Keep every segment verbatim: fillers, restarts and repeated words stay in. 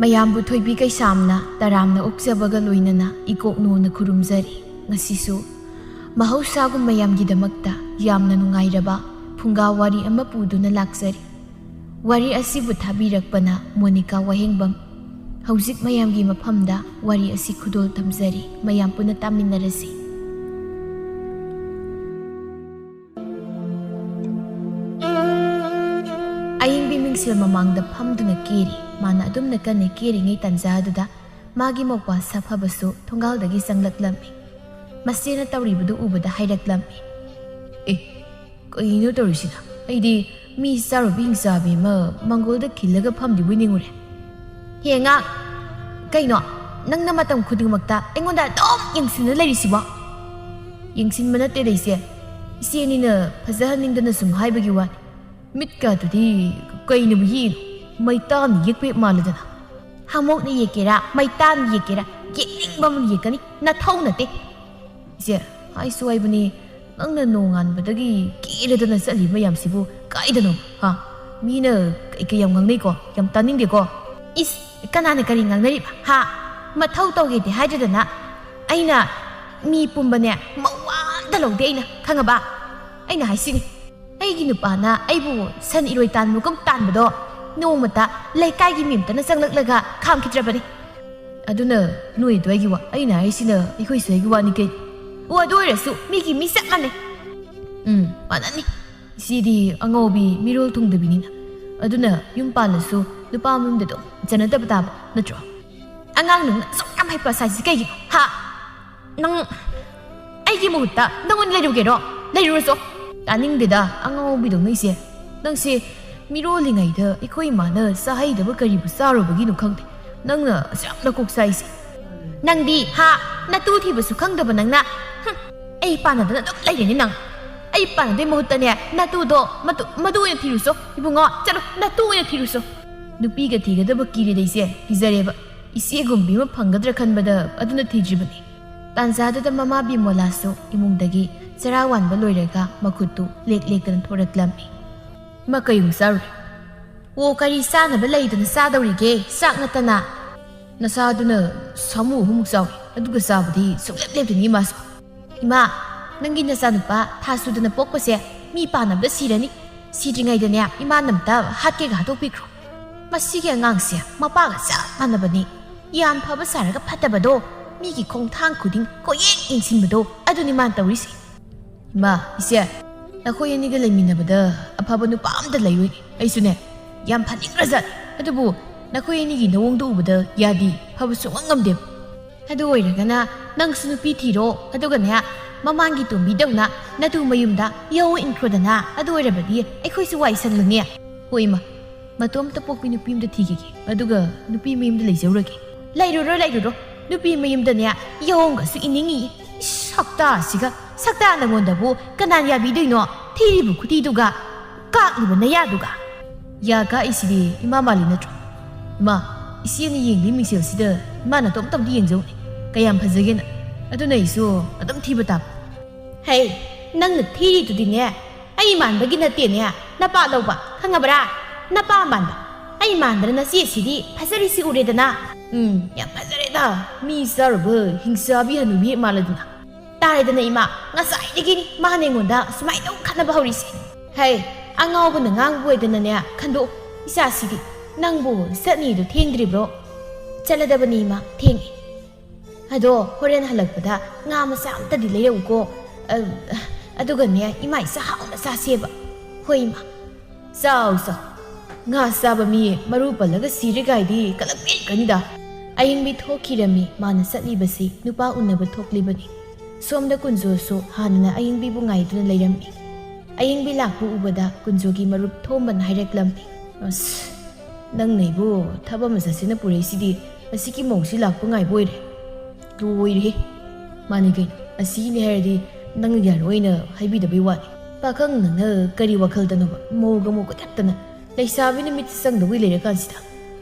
ꯃꯌꯥꯝꯕꯨ ꯊꯣꯏꯕꯤ ꯀꯩꯁꯥꯝꯅ ꯇꯔꯥꯝꯅ ꯑꯣꯛꯆꯕꯒ ꯂꯣꯏꯅꯅ ꯏꯀꯣꯛꯅꯣꯅ ꯈꯨꯔꯨꯝꯖꯔꯤ꯫ ꯉꯁꯤꯁꯨ ꯃꯍꯧꯁꯥꯒꯨꯝ ꯃꯌꯥꯝꯒꯤꯗꯃꯛꯇ ꯌꯥꯝꯅ ꯅꯨꯡꯉꯥꯏꯔꯕ ꯐꯨꯡꯒꯥ ꯋꯥꯔꯤ ꯑꯃ ꯄꯨꯗꯨꯅ ꯂꯥꯛꯆꯔꯤ꯫ ꯋꯥꯔꯤ ꯑꯁꯤꯕꯨ ꯊꯥꯕꯤꯔꯛꯄꯅ ꯃꯣꯅꯤꯀꯥ ꯋꯥꯍꯦꯡꯕꯝ꯫ ꯍꯧꯖꯤꯛ ꯃꯌꯥꯝꯒꯤ ꯃꯐꯝꯗ ꯋꯥꯔꯤ ꯑꯁꯤ ꯈꯨꯗꯣꯜ ꯊꯝꯖꯔꯤ꯫ ꯃꯌꯥꯝ ꯄꯨꯟꯅ ꯇꯥꯃꯤꯟꯅꯔꯁꯤ꯫ ꯑꯌꯤꯡꯕꯤ ꯃꯤꯡꯁꯦꯜ ꯃꯃꯥꯡꯗ ꯐꯝꯗꯨꯅ ꯀꯦꯔꯤ꯫ ꯃꯥꯅ ꯑꯗꯨꯝꯅ ꯀꯟꯅ ꯀꯦꯔꯤꯉꯩ ꯇꯥꯟꯖꯥ ꯑꯗꯨꯗ ꯃꯥꯒꯤ ꯃꯧꯄ꯭ꯋꯥ ꯁꯥꯐꯕꯁꯨ ꯊꯣꯡꯒꯥꯜꯗꯒꯤ ꯆꯪꯂꯛꯂꯝꯃꯤ꯫ ꯃꯆꯦꯅ ꯇꯧꯔꯤꯕꯗꯨ ꯎꯕꯗ ꯍꯥꯏꯔꯛꯂꯝꯃꯤ꯫ "ꯑꯦ, ꯀꯩꯅꯣ ꯇꯧꯔꯤꯁꯤꯅ? ꯑꯩꯗꯤ ꯃꯤ ꯆꯥꯔꯨꯕꯤ ꯍꯤꯡꯆꯥꯕꯤ ꯑꯃ ꯃꯪꯒꯣꯜꯗ ꯈꯤꯜꯂꯒ ꯐꯝꯗ꯭ꯔꯤꯕꯣꯏ ꯅꯤꯡꯉꯨꯔꯦ꯫ ꯍꯦ ꯑꯉꯥꯡ, ꯀꯩꯅꯣ ꯅꯪꯅ ꯃꯇꯝ ꯈꯨꯗꯤꯡꯃꯛꯇ ꯑꯩꯉꯣꯟꯗ ꯑꯗꯨꯝ ꯌꯦꯡꯁꯤꯟꯅ ꯂꯩꯔꯤꯁꯤꯕꯣ?" "ꯌꯦꯡꯁꯤꯟꯕ ꯅꯠꯇꯦꯗ ꯏꯆꯦ, ꯏꯆꯦꯅꯤꯅ ꯐꯖꯍꯟꯅꯤꯡꯗꯅ ꯁꯨꯝ ꯍꯥꯏꯕꯒꯤ ꯋꯥꯅꯤ꯫ ꯃꯤꯠꯀꯥꯗꯨꯗꯤ ꯀꯩꯅꯕꯨ ꯌꯦꯛꯏꯅꯣ? ꯃꯩꯇꯥꯟ ꯌꯦꯛꯄ ꯍꯦꯛ ꯃꯥꯜꯂꯗꯅ꯫ ꯍꯥꯃꯣꯛꯅ ꯌꯦꯛꯀꯦꯔꯥ, ꯃꯩꯇꯥꯟ ꯌꯦꯛꯀꯦꯔꯥ, ꯌꯦꯛꯅꯤꯡꯕ ꯑꯃ ꯌꯦꯛꯀꯅꯤ, ꯅꯊꯧ ꯅꯠꯇꯦ꯫ ꯏꯆꯦ, ꯍꯥꯏꯁꯨ ꯍꯥꯏꯕꯅꯤ, ꯅꯪꯅ ꯅꯣꯡꯉꯥꯟꯕꯗꯒꯤ ꯀꯦꯔꯗꯅ ꯆꯠꯂꯤꯕ ꯃꯌꯥꯝꯁꯤꯕꯨ ꯀꯥꯏꯗꯅꯣ? ꯍꯥ? ꯃꯤꯅ ꯀꯩꯀꯩ ꯌꯥꯝ ꯉꯥꯡꯅꯩꯀꯣ, ꯌꯥꯝ ꯇꯥꯅꯤꯡꯗꯦꯀꯣ꯫ ꯏꯁ, ꯀꯅꯥꯅ ꯀꯔꯤ ꯉꯥꯡꯅꯔꯤꯕ? ꯍꯥ? ꯃꯊꯧ ꯇꯧꯒꯦꯗꯤ ꯍꯥꯏꯗ꯭ꯔꯗꯅ ꯑꯩꯅ ꯃꯤ ꯄꯨꯝꯕꯅꯦ ꯃꯋꯥ ꯑꯝꯇ ꯂꯧꯗꯦ ꯑꯩꯅ, ꯈꯪꯉꯕ? ꯑꯩꯅ ꯍꯥꯏꯁꯤꯅꯤ, ꯑꯩꯒꯤ ꯅꯨꯄꯥꯅ ꯑꯩꯕꯨ ꯁꯟ ꯏꯔꯣꯏ ꯇꯥꯟꯕꯒꯨꯝ ꯇꯥꯟꯕꯗꯣ ꯅꯣꯡꯃꯇ ꯂꯩꯀꯥꯏꯒꯤ ꯃꯤ ꯑꯝꯇꯅ ꯆꯪꯂꯛꯂꯒ ꯈꯥꯝꯈꯤꯗ꯭ꯔꯕꯅꯤ꯫ ꯑꯗꯨꯅ ꯅꯣꯏ ꯑꯗꯨꯋꯥꯏꯒꯤ ꯋꯥ, ꯑꯩꯅ ꯍꯥꯏꯁꯤꯅ ꯑꯩꯈꯣꯏ ꯁ꯭ꯋꯥꯏꯒꯤ ꯋꯥꯅꯤ ꯀꯩꯅꯣ꯫ ꯑꯣ, ꯑꯗꯨ ꯑꯣꯏꯔꯁꯨ ꯃꯤꯒꯤ ꯃꯤ ꯆꯞ ꯃꯥꯟꯅꯩ꯫ ꯎꯝ, ꯃꯥꯟꯅꯅꯤ꯫ ꯏꯆꯦꯗꯤ ꯑꯉꯥꯎꯕꯤ ꯃꯤꯔꯣꯜ ꯊꯨꯡꯗꯕꯤꯅꯤꯅ꯫ ꯑꯗꯨꯅ ꯌꯨꯝ ꯄꯥꯜꯂꯁꯨ ꯅꯨꯄꯥ ꯃꯌꯨꯝꯗ ꯑꯗꯨꯝ ꯆꯠꯅꯗꯕ ꯇꯥꯕ ꯅꯠꯇ꯭ꯔꯣ? ꯑꯉꯥꯡ ꯅꯪꯅ ꯑꯁꯨꯛ ꯌꯥꯝ ꯍꯩꯄꯥ ꯁꯥꯏꯁꯤ ꯀꯩꯒꯤꯅꯣ? ꯍꯥ? ꯅꯪ, ꯑꯩꯒꯤ ꯃꯍꯨꯠꯇ ꯅꯪꯉꯣꯟꯗ ꯂꯩꯔꯨꯒꯦꯔꯣ? ꯂꯩꯔꯨꯔꯁꯣ꯫ ꯇꯥꯅꯤꯡꯗꯦꯗ, ꯑꯉꯥꯎꯕꯤꯗꯧꯅ ꯏꯆꯦ꯫ ꯅꯪꯁꯦ ꯃꯤꯔꯣꯜꯂꯤꯉꯩꯗ ꯑꯩꯈꯣꯏ ꯏꯃꯥꯅ ꯆꯥꯍꯩꯗꯕ ꯀꯔꯤꯕꯨ ꯆꯥꯔꯨꯕꯒꯤꯅꯣ ꯈꯪꯗꯦ꯫ ꯅꯪꯅ ꯑꯁꯨꯛ ꯌꯥꯝꯅ ꯀꯣꯛ ꯆꯥꯏꯁꯦ꯫ ꯅꯪꯗꯤ, ꯍꯥ? ꯅꯇꯨ ꯊꯤꯕꯁꯨ ꯈꯪꯗꯕ ꯅꯪꯅ꯫ ꯍꯨꯝ, ꯑꯩ ꯄꯥꯟꯅꯗꯅ ꯑꯗꯨꯝ ꯂꯩꯔꯦꯅꯦ ꯅꯪ꯫ ꯑꯩ ꯄꯥꯟꯅꯗꯣꯏ ꯃꯍꯨꯠꯇꯅꯦ, ꯅꯇꯨꯗꯣ ꯃꯇꯨ-, ꯃꯗꯨ ꯑꯣꯏꯅ ꯊꯤꯔꯨꯆꯣ꯫ ꯏꯕꯨꯡꯉꯣ, ꯆꯠꯂꯣ, ꯅꯇꯨ ꯑꯣꯏꯅ ꯊꯤꯔꯨꯆꯣ꯫ ꯅꯨꯄꯤꯒ ꯊꯤꯒꯗꯕ ꯀꯤꯔꯦꯗ ꯏꯆꯦ, ꯀꯤꯖꯔꯦꯕ꯫ ꯏꯆꯦꯒꯨꯝꯕꯤ ꯑꯃ ꯐꯪꯒꯗ꯭ꯔꯥ ꯈꯟꯕꯗ ꯑꯗꯨꯅ ꯊꯤꯗ꯭ꯔꯤꯕꯅꯤ꯫ ꯇꯥꯟꯖꯥꯗꯨꯗ ꯃꯃꯥ ꯕꯤꯃꯣꯂꯥꯁꯨ ꯏꯃꯨꯡꯗꯒꯤ ꯆꯔꯥ ꯋꯥꯟꯕ ꯂꯣꯏꯔꯒ ꯃꯈꯨꯠꯇꯨ ꯂꯦꯛ ꯂꯦꯛꯇꯅ ꯊꯣꯔꯛꯂꯝꯃꯤ꯫ ꯃꯥ ꯀꯩꯒꯨꯝꯕ ꯆꯥꯔꯨꯔꯦ꯫ ꯑꯣ, ꯀꯔꯤ ꯆꯥꯅꯕ ꯂꯩꯗꯅ ꯆꯥꯗꯧꯔꯤꯒꯦ? ꯆꯥꯛ ꯅꯠꯇꯅ꯫ ꯅꯆꯥꯗꯨꯅ ꯁꯥꯃꯨ ꯑꯍꯨꯝꯃꯨꯛ ꯆꯥꯎꯏ, ꯑꯗꯨꯒ ꯆꯥꯕꯗꯤ ꯁꯨꯡꯂꯦꯞ ꯂꯦꯞꯇꯦꯅꯦ ꯏꯃꯥꯁꯨ꯫ ꯏꯃꯥ, ꯅꯪꯒꯤ ꯅꯆꯥꯅꯨꯄꯥ ꯊꯥ ꯁꯨꯗꯅ ꯄꯣꯛꯄꯁꯦ ꯃꯤ ꯄꯥꯟꯅꯕꯗ ꯁꯤꯔꯅꯤ꯫ ꯁꯤꯗ꯭ꯔꯤꯉꯩꯗꯅꯦ ꯏꯃꯥꯅ ꯑꯝꯇ ꯍꯥꯠꯀꯦꯒ ꯍꯥꯠꯇꯣꯛꯄꯤꯈ꯭ꯔꯣ꯫ ꯃꯁꯤꯒꯤ ꯑꯉꯥꯡꯁꯦ ꯃꯄꯥꯒ ꯆꯞ ꯃꯥꯟꯅꯕꯅꯤ꯫ ꯌꯥꯝ ꯐꯕ ꯁꯥꯔꯒ ꯐꯠꯇꯕꯗꯣ ꯃꯤꯒꯤ ꯈꯣꯡꯊꯥꯡ ꯈꯨꯗꯤꯡ ꯀꯣꯏꯌꯦꯡ ꯌꯦꯡꯁꯤꯟꯕꯗꯣ ꯑꯗꯨꯅꯤ ꯃꯥꯅ ꯇꯧꯔꯤꯁꯦ꯫ ꯏꯃꯥ, ꯏꯆꯦ, ꯅꯈꯣꯏ ꯑꯅꯤꯒ ꯂꯩꯃꯤꯟꯅꯕꯗ ꯑꯐꯕ ꯅꯨꯄꯥ ꯑꯝꯇ ꯂꯩꯔꯣꯏ꯫ ꯑꯩꯁꯨꯅꯦ, ꯌꯥꯝ ꯐꯅꯤꯡꯈ꯭ꯔꯖꯥꯠꯅꯤ꯫ ꯑꯗꯨꯕꯨ ꯅꯈꯣꯏ ꯑꯅꯤꯒꯤ ꯅꯑꯣꯡꯗꯣ ꯎꯕꯗ ꯌꯥꯗꯤ, ꯐꯕ ꯁꯨꯡꯉꯝ ꯉꯝꯗꯦꯕ꯫ ꯑꯗꯨ ꯑꯣꯏꯔꯒꯅ ꯅꯪꯁꯨ ꯅꯨꯄꯤ ꯊꯤꯔꯣ, ꯑꯗꯨꯒꯅꯦ, ꯃꯃꯥꯡꯒꯤ ꯇꯣꯝꯕꯤꯗꯧꯅ ꯅꯇꯨ ꯃꯌꯨꯝꯗ ꯌꯥꯍꯧ ꯏꯟꯈ꯭ꯔꯣꯗꯅ꯫ ꯑꯗꯨ ꯑꯣꯏꯔꯕꯗꯤ ꯑꯩꯈꯣꯏꯁꯨ ꯋꯥꯏ ꯁꯪꯂꯅꯤ꯫ ꯍꯣꯏ, ꯏꯃꯥ, ꯃꯇꯣꯝꯇ ꯄꯣꯛꯄꯤ ꯅꯨꯄꯤ ꯑꯝꯗ ꯊꯤꯈꯤꯒꯦ, ꯑꯗꯨꯒ ꯅꯨꯄꯤ ꯃꯌꯨꯝꯗ ꯂꯩꯖꯧꯔꯒꯦ꯫ ꯂꯩꯔꯨꯔꯣ, ꯂꯩꯔꯨꯔꯣ꯫ ꯅꯨꯄꯤ ꯃꯌꯨꯝꯗꯅꯦ ꯌꯥꯍꯣꯡꯒꯁꯨ ꯏꯅꯤꯡꯉꯤ꯫ ꯏꯁ, ꯁꯛꯇꯥꯁꯤꯒ, ꯁꯛꯇꯥ ꯅꯪꯉꯣꯟꯗꯕꯨ ꯀꯅꯥꯅ ꯌꯥꯕꯤꯗꯣꯏꯅꯣ? ꯊꯤꯔꯤꯕ ꯈꯨꯊꯤꯗꯨꯒ, ꯀꯥꯛꯂꯤꯕ ꯅꯌꯥꯗꯨꯒ꯫ ꯌꯥ ꯀꯥꯛꯏꯁꯤꯗꯤ ꯏꯃꯥ ꯃꯥꯜꯂꯤ ꯅꯠꯇ꯭ꯔꯣ? ꯏꯃꯥ, ꯏꯆꯦꯅ ꯌꯦꯡꯂꯤ ꯃꯤꯡꯁꯦꯜꯁꯤꯗ ꯏꯃꯥ ꯅꯇꯣꯝꯇꯕꯨꯗꯤ ꯌꯦꯡꯖꯧꯅꯦ꯫ ꯀꯌꯥꯝ ꯐꯖꯒꯦꯅ꯫ ꯑꯗꯨꯅ ꯑꯩꯁꯨ ꯑꯗꯨꯝ ꯊꯤꯕ ꯇꯥꯕ꯫ ꯍꯩ, ꯅꯪꯅ ꯊꯤꯔꯤꯗꯨꯗꯤꯅꯦ, ꯑꯩ ꯃꯥꯟꯕꯒꯤ ꯅꯠꯇꯦꯅꯦ, ꯅꯄꯥ ꯂꯧꯕ, ꯈꯪꯉꯕ꯭ꯔꯥ? ꯅꯄꯥ ꯃꯥꯟꯕ꯫ ꯑꯩ ꯃꯥꯟꯗ꯭ꯔ ꯅꯆꯦꯁꯤꯗꯤ ꯐꯖꯔꯤꯁꯤ ꯎꯔꯦꯗꯅ꯫ ꯎꯝ, ꯌꯥꯝ ꯐꯖꯔꯦꯗ, ꯃꯤ ꯆꯥꯔꯨꯕ ꯍꯤꯡꯆꯥꯕꯤ ꯍꯅꯨꯕꯤ ꯃꯥꯜꯂꯗꯅ꯫ ꯇꯥꯔꯦꯗꯅ ꯏꯃꯥ, ꯉꯁꯥꯏꯗꯒꯤꯅꯤ ꯃꯥꯅ ꯑꯩꯉꯣꯟꯗ ꯁꯨꯃꯥꯏꯅ ꯇꯧ ꯈꯠꯅꯕ ꯍꯧꯔꯤꯁꯦ꯫ ꯍꯩ, ꯑꯉꯥꯎꯕꯅ ꯉꯥꯡꯕ ꯑꯣꯏꯗꯅꯅꯦ ꯈꯟꯗꯣꯛ, ꯏꯆꯥꯁꯤꯗꯤ꯫ ꯅꯪꯕꯨ ꯆꯠꯅꯤꯗꯣ ꯊꯦꯡꯗ꯭ꯔꯤꯕ꯭ꯔꯣ? ꯆꯠꯂꯗꯕꯅꯤ ꯏꯃꯥ, ꯊꯦꯡꯉꯦ꯫ ꯑꯗꯣ ꯍꯣꯔꯦꯟ ꯍꯜꯂꯛꯄꯗ ꯉꯥ ꯃꯆꯥ ꯑꯝꯇꯗꯤ ꯂꯩꯔꯛꯎꯀꯣ꯫ ꯑ, ꯑꯗꯨꯒꯅꯦ ꯏꯃꯥ ꯏꯆꯥ ꯍꯥꯎꯅ ꯆꯥꯁꯦꯕ꯫ ꯍꯣꯏ ꯏꯃꯥ꯫ ꯆꯥꯎ ꯆꯥꯎ꯫ ꯉꯥ ꯆꯥꯕ ꯃꯤ ꯃꯔꯨ ꯄꯜꯂꯒ ꯁꯤꯔꯦ ꯀꯥꯏꯗꯤ ꯀꯂꯛ ꯃꯦꯠꯀꯅꯤꯗ꯫ ꯑꯌꯤꯡꯕꯤ ꯊꯣꯛꯈꯤꯔꯝꯃꯤ꯫ ꯃꯥꯅ ꯆꯠꯂꯤꯕꯁꯤ ꯅꯨꯄꯥ ꯎꯅꯕ ꯊꯣꯛꯂꯤꯕꯅꯤ꯫ ꯁꯣꯝꯗ ꯀꯨꯟꯖꯣꯁꯨ ꯍꯥꯟꯅꯅ ꯑꯌꯤꯡꯕꯤꯕꯨ ꯉꯥꯏꯗꯨꯅ ꯂꯩꯔꯝꯃꯤ꯫ ꯑꯌꯤꯡꯕꯤ ꯂꯥꯛꯄ ꯎꯕꯗ ꯀꯨꯟꯖꯣꯒꯤ ꯃꯔꯨꯞ ꯊꯣꯝꯕꯅ ꯍꯥꯏꯔꯛꯂꯝꯃꯤ꯫ ꯑꯁ, ꯅꯪꯅ ꯑꯩꯕꯨ ꯊꯕꯛ ꯑꯃ ꯆꯠꯁꯦꯅ ꯄꯨꯔꯛꯏꯁꯤꯗꯤ ꯃꯁꯤꯒꯤ ꯃꯧꯁꯤ ꯂꯥꯛꯄ ꯉꯥꯏꯕ ꯑꯣꯏꯔꯦ꯫ ꯂꯣꯏꯔꯦꯍꯦ꯫ ꯃꯥꯅꯤ ꯀꯩꯅꯣ, ꯑꯁꯤꯅꯦ ꯍꯥꯏꯔꯗꯤ ꯅꯪꯅ ꯌꯥꯔꯣꯏꯅ ꯍꯥꯏꯕꯤꯗꯕꯩ ꯋꯥꯅꯤ꯫ ꯄꯥꯈꯪ ꯅꯪꯅ ꯀꯔꯤ ꯋꯥꯈꯜꯗꯅꯣꯕ? ꯃꯧꯒ ꯃꯧ ꯀꯣꯏꯇꯠꯇꯅ, ꯂꯩꯁꯥꯕꯤꯅ ꯃꯤꯠꯇ ꯆꯪꯗꯧꯒꯤ ꯂꯩꯔꯀꯥꯟꯁꯤꯗ꯫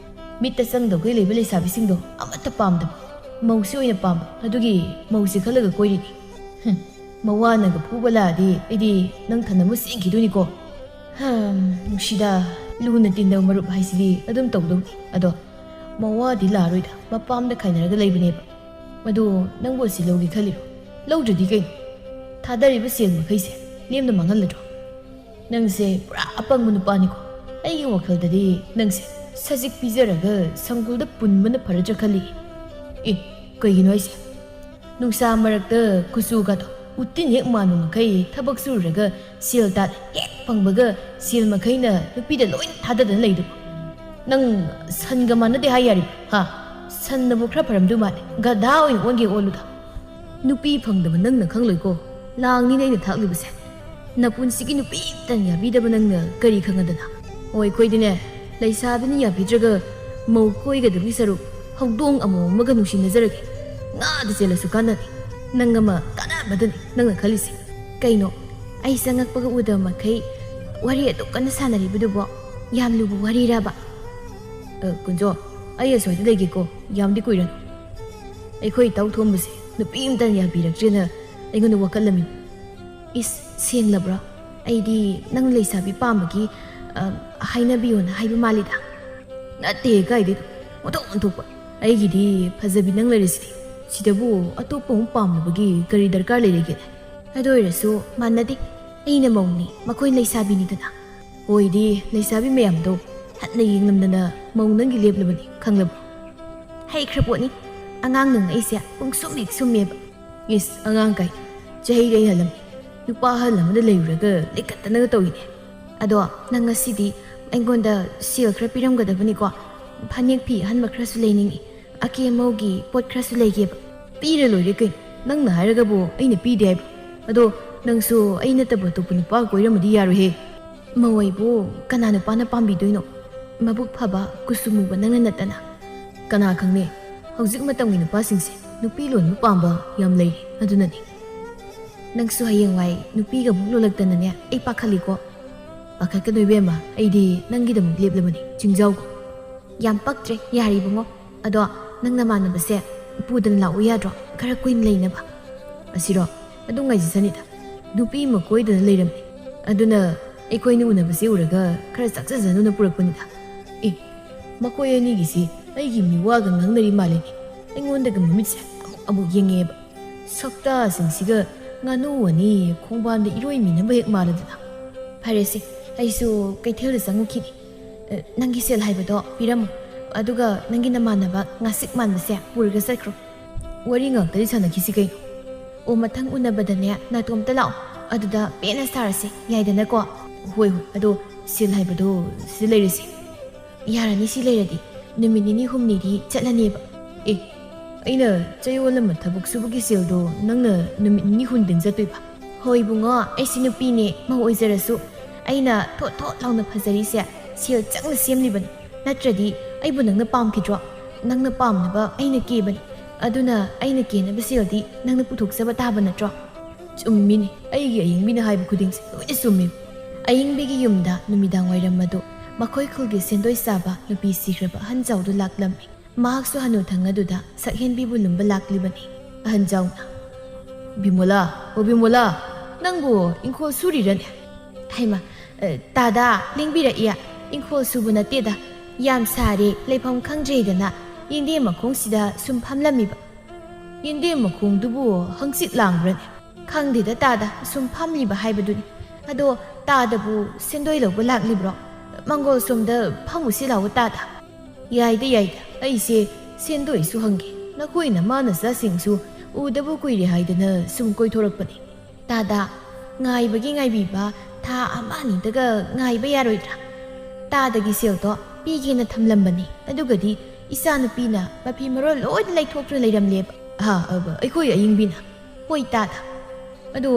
ꯃꯤꯠꯇ ꯆꯪꯗꯧꯒꯤ ꯂꯩꯕ ꯂꯩꯁꯥꯕꯤꯁꯤꯡꯗꯣ ꯑꯃꯠꯇ ꯄꯥꯝꯗꯕ꯫ ꯃꯧꯁꯤ ꯑꯣꯏꯅ ꯄꯥꯝꯕ꯫ ꯑꯗꯨꯒꯤ ꯃꯧꯁꯤ ꯈꯜꯂꯒ ꯀꯣꯏꯔꯤꯅꯤ꯫ ꯍꯨꯝ, ꯃꯋꯥꯅꯒ ꯐꯨꯕ ꯂꯥꯛꯑꯗꯤ ꯑꯩꯗꯤ ꯅꯪ ꯊꯅꯝꯃ ꯆꯦꯟꯈꯤꯗꯣꯏꯅꯤꯀꯣ꯫ ꯍꯝ, ꯅꯨꯡꯁꯤꯗ, ꯂꯨꯅ ꯇꯤꯟꯅꯕ ꯃꯔꯨꯞ ꯍꯥꯏꯁꯤꯗꯤ ꯑꯗꯨꯝ ꯇꯧꯗꯧꯅꯤ꯫ ꯑꯗꯣ ꯃꯋꯥꯗꯤ ꯂꯥꯛꯑꯔꯣꯏꯗ, ꯃꯄꯥꯝꯗ ꯈꯥꯏꯅꯔꯒ ꯂꯩꯕꯅꯦꯕ꯫ ꯃꯗꯨ ꯅꯪꯕꯨ ꯑꯁꯤ ꯂꯧꯒꯦ ꯈꯜꯂꯤꯔꯣ? ꯂꯧꯗ꯭ꯔꯗꯤ ꯀꯩꯅꯣ? ꯊꯥꯗꯔꯤꯕ ꯁꯦꯜ ꯃꯈꯩꯁꯦ ꯂꯦꯝꯅ ꯃꯥꯡꯍꯜꯂꯗ꯭ꯔꯣ? ꯅꯪꯁꯦ ꯄꯨꯔꯥ ꯑꯄꯪꯕ ꯅꯨꯄꯥꯅꯤꯀꯣ꯫ ꯑꯩꯒꯤ ꯋꯥꯈꯜꯗꯗꯤ ꯅꯪꯁꯦ ꯁꯖꯤꯛ ꯄꯤꯖꯔꯒ ꯁꯪꯒꯣꯜꯗ ꯄꯨꯟꯕꯅ ꯐꯔꯗ꯭ꯔꯥ ꯈꯜꯂꯤ꯫ ꯑꯦ, ꯀꯩꯒꯤꯅꯣ ꯍꯥꯏꯁꯦ? ꯅꯨꯡꯁꯥ ꯃꯔꯛꯇ ꯀꯨꯆꯨꯒꯗꯣ ꯎꯇꯤꯟ ꯍꯦꯛ ꯃꯥꯟꯕ ꯃꯈꯩ ꯊꯕꯛ ꯁꯨꯔꯒ ꯁꯦꯜ ꯇꯥꯟ ꯍꯦꯛ ꯐꯪꯕꯒ ꯁꯦꯜ ꯃꯈꯩꯅ ꯅꯨꯄꯤꯗ ꯂꯣꯏ ꯊꯥꯗꯗꯅ ꯂꯩꯗꯨꯕꯨ꯫ ꯅꯪ ꯁꯟꯒ ꯃꯥꯟꯅꯗꯦ ꯍꯥꯏ ꯌꯥꯔꯤꯕ, ꯍꯥ? ꯁꯟꯅꯕꯨ ꯈꯔ ꯐꯔꯝꯗꯣꯏ ꯃꯥꯜꯂꯦ, ꯒꯙꯥ ꯑꯣꯏꯅ ꯑꯣꯟꯒꯦ ꯑꯣꯜꯂꯨꯗ꯫ ꯅꯨꯄꯤ ꯐꯪꯗꯕ ꯅꯪꯅ ꯈꯪꯂꯣꯏꯀꯣ꯫ ꯂꯥꯡꯅꯤꯅꯦ ꯑꯩꯅ ꯊꯥꯛꯂꯤꯕꯁꯦ꯫ ꯅꯄꯨꯟꯁꯤꯒꯤ ꯅꯨꯄꯤ ꯑꯝꯇꯅ ꯌꯥꯕꯤꯗꯕ ꯅꯪꯅ ꯀꯔꯤ ꯈꯪꯉꯗꯅ? ꯑꯣ, ꯑꯩꯈꯣꯏꯗꯤꯅꯦ, ꯂꯩꯁꯥꯕꯤꯅ ꯌꯥꯕꯤꯗ꯭ꯔꯒ ꯃꯧ ꯀꯣꯏꯒꯗꯕꯒꯤ ꯁꯔꯨꯛ ꯍꯧꯗꯣꯡ ꯑꯃꯣꯝ ꯑꯃꯒ ꯅꯨꯡꯁꯤꯅꯖꯔꯒꯦ꯫ ꯉꯥꯗ ꯆꯦꯜꯂꯁꯨ ꯀꯥꯟꯅꯅꯤ꯫ ꯅꯪ ꯑꯃ ꯀꯥꯟꯅꯕꯗꯅꯤ ꯅꯪꯅ ꯈꯜꯂꯤꯁꯦ꯫ ꯀꯩꯅꯣ, ꯑꯩ ꯆꯪꯉꯛꯄꯒ ꯎꯗꯕ ꯃꯈꯩ ꯋꯥꯔꯤ ꯑꯗꯨꯛ ꯀꯟꯅ ꯁꯥꯟꯅꯔꯤꯕꯗꯨꯕꯣ? ꯌꯥꯝ ꯂꯨꯕ ꯋꯥꯔꯤꯔꯕ? ꯑ, ꯀꯨꯟꯖꯣ, ꯑꯩ ꯑꯁ꯭ꯋꯥꯏꯗ ꯂꯩꯒꯦꯀꯣ, ꯌꯥꯝꯗꯤ ꯀꯨꯏꯔꯅꯨ꯫ ꯑꯩꯈꯣꯏ ꯏꯇꯥꯎ ꯊꯣꯝꯕꯁꯦ ꯅꯨꯄꯤ ꯑꯝꯇꯅ ꯌꯥꯕꯤꯔꯛꯇ꯭ꯔꯦꯅ ꯑꯩꯉꯣꯟꯗ ꯋꯥꯀꯠꯂꯝꯃꯤ꯫ ꯏꯁ, ꯁꯦꯡꯂꯕ꯭ꯔꯣ? ꯑꯩꯗꯤ ꯅꯪ ꯂꯩꯁꯥꯕꯤ ꯄꯥꯝꯕꯒꯤ, ꯑ, ꯍꯥꯏꯅꯕꯤꯌꯣꯅ ꯍꯥꯏꯕ ꯃꯥꯜꯂꯤꯗ꯫ ꯅꯠꯇꯦ, ꯀꯥꯏꯗꯩꯅꯣ? ꯑꯣꯟꯊꯣꯛ ꯑꯣꯟꯊꯣꯛꯄ꯫ ꯑꯩꯒꯤꯗꯤ ꯐꯖꯕꯤ ꯅꯪ ꯂꯩꯔꯤꯁꯤꯗꯤ꯫ ꯁꯤꯗꯕꯨ ꯑꯇꯣꯞꯄ ꯑꯃꯨꯛ ꯄꯥꯝꯅꯕꯒꯤ ꯀꯔꯤ ꯗꯔꯀꯥꯔ ꯂꯩꯔꯒꯦꯅꯦ? ꯑꯗꯨ ꯑꯣꯏꯔꯁꯨ ꯃꯥꯟꯅꯗꯦ꯫ ꯑꯩꯅ ꯃꯧꯅꯤ, ꯃꯈꯣꯏꯅ ꯂꯩꯁꯥꯕꯤꯅꯤꯗꯅ꯫ ꯍꯣꯏꯗꯤ, ꯂꯩꯁꯥꯕꯤ ꯃꯌꯥꯝꯗꯣ ꯍꯟꯅ ꯌꯦꯡꯂꯝꯗꯅ ꯃꯧ ꯅꯪꯒꯤ ꯂꯦꯞꯂꯕꯅꯤ, ꯈꯪꯂꯕ꯭ꯔꯣ? ꯍꯩꯈ꯭ꯔ ꯄꯣꯠꯅꯤ꯫ ꯑꯉꯥꯡ ꯅꯪ ꯑꯩꯁꯦ ꯄꯨꯡꯁꯨꯝ ꯍꯦꯛ ꯁꯨꯝꯃꯦꯕ꯫ ꯏꯁ, ꯑꯉꯥꯡ ꯀꯥꯏ? ꯆꯍꯤꯒ ꯑꯩ ꯍꯜꯂꯝꯃꯤ꯫ ꯅꯨꯄꯥ ꯑꯍꯜ ꯑꯃꯗ ꯂꯩꯔꯨꯔꯒ ꯂꯤꯈꯠꯇꯅꯒ ꯇꯧꯏꯅꯦ꯫ ꯑꯗꯣ ꯅꯪ ꯉꯁꯤꯗꯤ ꯑꯩꯉꯣꯟꯗ ꯁꯦꯜ ꯈꯔ ꯄꯤꯔꯝꯒꯗꯕꯅꯤꯀꯣ꯫ ꯐꯅꯦꯛ ꯐꯤ ꯑꯍꯟꯕ ꯈꯔꯁꯨ ꯂꯩꯅꯤꯡꯏ꯫ ꯑꯀꯦ ꯑꯃꯧꯒꯤ ꯄꯣꯠ ꯈꯔꯁꯨ ꯂꯩꯒꯦꯕ꯫ ꯄꯤꯔ ꯂꯣꯏꯔꯦ ꯀꯩꯅꯣ꯫ ꯅꯪꯅ ꯍꯥꯏꯔꯒꯕꯨ ꯑꯩꯅ ꯄꯤꯗꯦ ꯍꯥꯏꯕ? ꯑꯗꯣ ꯅꯪꯁꯨ ꯑꯩ ꯅꯠꯇꯕ ꯑꯇꯣꯞꯄ ꯅꯨꯄꯥ ꯀꯣꯏꯔꯝꯃꯗꯤ ꯌꯥꯔꯣꯏꯍꯦ꯫ ꯃꯧ ꯑꯩꯕꯨ ꯀꯅꯥ ꯅꯨꯄꯥꯅ ꯄꯥꯝꯕꯤꯗꯣꯏꯅꯣ? ꯃꯕꯨꯛ ꯐꯕ, ꯀꯨꯆꯨ ꯃꯨꯕ ꯅꯪꯅ ꯅꯠꯇꯅ꯫ ꯀꯅꯥ ꯈꯪꯅꯤ? ꯍꯧꯖꯤꯛ ꯃꯇꯝꯒꯤ ꯅꯨꯄꯥꯁꯤꯡꯁꯦ ꯅꯨꯄꯤ ꯂꯣꯟꯕ ꯄꯥꯝꯕ ꯌꯥꯝ ꯂꯩꯔꯤ꯫ ꯑꯗꯨꯅꯅꯤ꯫ ꯅꯪꯁꯨ ꯍꯌꯦꯡꯋꯥꯏ ꯅꯨꯄꯤꯒ ꯑꯃꯨꯛ ꯂꯣꯜꯂꯛꯇꯅꯅꯦ ꯑꯩ ꯄꯥꯈꯠꯂꯤꯀꯣ꯫ ꯄꯥꯈꯠꯀꯅꯨ ꯏꯕꯦꯝꯃ, ꯑꯩꯗꯤ ꯅꯪꯒꯤꯗꯃꯛ ꯂꯦꯞꯂꯕꯅꯤ, ꯆꯤꯡꯖꯥꯎꯒꯣ꯫ ꯌꯥꯝ ꯄꯛꯇ꯭ꯔꯦ, ꯌꯥꯔꯦ ꯏꯕꯨꯡꯉꯣ꯫ ꯑꯗꯣ ꯅꯪ ꯅꯃꯥꯟꯅꯕꯁꯦ ꯄꯨꯗꯅ ꯂꯥꯛꯎ ꯌꯥꯗ꯭ꯔꯣ? ꯈꯔ ꯀꯨꯏꯅ ꯂꯩꯅꯕ꯫ ꯑꯁꯤꯔꯣ? ꯑꯗꯨ ꯉꯥꯏꯖꯁꯅꯤꯗ꯫ ꯅꯨꯄꯤ ꯑꯃ ꯀꯣꯏꯗꯅ ꯂꯩꯔꯝꯃꯤ꯫ ꯑꯗꯨꯅ ꯑꯩꯈꯣꯏꯅ ꯎꯅꯕꯁꯦ ꯎꯔꯒ ꯈꯔ ꯆꯥꯛꯆꯖꯅꯨꯅ ꯄꯨꯔꯛꯄꯅꯤꯗ꯫ ꯑꯦ, ꯃꯈꯣꯏ ꯑꯅꯤꯒꯤꯁꯤ ꯑꯩꯒꯤ ꯃꯤꯋꯥꯒ ꯉꯥꯡꯅꯔꯤ ꯃꯥꯜꯂꯦꯅꯦ꯫ ꯑꯩꯉꯣꯟꯗꯒ ꯃꯃꯤꯠꯁꯦ ꯑꯃꯨꯛ ꯑꯃꯨꯛ ꯌꯦꯡꯉꯛꯑꯦꯕ꯫ ꯁꯛꯇꯥꯁꯤꯡꯁꯤꯒ ꯉꯥꯅꯨ ꯑꯅꯤ ꯈꯣꯡꯕꯥꯟꯗ ꯏꯔꯣꯏꯃꯤꯟꯅꯕ ꯍꯦꯛ ꯃꯥꯜꯂꯗꯅ꯫ ꯐꯔꯦꯁꯦ, ꯑꯩꯁꯨ ꯀꯩꯊꯦꯜꯗ ꯆꯪꯉꯨꯈꯤꯒꯦ꯫ ꯑ, ꯅꯪꯒꯤ ꯁꯦꯜ ꯍꯥꯏꯕꯗꯣ ꯄꯤꯔꯝꯃꯨ, ꯑꯗꯨꯒ ꯅꯪꯒꯤ ꯅꯃꯥꯟꯅꯕ ꯉꯥꯁꯤꯛ ꯃꯥꯟꯕꯁꯦ ꯄꯨꯔꯒ ꯆꯠꯈ꯭ꯔꯣ꯫ ꯋꯥꯔꯤ ꯉꯥꯛꯇꯗꯤ ꯁꯥꯟꯅꯈꯤꯁꯤ ꯀꯩꯅꯣ꯫ ꯑꯣ, ꯃꯊꯪ ꯎꯅꯕꯗꯅꯦ ꯅꯥꯇꯣꯝꯇ ꯂꯥꯛꯑꯣ, ꯑꯗꯨꯗ ꯄꯦꯟꯅ ꯁꯥꯔꯁꯦ, ꯌꯥꯏꯗꯅꯀꯣ? ꯍꯣꯏ, ꯍꯣꯏ, ꯑꯗꯣ ꯁꯦꯜ ꯍꯥꯏꯕꯗꯣ ꯁꯤꯗ ꯂꯩꯔꯤꯁꯦ꯫ ꯌꯥꯔꯅꯤ, ꯁꯤ ꯂꯩꯔꯗꯤ ꯅꯨꯃꯤꯠ ꯅꯤꯅꯤ ꯍꯨꯝꯅꯤꯗꯤ ꯆꯠꯂꯅꯦꯕ꯫ ꯑꯦ, ꯑꯩꯅ ꯆꯌꯣꯜ ꯑꯃ ꯊꯕꯛ ꯁꯨꯕꯒꯤ ꯁꯦꯜꯗꯣ ꯅꯪꯅ ꯅꯨꯃꯤꯠ ꯅꯤꯅꯤ ꯍꯨꯝꯅꯤꯗꯪ ꯆꯠꯇꯣꯏꯕ? ꯍꯣꯏ ꯏꯕꯨꯡꯉꯣ, ꯑꯩꯁꯤ ꯅꯨꯄꯤꯅꯦ, ꯃꯧ ꯑꯣꯏꯖꯔꯁꯨ ꯑꯩꯅ ꯊꯣꯠ ꯊꯣꯠ ꯂꯥꯎꯅ ꯐꯖꯔꯤꯁꯦ ꯁꯦꯜ ꯆꯪꯅ ꯁꯦꯝꯂꯤꯕꯅꯤ꯫ ꯅꯠꯇ꯭ꯔꯗꯤ ꯑꯩꯕꯨ ꯅꯪꯅ ꯄꯥꯝꯈꯤꯗ꯭ꯔꯣ? ꯅꯪꯅ ꯄꯥꯝꯅꯕ ꯑꯩꯅ ꯀꯦꯕꯅꯤ꯫ ꯑꯗꯨꯅ ꯑꯩꯅ ꯀꯦꯅꯕ ꯁꯦꯜꯗꯤ ꯅꯪꯅ ꯄꯨꯊꯣꯛꯆꯕ ꯇꯥꯕ ꯅꯠꯇ꯭ꯔꯣ? ꯆꯨꯝꯃꯤꯅꯦ, ꯑꯩꯒꯤ ꯑꯌꯤꯡꯕꯤꯅ ꯍꯥꯏꯕ ꯈꯨꯗꯤꯡꯁꯦ ꯂꯣꯏꯅ ꯆꯨꯝꯃꯤ꯫ ꯑꯌꯤꯡꯕꯤꯒꯤ ꯌꯨꯝꯗ ꯅꯨꯃꯤꯗꯥꯡ ꯋꯥꯏꯔꯝ ꯑꯗꯨ ꯃꯈꯣꯏ ꯈꯨꯜꯒꯤ ꯁꯦꯟꯗꯣꯏ ꯆꯥꯕ ꯅꯨꯄꯤ ꯁꯤꯈ꯭ꯔꯕ ꯑꯍꯟꯖꯥꯎꯗꯨ ꯂꯥꯛꯂꯝꯃꯤ꯫ ꯃꯍꯥꯛꯁꯨ ꯍꯅꯨꯊꯪ ꯑꯗꯨꯗ ꯁꯛꯍꯦꯟꯕꯤꯕꯨ ꯂꯨꯝꯕ ꯂꯥꯛꯂꯤꯕꯅꯤ꯫ ꯑꯍꯟꯖꯥꯎꯅ, "ꯕꯤꯃꯣꯂꯥ, ꯑꯣ ꯕꯤꯃꯣꯂꯥ, ꯅꯪꯕꯨ ꯏꯪꯈꯣꯜ ꯁꯨꯔꯤꯔꯅꯦ?" ꯍꯩꯃ, ꯑ, ꯇꯥꯗ, ꯂꯦꯡꯕꯤꯔꯛꯏ꯫ ꯏꯪꯈꯣꯜ ꯁꯨꯕ ꯅꯠꯇꯦꯗ, ꯌꯥꯝ ꯁꯥꯔꯦ, ꯂꯩꯐꯝ ꯈꯪꯗ꯭ꯔꯦꯗꯅ ꯌꯦꯟꯗꯦꯝ ꯃꯈꯣꯡꯁꯤꯗ ꯁꯨꯝ ꯐꯝꯂꯝꯃꯤꯕ꯫ ꯌꯦꯟꯗꯦꯝ ꯃꯈꯣꯡꯗꯨꯕꯨ ꯍꯪꯆꯤꯠ ꯂꯥꯡꯕ꯭ꯔꯅꯦ? ꯈꯪꯗꯦꯗ ꯇꯥꯗ, ꯁꯨꯝ ꯐꯝꯂꯤꯕ ꯍꯥꯏꯕꯗꯨꯅꯤ꯫ ꯑꯗꯣ ꯇꯥꯗꯕꯨ ꯁꯦꯟꯗꯣꯏ ꯂꯧꯕ ꯂꯥꯛꯂꯤꯕ꯭ꯔꯣ? ꯃꯪꯒꯣꯜ ꯁꯣꯝꯗ ꯐꯝꯃꯨꯁꯤ ꯂꯥꯛꯑꯣ ꯇꯥꯗ꯫ ꯌꯥꯏꯗ, ꯌꯥꯏꯗ, ꯑꯩꯁꯦ ꯁꯦꯟꯗꯣꯏꯁꯨ ꯍꯪꯒꯦ, ꯅꯈꯣꯏ ꯅꯃꯥ ꯅꯆꯥꯁꯤꯡꯁꯨ ꯎꯗꯕ ꯀꯨꯏꯔꯦ ꯍꯥꯏꯗꯅ ꯁꯨꯝ ꯀꯣꯏꯊꯣꯔꯛꯄꯅꯤ꯫ ꯇꯥꯗ, ꯉꯥꯏꯕꯒꯤ ꯉꯥꯏꯕꯤꯕ ꯊꯥ ꯑꯃ ꯑꯅꯤꯗꯒ ꯉꯥꯏꯕ ꯌꯥꯔꯣꯏꯗ꯭ꯔꯥ? ꯇꯥꯗꯒꯤ ꯁꯦꯜꯗꯣ ꯄꯤꯒꯦꯅ ꯊꯝꯂꯝꯕꯅꯤ, ꯑꯗꯨꯒꯗꯤ ꯏꯆꯥꯅꯨꯄꯤꯅ ꯃꯐꯤ ꯃꯔꯣꯜ ꯂꯣꯏꯅ ꯂꯩꯊꯣꯛꯇꯨꯅ ꯂꯩꯔꯝꯂꯦꯕ꯫ ꯑꯍꯥ, ꯑꯕ, ꯑꯩꯈꯣꯏ ꯑꯌꯤꯡꯕꯤꯅ꯫ ꯍꯣꯏ ꯇꯥꯗ꯫ ꯑꯗꯣ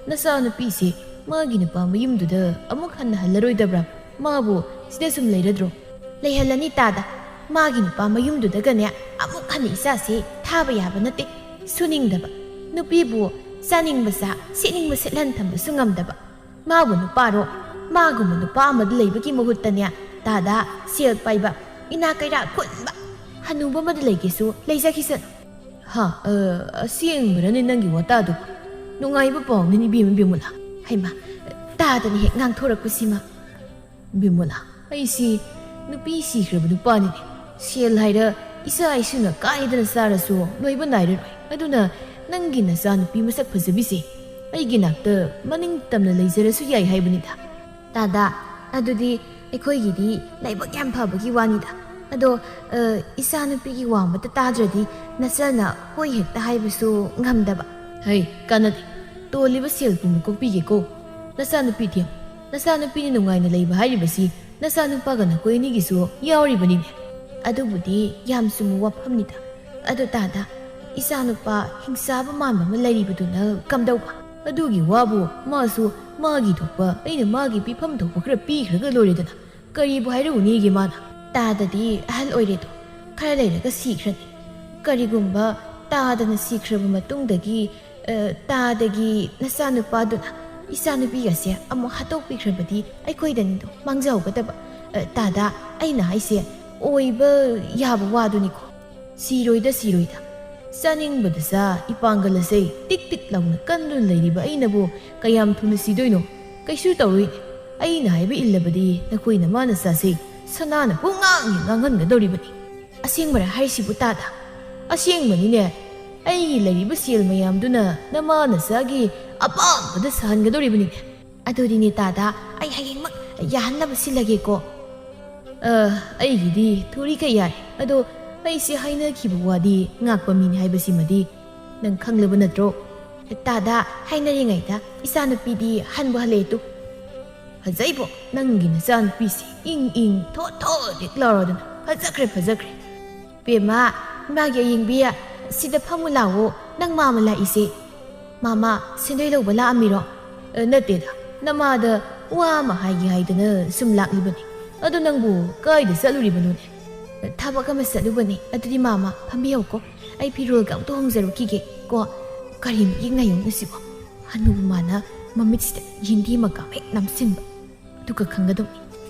ꯅꯆꯥꯅꯨꯄꯤꯁꯦ ꯃꯥꯒꯤ ꯅꯨꯄꯥ ꯃꯌꯨꯝꯗꯨꯗ ꯑꯃꯨꯛ ꯍꯟꯅ ꯍꯜꯂꯔꯣꯏꯗꯕ꯭ꯔꯥ? ꯃꯥꯕꯨ ꯁꯤꯗ ꯁꯨꯝ ꯂꯩꯔꯗ꯭ꯔꯣ? ꯂꯩꯍꯜꯂꯅꯤ ꯇꯥꯗ꯫ ꯃꯥꯒꯤ ꯅꯨꯄꯥ ꯃꯌꯨꯝꯗꯨꯗꯒꯅꯦ ꯑꯃꯨꯛ ꯍꯟꯅ ꯏꯆꯥꯁꯦ ꯊꯥꯕ ꯌꯥꯕ ꯅꯠꯇꯦ꯫ ꯁꯨꯅꯤꯡꯗꯕ꯫ ꯅꯨꯄꯤꯕꯨ ꯆꯥꯅꯤꯡꯕ ꯆꯥ, ꯁꯦꯠꯅꯤꯡꯕ ꯁꯦꯠꯍꯟ ꯊꯝꯕꯁꯨ ꯉꯝꯗꯕ꯫ ꯃꯥꯕꯨ ꯅꯨꯄꯥꯔꯣ? ꯃꯥꯒꯨꯝꯕ ꯅꯨꯄꯥ ꯑꯃꯗ ꯂꯩꯕꯒꯤ ꯃꯍꯨꯠꯇꯅꯦ, ꯇꯥꯗ, ꯁꯦꯜ ꯄꯥꯏꯕ, ꯏꯅꯥ ꯀꯩꯔꯥꯛ ꯈꯨꯟꯕ ꯍꯅꯨꯕ ꯑꯃꯗ ꯂꯩꯒꯦꯁꯨ ꯂꯩꯖꯈꯤꯁꯅꯨ꯫ ꯍꯥ, ꯑ, ꯑꯁꯦꯡꯕꯔꯅꯦ ꯅꯪꯒꯤ ꯋꯥꯇꯥꯗꯨꯕꯨ? ꯅꯨꯡꯉꯥꯏꯕ ꯄꯥꯎꯅꯤꯅꯦ ꯏꯕꯦꯝꯃ ꯕꯤꯃꯂꯥ꯫ ꯍꯩꯃꯥ, ꯇꯥꯗꯅ ꯍꯦꯛ ꯉꯥꯡꯊꯣꯔꯛꯄꯁꯤꯃ꯫ "ꯕꯤꯃꯣꯂꯥ, ꯑꯩꯁꯤ ꯅꯨꯄꯤ ꯁꯤꯈ꯭ꯔꯕ ꯅꯨꯄꯥꯅꯤꯅꯦ꯫ ꯁꯦꯜ ꯍꯥꯏꯔ ꯏꯆꯥ ꯏꯁꯨꯅ ꯀꯥꯏꯗꯅ ꯆꯥꯔꯁꯨ ꯂꯣꯏꯕ ꯅꯥꯏꯔꯔꯣꯏ꯫ ꯑꯗꯨꯅ ꯅꯪꯒꯤ ꯅꯆꯥꯅꯨꯄꯤ ꯃꯁꯛ ꯐꯖꯕꯤꯁꯦ ꯑꯩꯒꯤ ꯅꯥꯛꯇ ꯃꯅꯤꯡ ꯇꯝꯅ ꯂꯩꯖꯔꯁꯨ ꯌꯥꯏ ꯍꯥꯏꯕꯅꯤꯗ꯫" "ꯇꯥꯗ, ꯑꯗꯨꯗꯤ ꯑꯩꯈꯣꯏꯒꯤꯗꯤ ꯂꯥꯏꯕꯛ ꯌꯥꯝ ꯐꯕꯒꯤ ꯋꯥꯅꯤꯗ꯫ ꯑꯗꯣ, ꯑ, ꯏꯆꯥꯅꯨꯄꯤꯒꯤ ꯋꯥ ꯑꯃꯠꯇ ꯇꯥꯗ꯭ꯔꯗꯤ ꯅꯆꯟꯅ ꯍꯣꯏ ꯍꯦꯛꯇ ꯍꯥꯏꯕꯁꯨ ꯉꯝꯗꯕ꯫" "ꯍꯩ, ꯀꯥꯟꯅꯗꯦ꯫ ꯇꯣꯜꯂꯤꯕ ꯁꯦꯜ ꯄꯨꯝꯕ ꯀꯣꯛꯄꯤꯒꯦꯀꯣ꯫ ꯅꯆꯥꯅꯨꯄꯤ ꯊꯦꯝ, ꯅꯆꯥꯅꯨꯄꯤꯅ ꯅꯨꯡꯉꯥꯏꯅ ꯂꯩꯕ ꯍꯥꯏꯔꯤꯕꯁꯤ ꯅꯆꯥꯅꯨꯄꯥꯒ ꯅꯈꯣꯏ ꯑꯅꯤꯒꯤꯁꯨ ꯌꯥꯎꯔꯤꯕꯅꯤꯅꯦ꯫" "ꯑꯗꯨꯕꯨꯗꯤ ꯌꯥꯝ ꯆꯨꯝꯕ ꯋꯥꯐꯝꯅꯤꯗ꯫ ꯑꯗꯣ ꯇꯥꯗ, ꯏꯆꯥꯅꯨꯄꯥ ꯍꯤꯡꯆꯥꯕ ꯃꯥꯟꯕ ꯑꯃ ꯂꯩꯔꯤꯕꯗꯨꯅ ꯀꯝꯗꯧꯕ?" "ꯑꯗꯨꯒꯤ ꯋꯥꯕꯨ ꯃꯥꯁꯨ ꯃꯥꯒꯤ ꯊꯣꯛꯄ, ꯑꯩꯅ ꯃꯥꯒꯤ ꯄꯤꯐꯝ ꯊꯣꯛꯄ ꯈꯔ ꯄꯤꯈ꯭ꯔꯒ ꯂꯣꯏꯔꯦꯗꯅ꯫ ꯀꯔꯤꯕꯨ ꯍꯥꯏꯔꯨꯅꯤꯒꯦ ꯃꯥꯅ?" "ꯇꯥꯗꯗꯤ ꯑꯍꯜ ꯑꯣꯏꯔꯦꯗꯣ, ꯈꯔ ꯂꯩꯔꯒ ꯁꯤꯈ꯭ꯔꯅꯤ꯫ ꯀꯔꯤꯒꯨꯝꯕ ꯇꯥꯗꯅ ꯁꯤꯈ꯭ꯔꯕ ꯃꯇꯨꯡꯗꯒꯤ, ꯑ, ꯇꯥꯗꯒꯤ ꯅꯆꯥꯅꯨꯄꯥꯗꯨꯅ ꯏꯆꯥꯅꯨꯄꯤꯒꯁꯦ ꯑꯃꯨꯛ ꯍꯥꯠꯇꯣꯛꯄꯤꯈ꯭ꯔꯕꯗꯤ ꯑꯩꯈꯣꯏꯗꯅꯤꯗꯣ ꯃꯥꯡꯖꯍꯧꯒꯗꯕ꯫" "ꯑ, ꯇꯥꯗ, ꯑꯩꯅ ꯍꯥꯏꯁꯦ ꯑꯣꯏꯕ ꯌꯥꯕ ꯋꯥꯗꯨꯅꯤꯀꯣ꯫ ꯁꯤꯔꯣꯏꯗ, ꯁꯤꯔꯣꯏꯗ꯫ ꯆꯥꯅꯤꯡꯕꯗ ꯆꯥ, ꯏꯄꯥꯡꯒꯜ ꯑꯁꯦ ꯇꯤꯛ ꯇꯤꯛ ꯂꯥꯎꯅ ꯀꯟꯗꯨꯅ ꯂꯩꯔꯤꯕ ꯑꯩꯅꯕꯨ ꯀꯌꯥꯝ ꯊꯨꯅ ꯁꯤꯗꯣꯏꯅꯣ? ꯀꯩꯁꯨ ꯇꯧꯔꯣꯏꯅꯦ꯫ ꯑꯩꯅ ꯍꯥꯏꯕ ꯏꯜꯂꯕꯗꯤ ꯅꯈꯣꯏ ꯅꯃꯥ ꯅꯆꯥꯁꯦ ꯁꯅꯥꯅ ꯄꯨꯡꯉꯥꯡ ꯍꯦꯛ ꯉꯥꯡꯍꯟꯒꯗꯧꯔꯤꯕꯅꯤ꯫" "ꯑꯁꯦꯡꯕꯔ ꯍꯥꯏꯔꯤꯁꯤꯕꯨ ꯇꯥꯗ?" "ꯑꯁꯦꯡꯕꯅꯤꯅꯦ꯫ ꯑꯩꯒꯤ ꯂꯩꯔꯤꯕ ꯁꯦꯜ ꯃꯌꯥꯝꯗꯨꯅ ꯅꯃꯥ ꯅꯆꯥꯒꯤ ꯑꯄꯥꯝꯕꯗ ꯁꯥꯍꯟꯒꯗꯧꯔꯤꯕꯅꯤꯅꯦ꯫" "ꯑꯗꯨꯗꯤꯅꯦ ꯇꯥꯗ, ꯑꯩ ꯍꯌꯦꯡꯃꯛ ꯌꯥꯍꯟꯅꯕ ꯁꯤꯜꯂꯒꯦꯀꯣ꯫" "ꯑ, ꯑꯩꯒꯤꯗꯤ ꯊꯨꯔꯤꯈꯩ ꯌꯥꯏ꯫ ꯑꯗꯣ ꯑꯩꯁꯦ ꯍꯥꯏꯅꯈꯤꯕ ꯋꯥꯗꯤ ꯉꯥꯛꯄ ꯃꯤꯅꯤ ꯍꯥꯏꯕꯁꯤꯃꯗꯤ ꯅꯪ ꯈꯪꯂꯕ ꯅꯠꯇ꯭ꯔꯣ?" "ꯇꯥꯗ, ꯍꯥꯏꯅꯔꯤꯉꯩꯗ ꯏꯆꯥꯅꯨꯄꯤꯗꯤ ꯍꯟꯕꯨ ꯍꯜꯂꯛꯑꯦ ꯇꯨ꯫ ꯐꯖꯩꯕꯣ, ꯅꯪꯒꯤ ꯅꯆꯥꯅꯨꯄꯤꯁꯦ ꯏꯪ ꯏꯪ ꯊꯣꯠ ꯊꯣꯠ ꯍꯦꯛ ꯂꯥꯎꯔꯗꯅ꯫ ꯐꯖꯈ꯭ꯔꯦ, ꯐꯖꯈ꯭ꯔꯦ꯫" "ꯕꯦꯝꯃ, ꯏꯃꯥꯒꯤ ꯑꯌꯤꯡꯕꯤ, ꯁꯤꯗ ꯐꯝꯃꯨ ꯂꯥꯛꯑꯣ꯫ ꯅꯪ ꯃꯥꯝꯃ ꯂꯥꯛꯏꯁꯦ꯫" "ꯃꯥꯝꯃ, ꯁꯦꯟꯗꯣꯏ ꯂꯧꯕ ꯂꯥꯛꯑꯝꯃꯤꯔꯣ?" "ꯑ, ꯅꯠꯇꯦꯗ, ꯅꯃꯥꯗ ꯋꯥ ꯑꯃ ꯍꯥꯏꯒꯦ ꯍꯥꯏꯗꯅ ꯁꯨꯝ ꯂꯥꯛꯂꯤꯕꯅꯤ꯫ ꯑꯗꯣ ꯅꯪꯕꯨ ꯀꯥꯏꯗ ꯆꯠꯂꯨꯔꯤꯕꯅꯣꯅꯦ?" "ꯊꯕꯛ ꯑꯃ ꯆꯠꯂꯨꯕꯅꯤ꯫ ꯑꯗꯨꯗꯤ ꯃꯥꯝꯃ, ꯐꯝꯕꯤꯍꯧꯀꯣ꯫ ꯑꯩ ꯐꯤꯔꯣꯜꯒ ꯑꯝꯇ ꯍꯣꯡꯖꯔꯨꯈꯤꯒꯦ ꯀꯣ꯫" ꯀꯔꯤꯅꯣ ꯌꯦꯡꯅ ꯌꯦꯡꯅꯁꯤꯕꯣ? ꯍꯅꯨꯕ ꯃꯥꯅ ꯃꯃꯤꯠꯁꯤꯗ ꯌꯦꯟꯗꯤ ꯃꯀꯥ ꯍꯦꯛ ꯅꯝꯁꯤꯟꯕ꯫ ꯑꯗꯨꯒ ꯈꯪꯒꯗꯧꯅꯤ꯫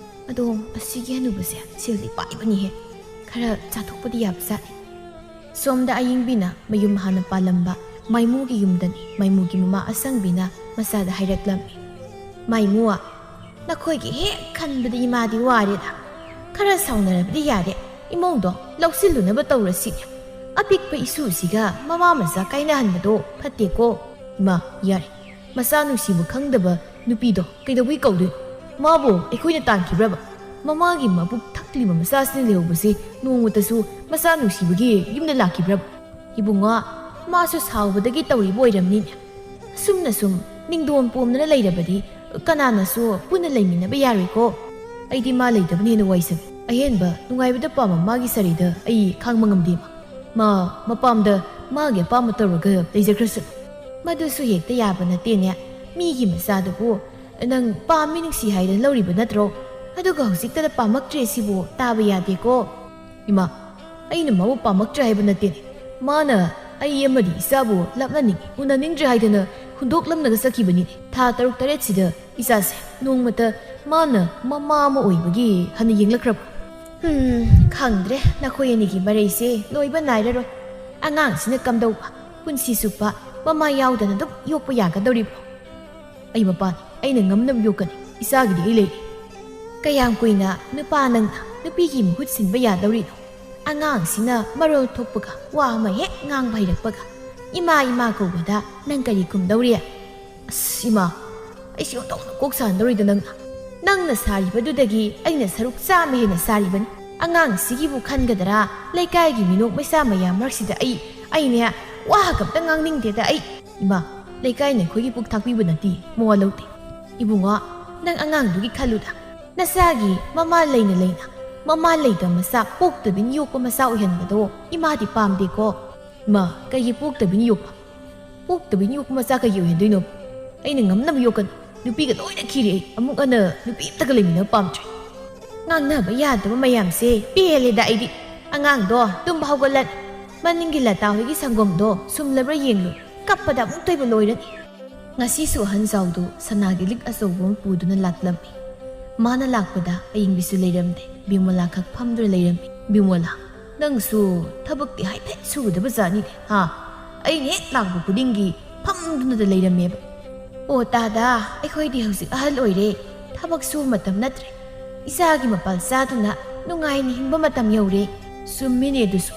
ꯑꯗꯣ ꯑꯁꯤꯒꯤ ꯍꯅꯨꯕꯁꯦ ꯁꯦꯜꯗꯤ ꯄꯥꯏꯕꯅꯤꯍꯦ꯫ ꯈꯔ ꯆꯥꯊꯣꯛꯄꯗꯤ ꯌꯥꯕꯖꯥꯠꯅꯤ꯫ ꯁꯣꯝꯗ ꯑꯌꯤꯡꯕꯤꯅ ꯃꯌꯨꯝ ꯍꯥꯟꯅ ꯄꯥꯜꯂꯝꯕ ꯃꯥꯏꯃꯨꯒꯤ ꯌꯨꯝꯗꯅꯤ ꯃꯥꯏꯃꯨꯒꯤ ꯃꯃꯥ ꯑꯁꯪꯕꯤꯅ ꯃꯆꯥꯗ ꯍꯥꯏꯔꯛꯂꯝꯃꯤ꯫ "ꯃꯥꯏꯃꯨ, ꯅꯈꯣꯏꯒꯤ ꯍꯦꯛ ꯈꯟꯕꯗ ꯏꯃꯥꯗꯤ ꯋꯥꯔꯦꯗ꯫ ꯈꯔ ꯁꯥꯎꯅꯔꯕꯗꯤ ꯌꯥꯔꯦ, ꯏꯃꯧꯗꯣ ꯂꯧꯁꯤꯜꯂꯨꯅꯕ ꯇꯧꯔꯁꯤ꯫ ꯑꯄꯤꯛꯄ ꯏꯁꯨꯁꯤꯒ ꯃꯃꯥ ꯃꯆꯥ ꯀꯥꯏꯅꯍꯟꯕꯗꯣ ꯐꯠꯇꯦꯀꯣ?" "ꯏꯃꯥ, ꯌꯥꯔꯦ꯫ ꯃꯆꯥ ꯅꯨꯡꯁꯤꯕ ꯈꯪꯗꯕ ꯅꯨꯄꯤꯗꯣ ꯀꯩꯗꯧꯕꯩ ꯀꯧꯗꯣꯏꯅꯣ? ꯃꯥꯕꯨ ꯑꯩꯈꯣꯏꯅ ꯇꯥꯟꯈꯤꯕ꯭ꯔꯕ? ꯃꯃꯥꯒꯤ ꯃꯕꯨꯛ ꯊꯛꯂꯤꯕ ꯃꯆꯥꯁꯤꯅ ꯂꯩꯍꯧꯕꯁꯦ ꯅꯣꯡꯃꯇꯁꯨ ꯃꯆꯥ ꯅꯨꯡꯁꯤꯕꯒꯤ ꯌꯨꯝꯗ ꯂꯥꯛꯈꯤꯕ꯭ꯔꯕ?" "ꯏꯕꯨꯡꯉꯣ, ꯃꯥꯁꯨ ꯁꯥꯎꯕꯗꯒꯤ ꯇꯧꯔꯤꯕ ꯑꯣꯏꯔꯝꯅꯤꯅꯦ꯫ ꯑꯁꯨꯝꯅ ꯁꯨꯝ ꯅꯤꯡꯗꯣꯟ ꯄꯣꯝꯗꯅ ꯂꯩꯔꯕꯗꯤ ꯀꯅꯥꯅꯁꯨ ꯄꯨꯟꯅ ꯂꯩꯃꯤꯟꯅꯕ ꯌꯥꯔꯣꯏꯀꯣ꯫ ꯑꯩꯗꯤ ꯃꯥ ꯂꯩꯇꯕꯅ ꯍꯦꯟꯅ ꯋꯥꯏꯁꯪꯉꯤ꯫ ꯑꯍꯦꯟꯕ ꯅꯨꯡꯉꯥꯏꯕꯗ ꯄꯥꯝꯕ ꯃꯥꯒꯤ ꯁꯥꯔꯤꯗ ꯑꯩ ꯈꯥꯡꯕ ꯉꯝꯗꯦ꯫ ꯃꯥ ꯃꯄꯥꯝꯗ ꯃꯥꯒꯤ ꯑꯄꯥꯝꯕ ꯇꯧꯔꯒ ꯂꯩꯖꯈ꯭ꯔꯁꯅꯨ꯫ ꯃꯗꯨꯁꯨ ꯍꯦꯛꯇ ꯌꯥꯕ ꯅꯠꯇꯦꯅꯦ꯫ ꯃꯤꯒꯤ ꯃꯆꯥꯗꯨꯕꯨ ꯅꯪ ꯄꯥꯝꯃꯤ ꯅꯨꯡꯁꯤ ꯍꯥꯏꯗꯅ ꯂꯧꯔꯤꯕ ꯅꯠꯇ꯭ꯔꯣ? ꯑꯗꯨꯒ ꯍꯧꯖꯤꯛꯇꯗ ꯄꯥꯝꯃꯛꯇ꯭ꯔꯦ ꯁꯤꯕꯨ ꯇꯥꯕ ꯌꯥꯗꯦꯀꯣ꯫" "ꯏꯃꯥ, ꯑꯩꯅ ꯃꯥꯕꯨ ꯄꯥꯝꯃꯛꯇ꯭ꯔꯦ ꯍꯥꯏꯕ ꯅꯠꯇꯦꯅꯦ꯫ ꯃꯥꯅ ꯑꯩ ꯑꯃꯗꯤ ꯏꯆꯥꯕꯨ ꯂꯥꯞꯅꯅꯤꯡꯉꯤ, ꯎꯅꯅꯤꯡꯗ꯭ꯔꯦ ꯍꯥꯏꯗꯅ ꯍꯨꯟꯗꯣꯛꯂꯝꯂꯒ ꯆꯠꯈꯤꯕꯅꯤꯅꯦ꯫ ꯊꯥ ꯇꯔꯨꯛ ꯇꯔꯦꯠꯁꯤꯗ ꯏꯆꯥꯁꯦ ꯅꯣꯡꯃꯇ ꯃꯥꯅ ꯃꯃꯥ ꯑꯃ ꯑꯣꯏꯕꯒꯤ ꯍꯟꯅ ꯌꯦꯡꯂꯛꯈ꯭ꯔꯕ?" "ꯍꯝ, ꯈꯪꯗ꯭ꯔꯦ, ꯅꯈꯣꯏ ꯑꯅꯤꯒꯤ ꯃꯔꯩꯁꯦ ꯂꯣꯏꯕ ꯅꯥꯏꯔꯔꯣꯏ꯫ ꯑꯉꯥꯡꯁꯤꯅ ꯀꯝꯗꯧꯕ ꯄꯨꯟꯁꯤ ꯆꯨꯞꯄ ꯃꯃꯥ ꯌꯥꯎꯗꯅ ꯑꯗꯨꯝ ꯌꯣꯛꯄ ꯌꯥꯒꯗꯧꯔꯤꯕ꯭ꯔꯣ?" "ꯑꯩ ꯃꯄꯥꯅꯤ, ꯑꯩꯅ ꯉꯝꯅꯕ ꯌꯣꯛꯀꯅꯤ꯫ ꯏꯆꯥꯒꯤꯗꯤ ꯑꯩ ꯂꯩꯔꯤ꯫" "ꯀꯌꯥꯝ ꯀꯨꯏꯅ ꯅꯨꯄꯥ ꯅꯪꯅ ꯅꯨꯄꯤꯒꯤ ꯃꯍꯨꯠ ꯁꯤꯟꯕ ꯌꯥꯗꯧꯔꯤꯅꯣ? ꯑꯉꯥꯡꯁꯤꯅ ꯃꯔꯣꯜ ꯊꯣꯛꯄꯒ ꯋꯥ ꯑꯃ ꯍꯦꯛ ꯉꯥꯡꯕ ꯍꯩꯔꯛꯄꯒ ꯏꯃꯥ, ꯏꯃꯥ ꯀꯧꯕꯗ ꯅꯪ ꯀꯔꯤ ꯈꯨꯝꯗꯧꯔꯤ?" "ꯑꯁ ꯏꯃꯥ, ꯑꯩꯁꯤ ꯑꯣꯟꯊꯣꯛꯅ ꯀꯣꯛ ꯁꯥꯟꯗꯧꯔꯤꯗ ꯅꯪꯅ꯫ ꯅꯪꯅ ꯁꯥꯔꯤꯕꯗꯨꯗꯒꯤ ꯑꯩꯅ ꯁꯔꯨꯛ ꯆꯥꯝꯃ ꯍꯦꯟꯅ ꯁꯥꯔꯤꯕꯅꯤ꯫ ꯑꯉꯥꯡꯁꯤꯒꯤꯕꯨ ꯈꯟꯒꯗ꯭ꯔꯥ? ꯂꯩꯀꯥꯏꯒꯤ ꯃꯤꯅꯣꯛ ꯃꯩꯁꯥ ꯃꯌꯥꯝ ꯃꯔꯛꯁꯤꯗ ꯑꯩ, ꯑꯩꯅꯦ, ꯋꯥꯒ ꯑꯝꯇ ꯉꯥꯡꯅꯤꯡꯗꯦꯗ ꯑꯩ꯫" "ꯏꯃꯥ, ꯂꯩꯀꯥꯏꯅ ꯑꯩꯈꯣꯏꯒꯤ ꯄꯨꯛ ꯊꯥꯛꯄꯤꯕ ꯅꯠꯇꯦ, ꯃꯋꯥ ꯂꯧꯗꯦ꯫" "ꯏꯕꯨꯡꯉꯣ, ꯅꯪ ꯑꯉꯥꯡꯗꯨꯒꯤ ꯈꯜꯂꯨꯗ꯫ ꯅꯆꯥꯒꯤ ꯃꯃꯥ ꯂꯩꯅ ꯂꯩꯅ ꯃꯃꯥ ꯂꯩꯇꯕ ꯃꯆꯥ ꯄꯣꯛꯇꯕꯤꯅ ꯌꯣꯛꯄ ꯃꯆꯥ ꯑꯣꯏꯍꯟꯕꯗꯣ ꯏꯃꯥꯗꯤ ꯄꯥꯝꯗꯦꯀꯣ꯫" "ꯏꯃꯥ, ꯀꯩꯒꯤ ꯄꯣꯛꯇꯕꯤꯅ ꯌꯣꯛꯄ? ꯄꯣꯛꯇꯕꯤꯅ ꯌꯣꯛꯄ ꯃꯆꯥ ꯀꯩꯒꯤ ꯑꯣꯏꯍꯟꯗꯣꯏꯅꯣ? ꯑꯩꯅ ꯉꯝꯅꯕ ꯌꯣꯛꯀꯅꯤ꯫ ꯅꯨꯄꯤꯒ ꯂꯣꯏꯅ ꯈꯤꯔꯦ ꯑꯩ꯫ ꯑꯃꯨꯛ ꯍꯟꯅ ꯅꯨꯄꯤ ꯑꯝꯇꯒ ꯂꯩꯃꯤꯟꯅꯕ ꯄꯥꯝꯗ꯭ꯔꯦ꯫" "ꯉꯥꯡꯅꯕ ꯌꯥꯗꯕ ꯃꯌꯥꯝꯁꯦ ꯄꯦꯜꯂꯦꯗ ꯑꯩꯗꯤ꯫ ꯑꯉꯥꯡꯗꯣ ꯇꯨꯝꯕ ꯍꯧꯒꯠꯂꯅꯤ꯫ ꯃꯅꯤꯡꯒꯤ ꯂꯇꯥ ꯍꯣꯏꯒꯤ ꯁꯪꯒꯣꯝꯗꯣ ꯁꯨꯝꯂꯕ꯭ꯔꯥ ꯌꯦꯡꯂꯨ꯫ ꯀꯞꯄꯗ ꯑꯃꯨꯛꯇꯣꯏꯕ ꯂꯣꯏꯔꯅꯤ꯫" ꯉꯁꯤꯁꯨ ꯑꯍꯟ ꯖꯥꯎꯗꯨ ꯁꯅꯥꯒꯤ ꯂꯤꯛ ꯑꯆꯧꯕ ꯑꯃ ꯄꯨꯗꯨꯅ ꯂꯥꯛꯂꯝꯃꯤ꯫ ꯃꯥꯅ ꯂꯥꯛꯄꯗ ꯑꯌꯤꯡꯕꯤꯁꯨ ꯂꯩꯔꯝꯗꯦ, ꯕꯤꯃꯣꯂꯥ ꯈꯛ ꯐꯝꯗꯨꯅ ꯂꯩꯔꯝꯃꯤ꯫ "ꯕꯤꯃꯣꯂꯥ, ꯅꯪꯁꯨ ꯊꯕꯛꯇꯤ ꯍꯥꯏꯐꯦꯠ ꯁꯨꯒꯗꯕ ꯖꯥꯠꯅꯤꯅꯦ, ꯍꯥ? ꯑꯩꯅ ꯍꯦꯛ ꯂꯥꯛꯄ ꯈꯨꯗꯤꯡꯒꯤ ꯐꯝꯗꯨꯅꯗ ꯂꯩꯔꯝꯃꯦꯕ꯫" ꯑꯣ ꯇꯥꯗꯥ, ꯑꯩꯈꯣꯏꯗꯤ ꯍꯧꯖꯤꯛ ꯑꯍꯜ ꯑꯣꯏꯔꯦ, ꯊꯕꯛ ꯁꯨꯕ ꯃꯇꯝ ꯅꯠꯇ꯭ꯔꯦ, ꯏꯆꯥꯒꯤ ꯃꯄꯥꯜ ꯆꯥꯗꯨꯅ ꯅꯨꯡꯉꯥꯏꯅ ꯍꯤꯡꯕ ꯃꯇꯝ ꯌꯧꯔꯦ꯫ ꯆꯨꯝꯃꯤꯅꯦ ꯑꯗꯨꯁꯨ꯫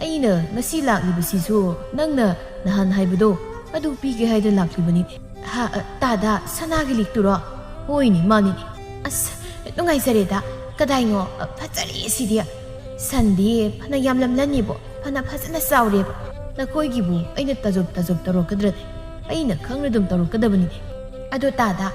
ꯑꯩꯅ ꯉꯁꯤ ꯂꯥꯛꯂꯤꯕꯁꯤꯁꯨ ꯅꯪꯅ ꯅꯍꯥꯟ ꯍꯥꯏꯕꯗꯣ ꯑꯗꯨ ꯄꯤꯒꯦ ꯍꯥꯏꯗꯅ ꯂꯥꯛꯂꯤꯕꯅꯤꯅꯦ꯫ ꯍꯥ, ꯑ, ꯇꯥꯗꯥ, ꯁꯅꯥꯒꯤ ꯂꯤꯛꯇꯨꯔꯣ? ꯍꯣꯏꯅꯦ, ꯃꯥꯅꯤꯅꯦ꯫ ꯑꯁ, ꯅꯨꯡꯉꯥꯏꯖꯔꯦꯗ꯫ ꯀꯗꯥꯏꯅꯣ? ꯑ, ꯐꯖꯔꯦ ꯁꯤꯗꯤ꯫ ꯁꯟꯗꯤ ꯐꯅ ꯌꯥꯝꯂꯝꯂꯅꯤꯕꯣ, ꯐꯅ ꯐꯖꯅ ꯆꯥꯎꯔꯦꯕ꯫ ꯅꯈꯣꯏꯒꯤꯕꯨ ꯑꯩꯅ ꯇꯥꯖꯣꯞ ꯇꯥꯖꯣꯞ ꯇꯧꯔꯛꯀꯗ꯭ꯔꯅꯦ? ꯑꯩꯅ ꯈꯪꯅ ꯑꯗꯨꯝ ꯇꯧꯔꯛꯀꯗꯕꯅꯤꯅꯦ꯫ ꯑꯗꯣ ꯇꯥꯗꯥ,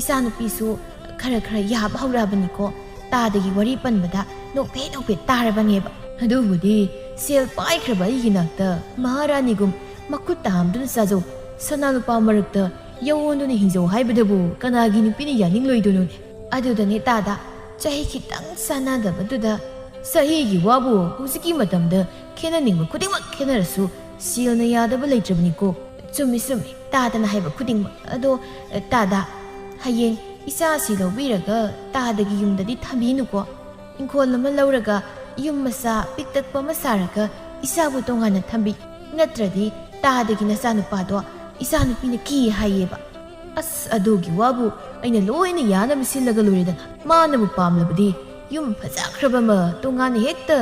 ꯏꯆꯥꯅꯨꯄꯤꯁꯨ ꯈꯔ ꯈꯔ ꯌꯥꯕ ꯍꯧꯔꯛꯑꯕꯅꯤꯀꯣ꯫ ꯇꯥꯗꯒꯤ ꯋꯥꯔꯤ ꯄꯟꯕꯗ ꯅꯣꯛꯐꯦꯠ ꯅꯣꯛꯐꯦꯠ ꯇꯥꯔꯕꯅꯦꯕ꯫ ꯑꯗꯨꯕꯨꯗꯤ ꯁꯦꯜ ꯄꯥꯏꯈ꯭ꯔꯕ ꯑꯩꯒꯤ ꯅꯥꯛꯇ ꯃꯍꯥꯔꯥꯅꯤꯒꯨꯝ ꯃꯈꯨꯠ ꯇꯥꯝꯗꯨꯅ ꯆꯥꯖꯧ, ꯁꯅꯥ ꯂꯨꯄꯥ ꯃꯔꯛꯇ ꯌꯧꯑꯣꯟꯗꯨꯅ ꯍꯤꯡꯖꯧ ꯍꯥꯏꯕꯗꯕꯨ ꯀꯅꯥꯒꯤ ꯅꯨꯄꯤꯅ ꯌꯥꯅꯤꯡꯂꯣꯏꯗꯣꯏꯅꯣꯅꯦ? ꯑꯗꯨꯗꯅꯦ ꯇꯥꯗꯥ, ꯆꯍꯤ ꯈꯤꯇꯪ ꯆꯥꯟꯅꯗꯕꯗꯨꯗ꯫ ꯆꯍꯤꯒꯤ ꯋꯥꯕꯨ ꯍꯧꯖꯤꯛꯀꯤ ꯃꯇꯝꯗ ꯈꯦꯠꯅꯅꯤꯡꯕ ꯈꯨꯗꯤꯡꯃꯛ ꯈꯦꯠꯅꯔꯁꯨ ꯁꯦꯜꯅ ꯌꯥꯗꯕ ꯂꯩꯇ꯭ꯔꯕꯅꯤꯀꯣ꯫ ꯆꯨꯝꯃꯤ, ꯆꯨꯝꯃꯤ, ꯇꯥꯗꯅ ꯍꯥꯏꯕ ꯈꯨꯗꯤꯡꯃꯛ꯫ ꯑꯗꯣ, ꯇꯥꯗꯥ, ꯍꯌꯦꯡ ꯏꯆꯥꯁꯤ ꯂꯧꯕꯤꯔꯒ ꯇꯥꯗꯒꯤ ꯌꯨꯝꯗꯗꯤ ꯊꯝꯕꯤꯅꯨꯀꯣ꯫ ꯏꯪꯈꯣꯜ ꯑꯃ ꯂꯧꯔꯒ ꯌꯨꯝ ꯃꯆꯥ ꯄꯤꯛꯇꯛꯄ ꯑꯃ ꯁꯥꯔꯒ ꯏꯆꯥꯕꯨ ꯇꯣꯉꯥꯟꯅ ꯊꯝꯕꯤ꯫ ꯅꯠꯇ꯭ꯔꯗꯤ ꯇꯥꯗꯒꯤ ꯅꯆꯥꯅꯨꯄꯥꯗꯣ ꯏꯆꯥꯅꯨꯄꯤꯅ ꯀꯤ ꯍꯥꯏꯌꯦꯕ꯫ ꯑꯁ, ꯑꯗꯨꯒꯤ ꯋꯥꯕꯨ ꯑꯩꯅ ꯂꯣꯏꯅ ꯌꯥꯅꯕ ꯁꯤꯜꯂꯒ ꯂꯣꯏꯔꯦꯗꯅ꯫ ꯃꯥꯅꯕꯨ ꯄꯥꯝꯂꯕꯗꯤ ꯌꯨꯝ ꯐꯖꯈ꯭ꯔꯕ ꯑꯃ ꯇꯣꯉꯥꯟꯅ ꯍꯦꯛꯇ,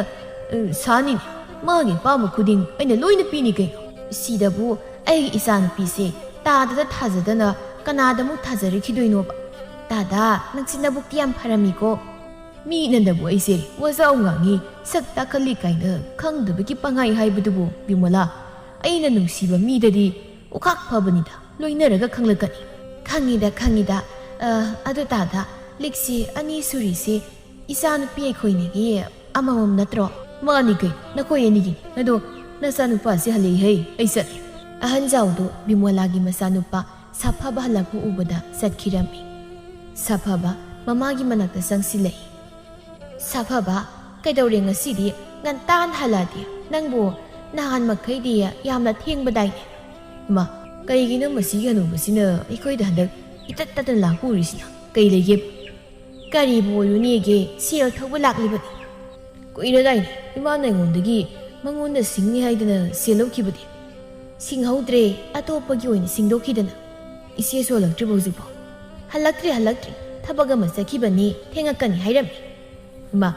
ꯑ, ꯁꯥꯅꯤꯅꯦ꯫ ꯃꯥꯒꯤ ꯑꯄꯥꯝꯕ ꯈꯨꯗꯤꯡ ꯑꯩꯅ ꯂꯣꯏꯅ ꯄꯤꯅꯤ ꯀꯩꯅꯣ꯫ ꯁꯤꯗꯕꯨ ꯑꯩꯒꯤ ꯏꯆꯥꯅꯨꯄꯤꯁꯦ ꯇꯥꯗꯗ ꯊꯥꯖꯗꯅ ꯀꯅꯥꯗ ꯑꯃꯨꯛ ꯊꯥꯖꯔꯛꯈꯤꯗꯣꯏꯅꯣꯕ? ꯇꯥꯗꯥ, ꯅꯪꯁꯤ ꯅꯕꯨꯛꯇꯤ ꯌꯥꯝ ꯐꯔꯝꯃꯤꯀꯣ꯫ ꯃꯤꯅ ꯅꯕꯨ ꯑꯩꯁꯦ ꯋꯥꯖꯥꯎ ꯉꯥꯡꯉꯤ, ꯁꯛ ꯇꯥꯛꯀꯜꯂꯤ ꯀꯥꯏꯅ ꯈꯪꯗꯕꯒꯤ ꯄꯪꯍꯥꯏ ꯍꯥꯏꯕꯗꯨꯕꯨ, ꯕꯤꯃꯣꯂꯥ꯫ ꯑꯩꯅ ꯅꯨꯡꯁꯤꯕ ꯃꯤꯗꯗꯤ ꯑꯣꯈꯥꯛ ꯐꯕꯅꯤꯗ, ꯂꯣꯏꯅꯔꯒ ꯈꯪꯂꯛꯀꯅꯤ꯫ ꯈꯪꯉꯤꯗ, ꯈꯪꯉꯤꯗ꯫ ꯑ, ꯑꯗꯨ ꯇꯥꯗꯥ, ꯂꯤꯛꯁꯤ ꯑꯅꯤ ꯁꯨꯔꯤꯁꯤ ꯏꯆꯥꯅꯨꯄꯤ ꯑꯩꯈꯣꯏꯅꯤꯒꯤ ꯑꯃꯃꯝ ꯅꯠꯇ꯭ꯔꯣ? ꯃꯥꯅꯤ ꯀꯩ, ꯅꯈꯣꯏ ꯑꯅꯤꯒꯤꯅꯤ꯫ ꯑꯗꯣ ꯅꯆꯥꯅꯨꯄꯥꯁꯤ ꯍꯜꯂꯛꯏꯍꯦ, ꯑꯩ ꯆꯠꯂꯦ꯫ ꯑꯍꯟꯖꯥꯎꯗꯨ ꯕꯤꯃꯣꯂꯥꯒꯤ ꯃꯆꯥꯅꯨꯄꯥ ꯁꯥꯐꯕ ꯍꯜꯂꯛꯄ ꯎꯕꯗ ꯆꯠꯈꯤꯔꯝꯃꯤ꯫ ꯁꯥꯐꯕ ꯃꯃꯥꯒꯤ ꯃꯅꯥꯛꯇ ꯆꯪꯁꯤꯜꯂꯛꯏ꯫ ꯁꯥꯐꯕ, ꯀꯩꯗꯧꯔꯦ ꯉꯁꯤꯗꯤ ꯉꯟꯇꯥꯅ ꯍꯜꯂꯛꯑꯗꯤ? ꯅꯪꯕꯨ ꯅꯍꯥꯟ ꯃꯈꯩꯗꯤ ꯌꯥꯝꯅ ꯊꯦꯡꯕꯗꯥꯏꯅꯦ? ꯏꯃꯥ, ꯀꯩꯒꯤꯅꯣ ꯃꯁꯤꯒꯤ ꯍꯅꯨꯕꯁꯤꯅ ꯑꯩꯈꯣꯏꯗ ꯍꯟꯗꯛ ꯏꯇꯠ ꯇꯠꯇꯅ ꯂꯥꯛꯄ ꯎꯔꯤꯁꯤꯅ? ꯀꯩ ꯂꯩꯒꯦ? ꯀꯔꯤꯕꯨ ꯑꯣꯏꯔꯨꯅꯦꯒꯦ, ꯁꯦꯜ ꯊꯧꯕ ꯂꯥꯛꯂꯤꯕꯅꯤ꯫ ꯀꯨꯏꯔꯗꯥꯏꯅꯦ ꯏꯃꯥꯅ ꯑꯩꯉꯣꯟꯗꯒꯤ ꯃꯉꯣꯟꯗ ꯁꯤꯡꯅꯤ ꯍꯥꯏꯗꯅ ꯁꯦꯜ ꯂꯧꯈꯤꯕꯗꯤ? ꯁꯤꯡꯍꯧꯗ꯭ꯔꯦ, ꯑꯇꯣꯞꯄꯒꯤ ꯑꯣꯏꯅ ꯁꯤꯡꯗꯣꯛꯈꯤꯗꯅ꯫ "ꯏꯆꯦꯁꯨ ꯍꯜꯂꯛꯇ꯭ꯔꯤꯕꯣ ꯍꯧꯖꯤꯛꯐꯥꯎ?" "ꯍꯜꯂꯛꯇ꯭ꯔꯤ, ꯍꯜꯂꯛꯇ꯭ꯔꯤ꯫ ꯊꯕꯛ ꯑꯃ ꯆꯠꯈꯤꯕꯅꯤ, ꯊꯦꯡꯉꯛꯀꯅꯤ ꯍꯥꯏꯔꯝꯃꯤ꯫" "ꯏꯃꯥ,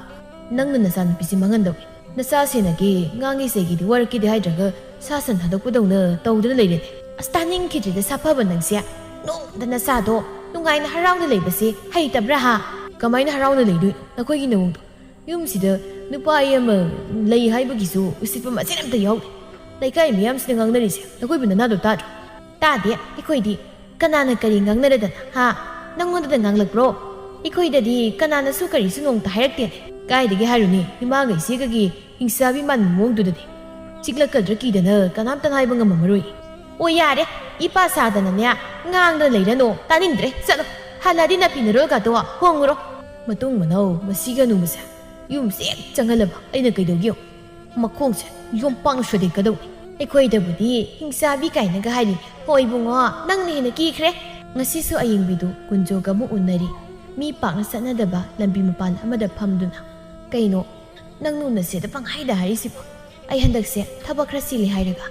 ꯅꯪꯅ ꯅꯆꯥꯅꯨꯄꯤꯁꯤ ꯃꯥꯡꯍꯟꯗꯧꯔꯤ꯫ ꯅꯆꯥ ꯁꯦꯟꯅꯒꯦ, ꯉꯥꯡꯒꯦ ꯁꯦꯒꯦꯗꯤ ꯋꯥꯔꯛꯀꯦꯗꯤ ꯍꯥꯏꯗ꯭ꯔꯒ ꯁꯥ ꯁꯟ ꯊꯥꯗꯣꯛꯄꯗꯧꯅ ꯇꯧꯗꯨꯅ ꯂꯩꯔꯦꯅꯦ꯫ ꯑꯁ, ꯇꯥꯅꯤꯡꯈꯤꯗ꯭ꯔꯦꯗ, ꯁꯥꯐꯕ ꯅꯪꯁꯦ꯫ ꯅꯣꯡꯃꯗ ꯅꯆꯥꯗꯣ ꯅꯨꯡꯉꯥꯏꯅ ꯍꯔꯥꯎꯅ ꯂꯩꯕꯁꯦ ꯍꯩꯇꯕ꯭ꯔꯥ, ꯍꯥ?" "ꯀꯃꯥꯏꯅ ꯍꯔꯥꯎꯅ ꯂꯩꯗꯣꯏꯅꯣ? ꯅꯈꯣꯏꯒꯤ ꯅꯑꯣꯡꯗꯣ꯫ ꯌꯨꯝꯁꯤꯗ ꯅꯨꯄꯥ ꯑꯃ ꯂꯩ ꯍꯥꯏꯕꯒꯤꯁꯨ ꯎꯁꯤꯠꯄ ꯃꯆꯦꯠ ꯑꯝꯇ ꯌꯥꯎꯗꯦ꯫ ꯂꯩꯀꯥꯏ ꯃꯤꯌꯥꯝꯁꯤꯅ ꯉꯥꯡꯅꯔꯤꯁꯦ ꯅꯈꯣꯏꯕꯨ ꯅꯅꯥꯗꯣ ꯇꯥꯗ꯭ꯔꯣ?" "ꯇꯥꯗꯦ, ꯑꯩꯈꯣꯏꯗꯤ ꯀꯅꯥꯅ ꯀꯔꯤ ꯉꯥꯡꯅꯔꯗꯅ, ꯍꯥ? ꯅꯪꯉꯣꯟꯗꯗ ꯉꯥꯡꯂꯛꯄ꯭ꯔꯣ? ꯑꯩꯈꯣꯏꯗꯗꯤ ꯀꯅꯥꯅꯁꯨ ꯀꯔꯤꯁꯨ ꯅꯣꯡꯇ ꯍꯥꯏꯔꯛꯇꯦꯅꯦ꯫ ꯀꯥꯏꯗꯒꯤ ꯍꯥꯏꯔꯨꯅꯤ, ꯏꯃꯥꯒ ꯏꯆꯦꯒꯒꯤ ꯍꯤꯡꯆꯥꯕꯤ ꯃꯥꯟꯕ ꯃꯑꯣꯡꯗꯨꯗꯗꯤ꯫ ꯆꯤꯛꯂꯛꯀꯗ꯭ꯔꯥ ꯀꯤꯗꯅ ꯀꯅꯥꯝꯇꯅ ꯍꯥꯏꯕ ꯉꯝꯃꯝꯃꯔꯣꯏ꯫" "ꯑꯣ, ꯌꯥꯔꯦ, ꯏꯄꯥ ꯁꯥꯗꯅꯅꯦ ꯉꯥꯡꯗꯅ ꯂꯩꯔꯅꯨ, ꯇꯥꯅꯤꯡꯗ꯭ꯔꯦ꯫ ꯆꯠꯂꯣ, ꯍꯜꯂꯗꯤ ꯅꯐꯤ ꯅꯔꯣꯜꯒꯗꯣ ꯍꯣꯡꯉꯨꯔꯣ꯫" ꯃꯇꯨꯡ ꯃꯅꯥꯎ ꯃꯁꯤꯒꯤ ꯑꯅꯨꯕꯁꯦ ꯌꯨꯝꯁꯦ ꯍꯦꯛ ꯆꯪꯍꯜꯂꯕ ꯑꯩꯅ ꯀꯩꯗꯧꯒꯦ ꯌꯦꯡꯉꯨ꯫ ꯃꯈꯣꯡꯁꯦ ꯌꯣꯝꯄꯥꯛꯅ ꯁꯣꯗꯦꯛꯀꯗꯧꯅꯤ꯫ ꯑꯩꯈꯣꯏꯗꯕꯨꯗꯤ ꯍꯤꯡꯆꯥꯕꯤ ꯀꯥꯏꯅꯒ ꯍꯥꯏꯔꯤ꯫ ꯍꯣꯏ ꯏꯕꯨꯡꯉꯣ, ꯅꯪꯅ ꯍꯦꯟꯅ ꯀꯤꯈ꯭ꯔꯦ꯫ ꯉꯁꯤꯁꯨ ꯑꯌꯤꯡꯕꯤꯗꯨ ꯀꯨꯟꯖꯣꯒ ꯑꯃꯨꯛ ꯎꯅꯔꯤ꯫ ꯃꯤ ꯄꯥꯛꯅ ꯆꯠꯅꯗꯕ ꯂꯝꯕꯤ ꯃꯄꯥꯟ ꯑꯃꯗ ꯐꯝꯗꯨꯅ꯫ "ꯀꯩꯅꯣ, ꯅꯪ ꯅꯨꯡꯅꯁꯦꯗ ꯄꯪꯍꯥꯏꯗ ꯍꯥꯏꯔꯤꯁꯤꯕꯣ? ꯑꯩ ꯍꯟꯗꯛꯁꯦ ꯊꯕꯛ ꯈꯔ ꯆꯤꯜꯂꯤ ꯍꯥꯏꯔꯒ?"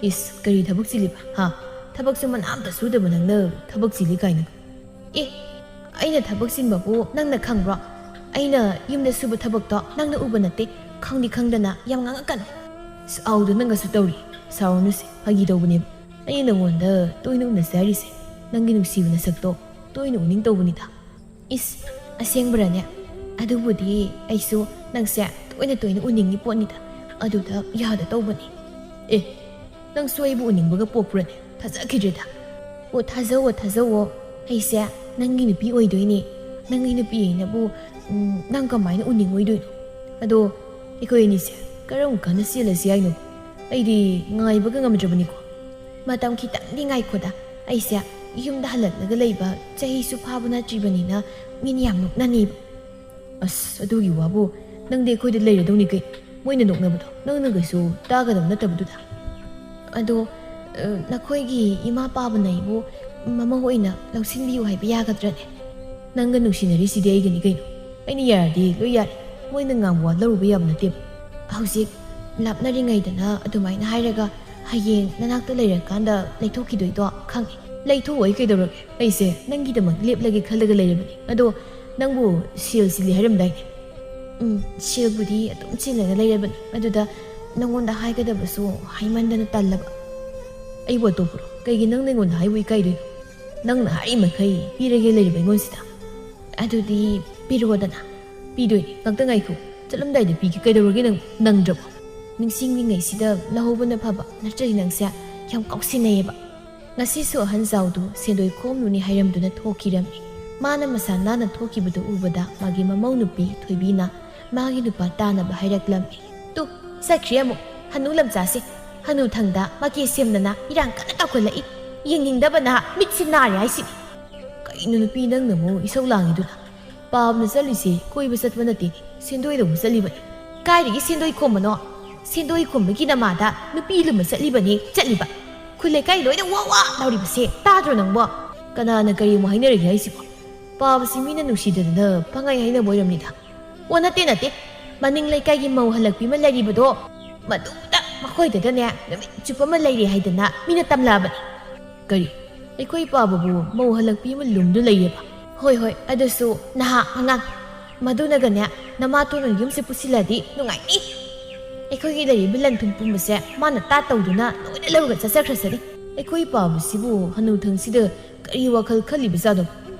"ꯏꯁ, ꯀꯔꯤ ꯊꯕꯛ ꯆꯤꯜꯂꯤꯕ? ꯍꯥ? ꯊꯕꯛꯁꯨ ꯃꯅꯥ ꯑꯝꯇ ꯁꯨꯗꯕ ꯅꯪꯅ ꯊꯕꯛ ꯆꯤꯜꯂꯤ ꯀꯥꯏꯅ?" "ꯑꯦ, ꯑꯩꯅ ꯊꯕꯛ ꯆꯤꯟꯕꯕꯨ ꯅꯪꯅ ꯈꯪꯕ꯭ꯔꯣ? ꯑꯩꯅ ꯌꯨꯝꯗ ꯁꯨꯕ ꯊꯕꯛꯇꯣ ꯅꯪꯅ ꯎꯕ ꯅꯠꯇꯦ꯫ ꯈꯪꯗꯤ ꯈꯪꯗꯅ ꯌꯥꯝ ꯉꯥꯡꯉꯛꯀꯅꯨ꯫" "ꯁꯥꯎꯗ ꯅꯪꯒꯁꯨ ꯇꯧꯔꯤ꯫ ꯁꯥꯎꯔꯅꯨꯁꯦ, ꯐꯥꯒꯤ ꯇꯧꯕꯅꯦꯕ꯫ ꯑꯩꯅ ꯅꯉꯣꯟꯗ ꯇꯣꯏꯅ ꯎꯅꯁꯦ ꯍꯥꯏꯔꯤꯁꯦ ꯅꯪꯒꯤ ꯅꯨꯡꯁꯤꯕ ꯅꯁꯛꯇꯣ ꯇꯣꯏꯅ ꯎꯅꯤꯡ ꯇꯧꯕꯅꯤꯗ꯫" "ꯏꯁ, ꯑꯁꯦꯡꯕꯔꯅꯦ? ꯑꯗꯨꯕꯨꯗꯤ ꯑꯩꯁꯨ ꯅꯪꯁꯦ ꯇꯣꯏꯅ ꯇꯣꯏꯅ ꯎꯅꯤꯡꯉꯤ ꯄꯣꯠꯅꯤꯗ꯫ ꯑꯗꯨꯗ ꯌꯥꯗ ꯇꯧꯕꯅꯤ꯫" "ꯑꯦ, ꯅꯪꯁꯨ ꯑꯩꯕꯨ ꯎꯅꯤꯡꯕꯒ ꯄꯣꯛꯄ꯭ꯔꯅꯦ? ꯊꯥꯖꯈꯤꯗ꯭ꯔꯦꯗ꯫" "ꯑꯣ, ꯊꯥꯖꯧꯋꯣ, ꯊꯥꯖꯧꯋꯣ꯫ ꯑꯩꯁꯦ ꯅꯪꯒꯤ ꯅꯨꯄꯤ ꯑꯣꯏꯗꯣꯏꯅꯦ꯫ ꯅꯪꯒꯤ ꯅꯨꯄꯤ ꯑꯩꯅꯕꯨ, ꯎꯝ, ꯅꯪ ꯀꯃꯥꯏꯅ ꯎꯅꯤꯡꯉꯣꯏꯗꯣꯏꯅꯣ? ꯑꯗꯣ ꯑꯩꯈꯣꯏ ꯑꯅꯤꯁꯦ ꯀꯔꯝ ꯀꯥꯟꯗ ꯆꯦꯜꯂꯁꯤ ꯍꯥꯏꯅꯣ? ꯑꯩꯗꯤ ꯉꯥꯏꯕꯒ ꯉꯝꯗ꯭ꯔꯕꯅꯤꯀꯣ꯫" "ꯃꯇꯝ ꯈꯤꯇꯪꯗꯤ ꯉꯥꯏꯈꯣꯗ꯫ ꯑꯩꯁꯦ ꯌꯨꯝꯗ ꯍꯜꯂꯛꯂꯒ ꯂꯩꯕ ꯆꯍꯤꯁꯨ ꯐꯥꯕ ꯅꯠꯇ꯭ꯔꯤꯕꯅꯤꯅ ꯃꯤꯅ ꯌꯥꯝ ꯅꯣꯛꯅꯅꯤꯕ꯫" "ꯑꯁ, ꯑꯗꯨꯒꯤ ꯋꯥꯕꯨ, ꯅꯪꯗꯤ ꯑꯩꯈꯣꯏꯗ ꯂꯩꯔꯗꯧꯅꯤ ꯀꯩ? ꯃꯣꯏꯅ ꯅꯣꯛꯅꯕꯗꯣ ꯅꯪꯅ ꯀꯩꯁꯨ ꯇꯥꯒꯗꯕ ꯅꯠꯇꯕꯗꯨꯗ꯫" "ꯑꯗꯣ, ꯑ, ꯅꯈꯣꯏꯒꯤ ꯏꯃꯥ ꯄꯥꯕꯅ ꯑꯩꯕꯨ ꯃꯃꯧ ꯑꯣꯏꯅ ꯂꯧꯁꯤꯟꯕꯤꯌꯨ ꯍꯥꯏꯕ ꯌꯥꯒꯗ꯭ꯔꯅꯦ? ꯅꯪꯒ ꯅꯨꯡꯁꯤꯅꯔꯤꯁꯤꯗꯤ ꯑꯩꯒꯅꯤ ꯀꯩꯅꯣ꯫ ꯑꯩꯅ ꯌꯥꯔꯗꯤ ꯂꯣꯏ ꯌꯥꯔꯦ꯫ ꯃꯣꯏꯅ ꯉꯥꯡꯕ ꯋꯥ ꯂꯧꯔꯨꯕ ꯌꯥꯕ ꯅꯠꯇꯦꯕ꯫ ꯍꯧꯖꯤꯛ ꯂꯥꯞꯅꯔꯤꯉꯩꯗꯅ ꯑꯗꯨꯃꯥꯏꯅ ꯍꯥꯏꯔꯒ ꯍꯌꯦꯡ ꯅꯅꯥꯛꯇ ꯂꯩꯔꯀꯥꯟꯗ ꯂꯩꯊꯣꯛꯈꯤꯗꯣꯏꯗꯣ ꯈꯪꯉꯦ꯫ ꯂꯩꯊꯣꯛꯑꯣꯏ, ꯀꯩꯗꯧꯔꯒꯦ? ꯑꯩꯁꯦ ꯅꯪꯒꯤꯗꯃꯛ ꯂꯦꯞꯂꯒꯦ ꯈꯜꯂꯒ ꯂꯩꯔꯕꯅꯤ꯫ ꯑꯗꯣ ꯅꯪꯕꯨ ꯁꯦꯜ ꯆꯤꯜꯂꯤ ꯍꯥꯏꯔꯝꯗꯥꯏꯅꯦ? ꯎꯝ, ꯁꯦꯜꯕꯨꯗꯤ ꯑꯗꯨꯝ ꯆꯤꯜꯂꯒ ꯂꯩꯔꯕꯅꯤ꯫ ꯑꯗꯨꯗ ꯅꯪꯉꯣꯟꯗ ꯍꯥꯏꯒꯗꯕꯁꯨ ꯍꯥꯏꯃꯟꯗꯅ ꯇꯜꯂꯕ꯫ ꯑꯩꯕꯨ ꯑꯇꯣꯞꯄꯔꯣ? ꯀꯩꯒꯤ ꯅꯪꯅ ꯑꯩꯉꯣꯟꯗ ꯍꯥꯏꯕ ꯏꯀꯥꯏꯗꯣꯏꯅꯣ? ꯅꯪꯅ ꯍꯥꯏꯔꯤꯃꯈꯩ ꯄꯤꯔꯒꯦ ꯂꯩꯔꯤꯕ ꯑꯩꯉꯣꯟꯁꯤꯗ꯫ ꯑꯗꯨꯗꯤ ꯄꯤꯔꯛꯑꯣꯗꯅ꯫ ꯄꯤꯗꯣꯏꯅꯤ, ꯉꯥꯛꯇ ꯉꯥꯏꯈꯣ꯫ ꯆꯠꯂꯝꯗꯥꯏꯗ ꯄꯤꯒꯦ꯫ ꯀꯩꯗꯧꯔꯒꯦ ꯅꯪ? ꯅꯪꯗ꯭ꯔꯕꯣ? ꯅꯤꯡꯁꯤꯡꯂꯤꯉꯩꯁꯤꯗ ꯂꯧꯍꯧꯕꯅ ꯐꯕ, ꯅꯠꯇ꯭ꯔꯗꯤ ꯅꯪꯁꯦ ꯌꯥꯝ ꯀꯥꯎꯁꯤꯟꯅꯩꯌꯦꯕ꯫ ꯉꯁꯤꯁꯨ ꯑꯍꯟꯖꯥꯎꯗꯨ ꯁꯦꯟꯗꯣꯏ ꯈꯣꯝꯂꯨꯅꯤ ꯍꯥꯏꯔꯝꯗꯨꯅ ꯊꯣꯛꯈꯤꯔꯝꯃꯤ꯫ ꯃꯥꯅ ꯃꯁꯥ ꯅꯥꯟꯅ ꯊꯣꯛꯈꯤꯕꯗꯨ ꯎꯕꯗ ꯃꯥꯒꯤ ꯃꯃꯧ ꯅꯨꯄꯤ ꯊꯣꯏꯕꯤꯅ ꯃꯥꯒꯤ ꯅꯨꯄꯥ ꯇꯥꯅꯕ ꯍꯥꯏꯔꯛꯂꯝꯃꯤ꯫ "ꯇꯨ, ꯆꯠꯈ꯭ꯔꯦ ꯑꯃꯨꯛ꯫ ꯍꯅꯨ ꯂꯝꯆꯥꯁꯦ꯫ ꯍꯅꯨ ꯊꯪꯗ ꯃꯀꯦ ꯁꯦꯝꯗꯅ ꯏꯔꯥꯡ ꯀꯟꯅ ꯇꯧꯈꯠꯂꯛꯏ꯫ ꯌꯦꯡꯅꯤꯡꯗꯕꯅ ꯃꯤꯠꯁꯦ ꯅꯥꯔꯦ ꯍꯥꯏꯁꯤꯅꯤ꯫ ꯀꯩꯅꯣ ꯅꯨꯄꯤ, ꯅꯪꯅ ꯑꯃꯨꯛ ꯏꯁꯧ ꯂꯥꯡꯉꯤꯗꯨꯅ? ꯄꯥꯕꯅ ꯆꯠꯂꯤꯁꯦ ꯀꯣꯏꯕ ꯆꯠꯄ ꯅꯠꯇꯦꯅꯦ, ꯁꯦꯟꯗꯣꯏ ꯂꯧꯕ ꯆꯠꯂꯤꯕꯅꯤ꯫ ꯀꯥꯏꯗꯒꯤ ꯁꯦꯟꯗꯣꯏ ꯈꯣꯝꯕꯅꯣ? ꯁꯦꯟꯗꯣꯏ ꯈꯣꯝꯕꯒꯤ ꯅꯃꯥꯗ ꯅꯨꯄꯤ ꯂꯨꯝꯕ ꯆꯠꯂꯤꯕꯅꯦ, ꯆꯠꯂꯤꯕ꯫ ꯈꯨꯜ ꯂꯩꯀꯥꯏ ꯂꯣꯏꯅ ꯋꯥ ꯋꯥ ꯂꯥꯎꯔꯤꯕꯁꯦ ꯇꯥꯗ꯭ꯔꯣ ꯅꯪꯕꯣ?" ꯀꯅꯥꯅ ꯀꯔꯤ ꯑꯃꯨꯛ ꯍꯥꯏꯅꯔꯒꯦ ꯍꯥꯏꯁꯤꯕꯣ? ꯄꯥꯕꯁꯤ ꯃꯤꯅ ꯅꯨꯡꯁꯤꯗꯗꯅ ꯄꯪꯍꯥꯏ ꯍꯥꯏꯅꯕ ꯑꯣꯏꯔꯝꯅꯤꯗ꯫ ꯑꯣ, ꯅꯠꯇꯦ, ꯅꯠꯇꯦ꯫ ꯃꯅꯤꯡ ꯂꯩꯀꯥꯏꯒꯤ ꯃꯧ ꯍꯜꯂꯛꯄꯤ ꯑꯃ ꯂꯩꯔꯤꯕꯗꯣ, ꯃꯗꯨꯗ ꯃꯈꯣꯏꯗꯗꯅꯦ ꯅꯨꯃꯤꯠ ꯆꯨꯞꯄ ꯑꯃ ꯂꯩꯔꯦ ꯍꯥꯏꯗꯅ ꯃꯤꯅ ꯇꯝꯂꯛꯑꯕꯅꯤ꯫ ꯀꯔꯤ? ꯑꯩꯈꯣꯏ ꯄꯥꯕꯕꯨ ꯃꯧ ꯍꯜꯂꯛꯄꯤ ꯑꯃ ꯂꯨꯝꯗꯨ ꯂꯩꯌꯦꯕ? ꯍꯣꯏ, ꯍꯣꯏ, ꯑꯗꯨꯁꯨ ꯅꯍꯥ ꯑꯉꯥꯡ꯫ ꯃꯗꯨꯅꯒꯅꯦ ꯅꯃꯥꯇꯣꯟꯅ ꯌꯨꯝꯁꯦ ꯄꯨꯁꯤꯜꯂꯗꯤ ꯅꯨꯡꯉꯥꯏꯅꯤ꯫ ꯑꯩꯈꯣꯏꯒꯤ ꯂꯩꯔꯤꯕ ꯂꯟ ꯊꯨꯝ ꯄꯨꯝꯕꯁꯦ ꯃꯥꯅ ꯇꯥ ꯇꯧꯗꯨꯅ ꯂꯣꯏꯅ ꯂꯧꯔꯒ ꯆꯠꯆꯈ꯭ꯔꯁꯅꯤ꯫ ꯑꯩꯈꯣꯏ ꯄꯥꯕꯁꯤꯕꯨ ꯍꯅꯨꯊꯪꯁꯤꯗ ꯀꯔꯤ ꯋꯥꯈꯜ ꯈꯜꯂꯤꯕꯖꯥꯠꯅꯣ?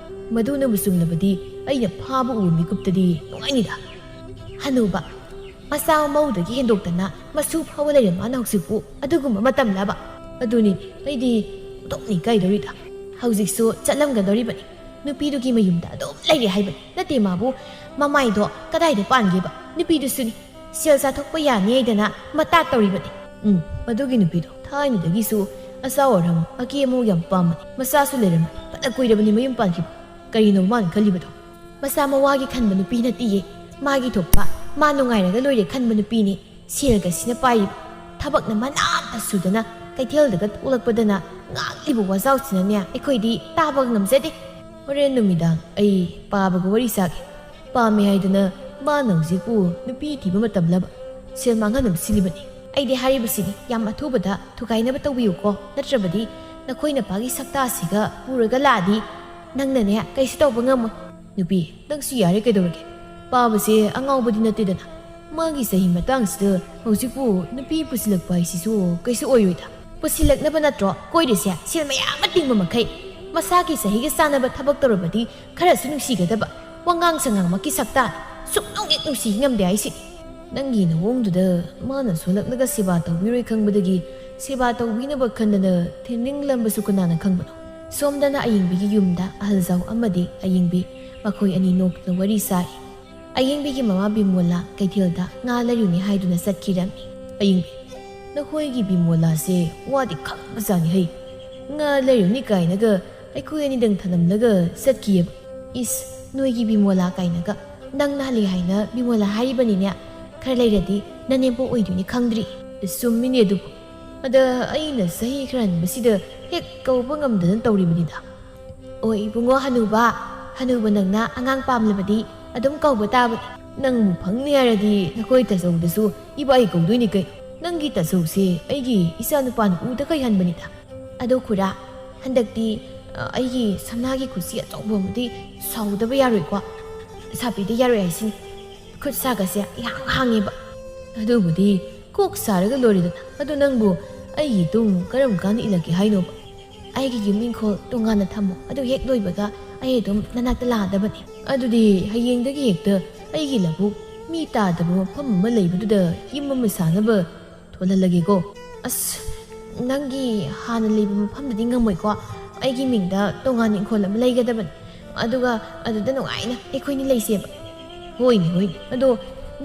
ꯃꯗꯨꯅꯕꯨ ꯆꯨꯝꯂꯕꯗꯤ ꯑꯩꯅ ꯐꯥꯕ ꯎꯕ ꯃꯤꯀꯨꯞꯇꯗꯤ ꯅꯨꯡꯉꯥꯏꯅꯤꯗ꯫ ꯍꯅꯨꯕ, ꯃꯆꯥ ꯃꯧꯗꯒꯤ ꯍꯦꯟꯗꯣꯛꯇꯅ ꯃꯁꯨ ꯐꯥꯎꯕ ꯂꯩꯔ ꯃꯥꯅ ꯍꯧꯖꯤꯛꯄꯨ ꯑꯗꯨꯒꯨꯝꯕ ꯃꯇꯝꯂꯕ? ꯑꯗꯨꯅꯤ, ꯑꯩꯗꯤ ꯑꯣꯟꯊꯣꯛꯅ ꯏꯀꯥꯏꯗꯧꯔꯤꯗ꯫ ꯍꯧꯖꯤꯛꯁꯨ ꯆꯠꯂꯝꯒꯗꯧꯔꯤꯕꯅꯤ꯫ ꯅꯨꯄꯤꯗꯨꯒꯤ ꯃꯌꯨꯝꯗ ꯑꯗꯨꯝ ꯂꯩꯔꯦ ꯍꯥꯏꯕꯅꯤ꯫ ꯅꯠꯇꯦ, ꯃꯥꯕꯨ ꯃꯃꯥꯏꯗꯣ ꯀꯗꯥꯏꯗ ꯄꯥꯟꯒꯦꯕ? ꯅꯨꯄꯤꯗꯨꯁꯨꯅꯤ꯫ ꯁꯦꯜ ꯆꯥꯊꯣꯛꯄ ꯌꯥꯅꯤ ꯍꯥꯏꯗꯅ ꯃꯇꯥ ꯇꯧꯔꯤꯕꯅꯤ꯫ ꯎꯝ, ꯃꯗꯨꯒꯤ ꯅꯨꯄꯤꯗꯣ ꯊꯥꯏꯅꯗꯒꯤꯁꯨ ꯑꯆꯥꯎ ꯑꯔꯝ ꯑꯀꯦ ꯑꯃꯧ ꯌꯥꯝ ꯄꯥꯝꯕꯅꯤ꯫ ꯃꯆꯥꯁꯨ ꯂꯩꯔꯝꯃꯅꯤ꯫ ꯐꯅ ꯀꯨꯏꯔꯕꯅꯤ ꯃꯌꯨꯝ ꯄꯥꯟꯈꯤꯕ꯫ ꯀꯔꯤꯅꯣ ꯃꯥꯅ ꯈꯜꯂꯤꯕꯗꯣ? ꯃꯆꯥ ꯃꯋꯥꯒꯤ ꯈꯟꯕ ꯅꯨꯄꯤ ꯅꯠꯇꯦꯌꯦ꯫ ꯃꯥꯒꯤ ꯊꯣꯛꯄ, ꯃꯥ ꯅꯨꯡꯉꯥꯏꯔꯒ ꯂꯣꯏꯔꯦ ꯈꯟꯕ ꯅꯨꯄꯤꯅꯤ꯫ ꯁꯦꯜꯒꯁꯤꯅ ꯄꯥꯏꯔꯤꯕ꯫ ꯊꯕꯛꯅ ꯃꯅꯥ ꯑꯃ ꯁꯨꯗꯅ ꯀꯩꯊꯦꯜꯗꯒ ꯊꯣꯛꯂꯛꯄꯗꯅ ꯉꯥꯡꯂꯤꯕ ꯋꯥꯖꯥꯎꯁꯤꯅꯅꯦ ꯑꯩꯈꯣꯏꯗꯤ ꯇꯥꯕꯒ ꯉꯝꯖꯗꯦ꯫ ꯍꯣꯔꯦꯟ ꯅꯨꯃꯤꯗꯥꯡ ꯑꯩ ꯄꯥꯕꯒ ꯋꯥꯔꯤ ꯁꯥꯒꯦ꯫ ꯄꯥꯝꯃꯦ ꯍꯥꯏꯗꯅ ꯃꯥꯅ ꯍꯧꯖꯤꯛꯄꯨ ꯅꯨꯄꯤ ꯊꯤꯕ ꯃꯇꯝꯂꯕ? ꯁꯦꯜ ꯃꯥꯡꯍꯟꯅꯕ ꯁꯤꯜꯂꯤꯕꯅꯤ꯫ ꯑꯩꯗꯤ ꯍꯥꯏꯔꯤꯕꯁꯤꯅꯤ, ꯌꯥꯝ ꯑꯊꯨꯕꯗ ꯊꯨꯒꯥꯏꯅꯕ ꯇꯧꯕꯤꯌꯨꯀꯣ, ꯅꯠꯇ꯭ꯔꯕꯗꯤ ꯅꯈꯣꯏ ꯅꯄꯥꯒꯤ ꯁꯛꯇꯥꯁꯤꯒ ꯄꯨꯔꯒ ꯂꯥꯛꯑꯗꯤ ꯅꯪꯅꯅꯦ ꯀꯩꯁꯨ ꯇꯧꯕ ꯉꯝꯃꯣꯏ꯫ ꯅꯨꯄꯤ, ꯅꯪꯁꯨ ꯌꯥꯔꯦ ꯀꯩꯗꯧꯔꯒꯦ? ꯄꯥꯕꯁꯦ ꯑꯉꯥꯎꯕꯗꯤ ꯅꯠꯇꯦꯗꯅ꯫ ꯃꯥꯒꯤ ꯆꯍꯤ ꯃꯇꯥꯡꯁꯤꯗ ꯍꯧꯖꯤꯛꯄꯨ ꯅꯨꯄꯤ ꯄꯨꯁꯤꯜꯂꯛꯄ ꯍꯥꯏꯁꯤꯁꯨ ꯀꯩꯁꯨ ꯑꯣꯏꯔꯣꯏꯗ꯫ ꯄꯨꯁꯤꯜꯂꯛꯅꯕ ꯅꯠꯇ꯭ꯔꯣ ꯀꯣꯏꯔꯤꯁꯦ? ꯁꯦꯜ ꯃꯌꯥꯝ ꯑꯃ ꯇꯤꯡꯕ ꯃꯈꯩ꯫ ꯃꯁꯥꯒꯤ ꯆꯍꯤꯒ ꯆꯥꯟꯅꯕ ꯊꯕꯛ ꯇꯧꯔꯕꯗꯤ ꯈꯔꯁꯨ ꯅꯨꯡꯁꯤꯒꯗꯕ꯫ ꯋꯥꯉꯥꯡ ꯁꯉꯥꯡꯃꯛꯀꯤ ꯁꯛꯇꯥ ꯁꯨꯛꯅꯨꯡ ꯍꯦꯛ ꯅꯨꯡꯁꯤ ꯉꯝꯗꯦ ꯍꯥꯏꯁꯤꯅꯤ꯫ ꯅꯪꯒꯤ ꯅꯑꯣꯡꯗꯨꯗ ꯃꯥꯅ ꯁꯣꯜꯂꯛꯂꯒ ꯁꯦꯕꯥ ꯇꯧꯕꯤꯔꯣꯏ ꯈꯪꯕꯗꯒꯤ ꯁꯦꯕꯥ ꯇꯧꯕꯤꯅꯕ ꯈꯟꯗꯅ ꯊꯤꯟꯅꯤꯡꯂꯝꯕꯁꯨ ꯀꯅꯥꯅ ꯈꯪꯕꯅꯣ? ꯁꯣꯝꯗꯅ ꯑꯌꯤꯡꯕꯤꯒꯤ ꯌꯨꯝꯗ ꯑꯍꯜꯖꯥꯎ ꯑꯃꯗꯤ ꯑꯌꯤꯡꯕꯤ ꯃꯈꯣꯏ ꯑꯅꯤ ꯅꯣꯛꯇꯨꯅ ꯋꯥꯔꯤ ꯁꯥꯔꯤ꯫ ꯑꯌꯤꯡꯕꯤꯒꯤ ꯃꯃꯥ ꯕꯤꯃꯣꯂꯥ ꯀꯩꯊꯦꯜꯗ ꯉꯥ ꯂꯩꯔꯨꯅꯤ ꯍꯥꯏꯗꯨꯅ ꯆꯠꯈꯤꯔꯝꯃꯤ꯫ ꯑꯌꯤꯡꯕꯤ, ꯅꯈꯣꯏꯒꯤ ꯕꯤꯃꯣꯂꯥꯁꯦ ꯋꯥꯗꯤ ꯈꯪꯕꯖꯥꯠꯅꯤ ꯍꯩ꯫ ꯉꯥ ꯂꯩꯔꯨꯅꯤ ꯀꯥꯏꯅꯒ ꯑꯩꯈꯣꯏ ꯑꯅꯤꯗꯪ ꯊꯅꯝꯂꯒ ꯆꯠꯈꯤꯑꯕ꯫ ꯏꯁ, ꯅꯣꯏꯒꯤ ꯕꯤꯃꯣꯂꯥ ꯀꯥꯏꯅꯒ꯫ ꯅꯪ ꯅꯥꯜꯂꯤ ꯍꯥꯏꯅ ꯕꯤꯃꯣꯂꯥ ꯍꯥꯏꯔꯤꯕꯅꯤꯅꯦ꯫ ꯈꯔ ꯂꯩꯔꯗꯤ ꯅꯅꯦꯝꯄꯣꯛ ꯑꯣꯏꯗꯣꯏꯅꯤ ꯈꯪꯗ꯭ꯔꯤ꯫ ꯆꯨꯝꯃꯤꯅꯦ ꯑꯗꯨꯕꯨ꯫ ꯑꯗ ꯑꯩꯅ ꯆꯍꯤ ꯈꯔ ꯍꯟꯕꯁꯤꯗ ꯍꯦꯛ ꯀꯧꯕ ꯉꯝꯗꯅ ꯇꯧꯔꯤꯕꯅꯤꯗ꯫ ꯑꯣ ꯏꯕꯨꯡꯉꯣ ꯍꯅꯨꯕ, ꯍꯅꯨꯕ ꯅꯪꯅ ꯑꯉꯥꯡ ꯄꯥꯝꯂꯕꯗꯤ ꯑꯗꯨꯝ ꯀꯧꯕ ꯇꯥꯕꯅꯤ꯫ ꯅꯪꯕꯨ ꯐꯪꯅꯤ ꯍꯥꯏꯔꯗꯤ ꯅꯈꯣꯏ ꯇꯥꯆꯧꯗꯁꯨ ꯏꯕꯥꯏ ꯀꯧꯗꯣꯏꯅꯤ ꯀꯩꯅꯣ꯫ ꯅꯪꯒꯤ ꯇꯥꯆꯧꯁꯦ ꯑꯩꯒꯤ ꯏꯆꯥ ꯅꯨꯄꯥꯅ ꯎꯗ ꯀꯩꯍꯟꯕꯅꯤꯗ꯫ ꯑꯗꯣ ꯈꯨꯔꯥ, ꯍꯟꯗꯛꯇꯤ, ꯑ, ꯑꯩꯒꯤ ꯁꯅꯥꯒꯤ ꯈꯨꯠꯁꯤ ꯑꯆꯧꯕ ꯑꯃꯗꯤ ꯁꯥꯎꯗꯕ ꯌꯥꯔꯣꯏꯀꯣ꯫ ꯁꯥꯕꯤꯗ ꯌꯥꯔꯣꯏ ꯍꯥꯏꯁꯤꯅꯤ꯫ ꯈꯨꯠ ꯁꯥꯒꯁꯦ ꯏꯍꯥꯡ ꯍꯥꯡꯉꯦꯕ꯫ ꯑꯗꯨꯕꯨꯗꯤ ꯀꯣꯛ ꯁꯥꯔꯒ ꯂꯣꯏꯔꯦꯗꯅ꯫ ꯑꯗꯣ ꯅꯪꯕꯨ ꯑꯩꯒꯤ ꯏꯇꯨꯡ ꯀꯔꯝ ꯀꯥꯟꯗ ꯏꯜꯂꯛꯀꯦ ꯍꯥꯏꯅꯣꯕ? ꯑꯩꯒꯤ ꯌꯨꯝ ꯏꯪꯈꯣꯜ ꯇꯣꯉꯥꯟꯅ ꯊꯝꯃꯣ꯫ ꯑꯗꯨ ꯍꯦꯛ ꯂꯣꯏꯕꯒ ꯑꯩ ꯑꯗꯨꯝ ꯅꯅꯥꯛꯇ ꯂꯥꯛꯑꯗꯕꯅꯤ꯫ ꯑꯗꯨꯗꯤ ꯍꯌꯦꯡꯗꯒꯤ ꯍꯦꯛꯇ ꯑꯩꯒꯤ ꯂꯧꯕꯨꯛ ꯃꯤ ꯇꯥꯗꯕ ꯃꯐꯝ ꯑꯃ ꯂꯩꯕꯗꯨꯗ ꯌꯨꯝ ꯑꯃ ꯁꯥꯅꯕ ꯊꯣꯜꯍꯜꯂꯒꯦꯀꯣ꯫ ꯑꯁ, ꯅꯪꯒꯤ ꯍꯥꯟꯅ ꯂꯩꯕ ꯃꯐꯝꯗꯗꯤ ꯉꯝꯃꯣꯏꯀꯣ꯫ ꯑꯩꯒꯤ ꯃꯤꯡꯗ ꯇꯣꯉꯥꯟꯅ ꯏꯪꯈꯣꯜ ꯑꯃ ꯂꯩꯒꯗꯕꯅꯤ꯫ ꯑꯗꯨꯒ ꯑꯗꯨꯗ ꯅꯨꯡꯉꯥꯏꯅ ꯑꯩꯈꯣꯏꯅꯤ ꯂꯩꯁꯦꯕ꯫ ꯍꯣꯏꯅꯦ, ꯍꯣꯏꯅꯦ꯫ ꯑꯗꯣ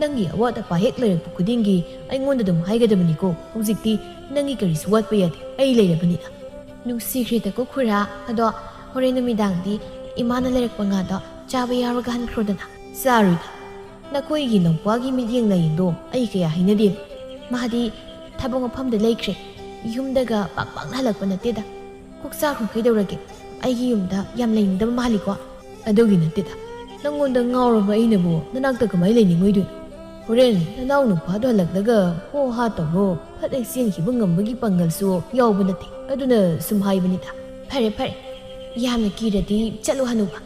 ꯅꯪꯒꯤ ꯑꯋꯥꯠ ꯑꯄꯥ ꯍꯦꯛ ꯂꯩꯔꯛꯄ ꯈꯨꯗꯤꯡꯒꯤ ꯑꯩꯉꯣꯟꯗ ꯑꯗꯨꯝ ꯍꯥꯏꯒꯗꯕꯅꯤꯀꯣ꯫ ꯍꯧꯖꯤꯛꯇꯤ ꯅꯪꯒꯤ ꯀꯔꯤꯁꯨ ꯋꯥꯠꯄ ꯌꯥꯗꯦ, ꯑꯩ ꯂꯩꯔꯕꯅꯤꯅ꯫ ꯅꯨꯡꯁꯤꯈ꯭ꯔꯦꯗꯀꯣ ꯈꯨꯔꯥ꯫ ꯑꯗꯣ ꯍꯣꯔꯦꯟ ꯅꯨꯃꯤꯗꯥꯡꯗꯤ ꯏꯃꯥꯅ ꯂꯩꯔꯛꯄ ꯉꯥꯗꯣ ꯆꯥꯕ ꯌꯥꯎꯔꯒ ꯍꯟꯈ꯭ꯔꯣꯗꯅ꯫ ꯆꯥꯔꯣꯏꯗ꯫ ꯅꯈꯣꯏꯒꯤ ꯅꯧꯄꯥꯒꯤ ꯃꯤꯠꯌꯦꯡ ꯂꯥꯌꯦꯡꯗꯣ ꯑꯩ ꯀꯌꯥ ꯍꯩꯅꯗꯦꯕ꯫ ꯃꯥꯗꯤ ꯊꯕꯛ ꯃꯐꯝꯗ ꯂꯩꯈ꯭ꯔꯦ꯫ ꯌꯨꯝꯗꯒ ꯄꯥꯛ ꯄꯥꯛꯅ ꯍꯜꯂꯛꯄ ꯅꯠꯇꯦꯗ꯫ ꯀꯣꯛ ꯆꯥꯈ꯭ꯔꯣ ꯀꯩꯗꯧꯔꯒꯦ? ꯑꯩꯒꯤ ꯌꯨꯝꯗ ꯌꯥꯝ ꯂꯩꯅꯤꯡꯗꯕ ꯃꯥꯜꯂꯤꯀꯣ? ꯑꯗꯨꯒꯤ ꯅꯠꯇꯦꯗ꯫ ꯅꯪꯉꯣꯟꯗ ꯉꯥꯎꯔꯕ ꯑꯩꯅꯕꯨ ꯅꯅꯥꯛꯇ ꯀꯃꯥꯏꯅ ꯂꯩꯅꯤꯡꯉꯣꯏꯗꯣꯏꯅꯣ? ꯍꯣꯔꯦꯟ ꯅꯅꯥꯎ ꯅꯨꯄꯥꯗꯣ ꯍꯜꯂꯛꯂꯒ ꯍꯣ ꯍꯥ ꯇꯧꯔꯣ ꯐꯠ ꯍꯦꯛ ꯆꯦꯟꯈꯤꯕ ꯉꯝꯕꯒꯤ ꯄꯥꯡꯒꯜꯁꯨ ꯌꯥꯎꯕ ꯅꯠꯇꯦ꯫ ꯑꯗꯨꯅ ꯁꯨꯝ ꯍꯥꯏꯕꯅꯤꯗ꯫ "ꯐꯔꯦ, ꯐꯔꯦ, ꯌꯥꯝꯅ ꯀꯤꯔꯗꯤ ꯆꯠꯂꯣ ꯍꯅꯨꯕ꯫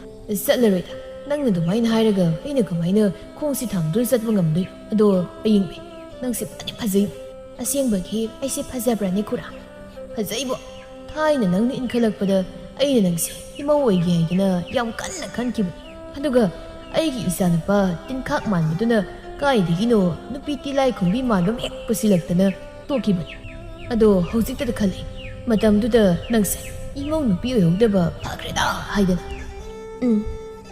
ꯆꯠꯂꯔꯣꯏꯗ꯫ ꯅꯪꯅ ꯑꯗꯨꯃꯥꯏꯅ ꯍꯥꯏꯔꯒ ꯑꯩꯅ ꯀꯃꯥꯏꯅ ꯈꯣꯡꯁꯤ ꯊꯥꯡꯗꯨꯅ ꯆꯠꯄ ꯉꯝꯗꯣꯏꯅꯣ? ꯑꯗꯣ ꯑꯌꯤꯡꯕꯤ, ꯅꯪꯁꯦ ꯐꯗꯤ ꯐꯖꯩ꯫ ꯑꯁꯦꯡꯕꯒꯤ ꯑꯩꯁꯦ ꯐꯖꯕ꯭ꯔꯅꯦ ꯈꯨꯔꯥ? ꯐꯖꯩꯕꯣ꯫ ꯊꯥꯏꯅ ꯅꯪꯅ ꯏꯟꯈꯠꯂꯛꯄꯗ ꯑꯩꯅ ꯅꯪꯁꯦ ꯏꯃꯧ ꯑꯣꯏꯒꯦ ꯍꯥꯏꯗꯅ ꯌꯥꯝ ꯀꯟꯅ ꯈꯟꯈꯤꯕꯅꯤ꯫ ꯑꯗꯨꯒ ꯑꯩꯒꯤ ꯏꯆꯥꯅꯨꯄꯥ ꯇꯤꯟꯈꯥꯛ ꯃꯥꯟꯕꯗꯨꯅ ꯀꯥꯏꯗꯒꯤꯅꯣ ꯅꯨꯄꯤ ꯇꯤꯂꯥꯏ ꯈꯨꯝꯕꯤ ꯃꯥꯟꯕ ꯑꯃ ꯍꯦꯛ ꯄꯨꯁꯤꯜꯂꯛꯇꯅ ꯇꯣꯛꯈꯤꯕꯅꯤ꯫ ꯑꯗꯣ ꯍꯧꯖꯤꯛꯇꯗ ꯈꯜꯂꯤ, ꯃꯇꯝꯗꯨꯗ ꯅꯪꯁꯦ ꯏꯃꯧ ꯅꯨꯄꯤ ꯑꯣꯏꯍꯧꯗꯕ ꯐꯈ꯭ꯔꯦꯗ ꯍꯥꯏꯗꯅ꯫ ꯎꯝ,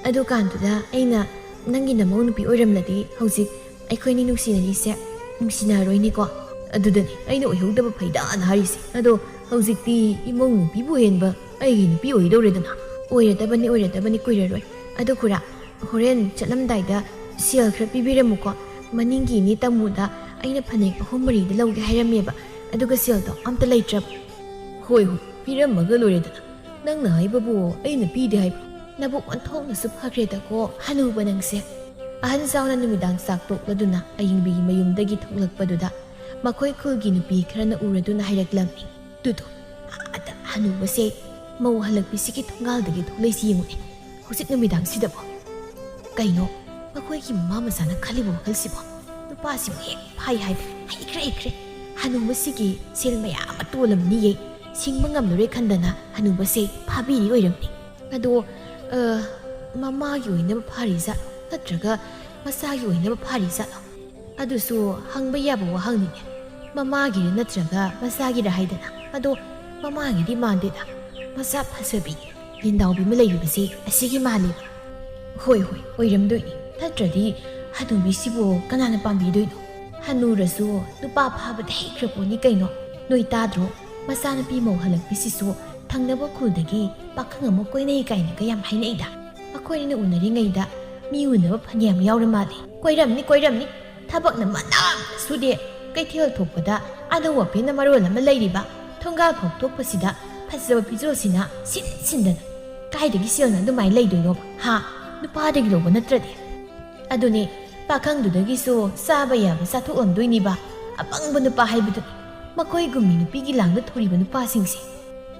ꯑꯗꯨꯀꯥꯟꯗꯨꯗ ꯑꯩꯅ ꯅꯪꯒꯤ ꯅꯃꯧ ꯅꯨꯄꯤ ꯑꯣꯏꯔꯝꯂꯗꯤ ꯍꯧꯖꯤꯛ ꯑꯩꯈꯣꯏꯅꯤ ꯅꯨꯡꯁꯤꯅꯔꯤꯁꯦ ꯅꯨꯡꯁꯤꯅꯔꯣꯏꯅꯦꯀꯣ꯫ ꯑꯗꯨꯗꯅꯤ ꯑꯩꯅ ꯑꯣꯏꯍꯧꯗꯕ ꯐꯩꯗꯥꯅ ꯍꯥꯏꯔꯤꯁꯦ꯫ ꯑꯗꯣ ꯍꯧꯖꯤꯛꯇꯤ ꯏꯃꯧ ꯅꯨꯄꯤꯕꯨ ꯍꯦꯟꯕ ꯑꯩꯒꯤ ꯅꯨꯄꯤ ꯑꯣꯏꯗꯧꯔꯦꯗꯅ꯫ ꯑꯣꯏꯔꯗꯕꯅꯤ, ꯑꯣꯏꯔꯗꯕꯅꯤ, ꯀꯨꯏꯔꯔꯣꯏ꯫ ꯑꯗꯣ ꯈꯨꯔꯥ, ꯍꯣꯔꯦꯟ ꯆꯠꯂꯝꯗꯥꯏꯗ ꯁꯦꯜ ꯈꯔ ꯄꯤꯕꯤꯔꯝꯃꯨꯀꯣ꯫ ꯃꯅꯤꯡꯒꯤ ꯏꯅꯦ ꯇꯃꯨꯗ ꯑꯩꯅ ꯐꯅꯦꯛ ꯑꯍꯨꯝ ꯃꯔꯤꯗ ꯂꯧꯒꯦ ꯍꯥꯏꯔꯝꯃꯦꯕ, ꯑꯗꯨꯒ ꯁꯦꯜꯗꯣ ꯑꯝꯇ ꯂꯩꯇ꯭ꯔꯕ꯫ ꯍꯣꯏ, ꯍꯣꯏ, ꯄꯤꯔꯝꯃꯒ ꯂꯣꯏꯔꯦꯗꯅ꯫ ꯅꯪꯅ ꯍꯥꯏꯕꯕꯨ ꯑꯩꯅ ꯄꯤꯗꯦ ꯍꯥꯏꯕ꯭ꯔꯣ? ꯅꯕꯨꯛ ꯑꯣꯟꯊꯣꯛꯅꯁꯨ ꯐꯈ꯭ꯔꯦꯗꯀꯣ, ꯍꯅꯨꯕ ꯅꯪꯁꯦ꯫ ꯑꯍꯟ ꯆꯥꯎꯅ ꯅꯨꯃꯤꯗꯥꯡ ꯆꯥꯛ ꯇꯣꯛꯂꯗꯨꯅ ꯑꯌꯤꯡꯕꯤꯒꯤ ꯃꯌꯨꯝꯗꯒꯤ ꯊꯣꯛꯂꯛꯄꯗꯨꯗ ꯃꯈꯣꯏ ꯈꯨꯜꯒꯤ ꯅꯨꯄꯤ ꯈꯔꯅ ꯎꯔꯗꯨꯅ ꯍꯥꯏꯔꯛꯂꯝꯃꯤ, "ꯇꯨꯗꯣ, ꯑꯥꯗ ꯍꯅꯨꯕꯁꯦ ꯃꯧ ꯍꯜꯂꯛꯄꯤꯁꯤꯒꯤ ꯊꯣꯡꯒꯥꯜꯗꯒꯤ ꯊꯣꯛꯂꯛꯏꯁꯤ ꯌꯦꯡꯉꯨꯅꯦ꯫ ꯍꯧꯖꯤꯛ ꯅꯨꯃꯤꯗꯥꯡꯁꯤꯗꯕꯣ?" ꯀꯩꯅꯣ ꯃꯈꯣꯏꯒꯤ ꯃꯃꯥ ꯃꯆꯥꯅ ꯈꯜꯂꯤꯕ ꯋꯥꯈꯜꯁꯤꯕꯣ? ꯅꯨꯄꯥꯁꯤꯕꯨ ꯍꯦꯛ ꯐꯥꯏ ꯍꯥꯏꯕ ꯍꯩꯈ꯭ꯔꯦ, ꯍꯩꯈ꯭ꯔꯦ꯫ ꯍꯅꯨꯕꯁꯤꯒꯤ ꯁꯦꯜ ꯃꯌꯥꯝ ꯑꯃ ꯇꯣꯜꯂꯝꯅꯤꯌꯦ꯫ ꯁꯤꯡꯕ ꯉꯝꯂꯔꯣꯏ ꯈꯟꯗꯅ ꯍꯅꯨꯕꯁꯦ ꯐꯥꯕꯤꯔꯤ ꯑꯣꯏꯔꯝꯅꯤ꯫ ꯑꯗꯣ, ꯑ, ꯃꯃꯥꯒꯤ ꯑꯣꯏꯅꯕ ꯐꯥꯔꯤ ꯖꯥꯠꯂꯣ? ꯅꯠꯇ꯭ꯔꯒ ꯃꯆꯥꯒꯤ ꯑꯣꯏꯅꯕ ꯐꯥꯔꯤ ꯖꯥꯠꯂꯣ? ꯑꯗꯨꯁꯨ ꯍꯪꯕ ꯌꯥꯕ ꯋꯥꯍꯪꯅꯤꯅꯦ꯫ ꯃꯃꯥꯒꯤꯔ ꯅꯠꯇ꯭ꯔꯒ ꯃꯆꯥꯒꯤꯔ ꯍꯥꯏꯗꯅ꯫ ꯑꯗꯣ ꯃꯃꯥꯒꯤꯗꯤ ꯃꯥꯟꯗꯦꯗ꯫ ꯃꯆꯥ ꯐꯖꯕꯤ ꯂꯤꯟꯗꯥꯎꯕꯤ ꯑꯃ ꯂꯩꯔꯤꯕꯁꯦ ꯑꯁꯤꯒꯤ ꯃꯥꯜꯂꯦꯕ꯫ ꯍꯣꯏ, ꯍꯣꯏ, ꯑꯣꯏꯔꯝꯗꯣꯏꯅꯤ꯫ ꯅꯠꯇ꯭ꯔꯗꯤ ꯍꯅꯨꯕꯤꯁꯤꯕꯨ ꯀꯅꯥꯅ ꯄꯥꯝꯕꯤꯗꯣꯏꯅꯣ? ꯍꯅꯨꯔꯁꯨ ꯅꯨꯄꯥ ꯐꯥꯕꯗ ꯍꯩꯈ꯭ꯔ ꯄꯣꯠꯅꯤ ꯀꯩꯅꯣ꯫ ꯅꯣꯏ ꯇꯥꯗ꯭ꯔꯣ? ꯃꯆꯥꯅꯨꯄꯤ ꯃꯧ ꯍꯜꯂꯛꯄꯤꯁꯤꯁꯨ ꯊꯪꯅꯕ ꯈꯨꯜꯗꯒꯤ ꯄꯥꯈꯪ ꯑꯃ ꯀꯣꯏꯅꯩ ꯀꯥꯏꯅꯒ ꯌꯥꯝ ꯍꯥꯏꯅꯩꯗ꯫ ꯑꯩꯈꯣꯏꯅꯤꯅ ꯎꯅꯔꯤꯉꯩꯗ ꯃꯤ ꯎꯅꯕ ꯐꯅꯌꯥꯝ ꯌꯥꯎꯔ ꯃꯥꯜꯂꯦ꯫ ꯀꯣꯏꯔꯝꯅꯤ, ꯀꯣꯏꯔꯝꯅꯤ꯫ ꯊꯕꯛꯅ ꯃꯅꯥ ꯑꯃꯇ ꯁꯨꯗꯦ꯫ ꯀꯩꯊꯦꯜ ꯊꯣꯛꯄꯗ ꯑꯅꯧ ꯑꯄꯦꯟꯅ ꯃꯔꯣꯜ ꯑꯃ ꯂꯩꯔꯤꯕ꯫ ꯊꯣꯡꯒꯥꯜ ꯐꯥꯎ ꯊꯣꯛꯄꯁꯤꯗ ꯐꯖꯕ ꯐꯤꯖꯣꯜꯁꯤꯅ ꯁꯤꯟ ꯁꯤꯟꯗꯅ꯫ ꯀꯥꯏꯗꯒꯤ ꯁꯦꯜꯅ ꯑꯗꯨꯃꯥꯏꯅ ꯂꯩꯗꯣꯏꯅꯣ? ꯍꯥ? ꯅꯨꯄꯥꯗꯒꯤ ꯂꯧꯕ ꯅꯠꯇ꯭ꯔꯗꯤ꯫ ꯑꯗꯨꯅꯦ, ꯄꯥꯈꯪꯗꯨꯗꯒꯤꯁꯨ ꯆꯥꯕ ꯌꯥꯕ ꯆꯥꯊꯣꯛꯂꯝꯗꯣꯏꯅꯤꯕ꯫ ꯑꯄꯪꯕ ꯅꯨꯄꯥ ꯍꯥꯏꯕꯗꯨꯅꯤ꯫ ꯃꯈꯣꯏꯒꯨꯝꯃꯤ ꯅꯨꯄꯤꯒꯤ ꯂꯥꯡꯗ ꯊꯨꯔꯤꯕ ꯅꯨꯄꯥꯁꯤꯡꯁꯦ꯫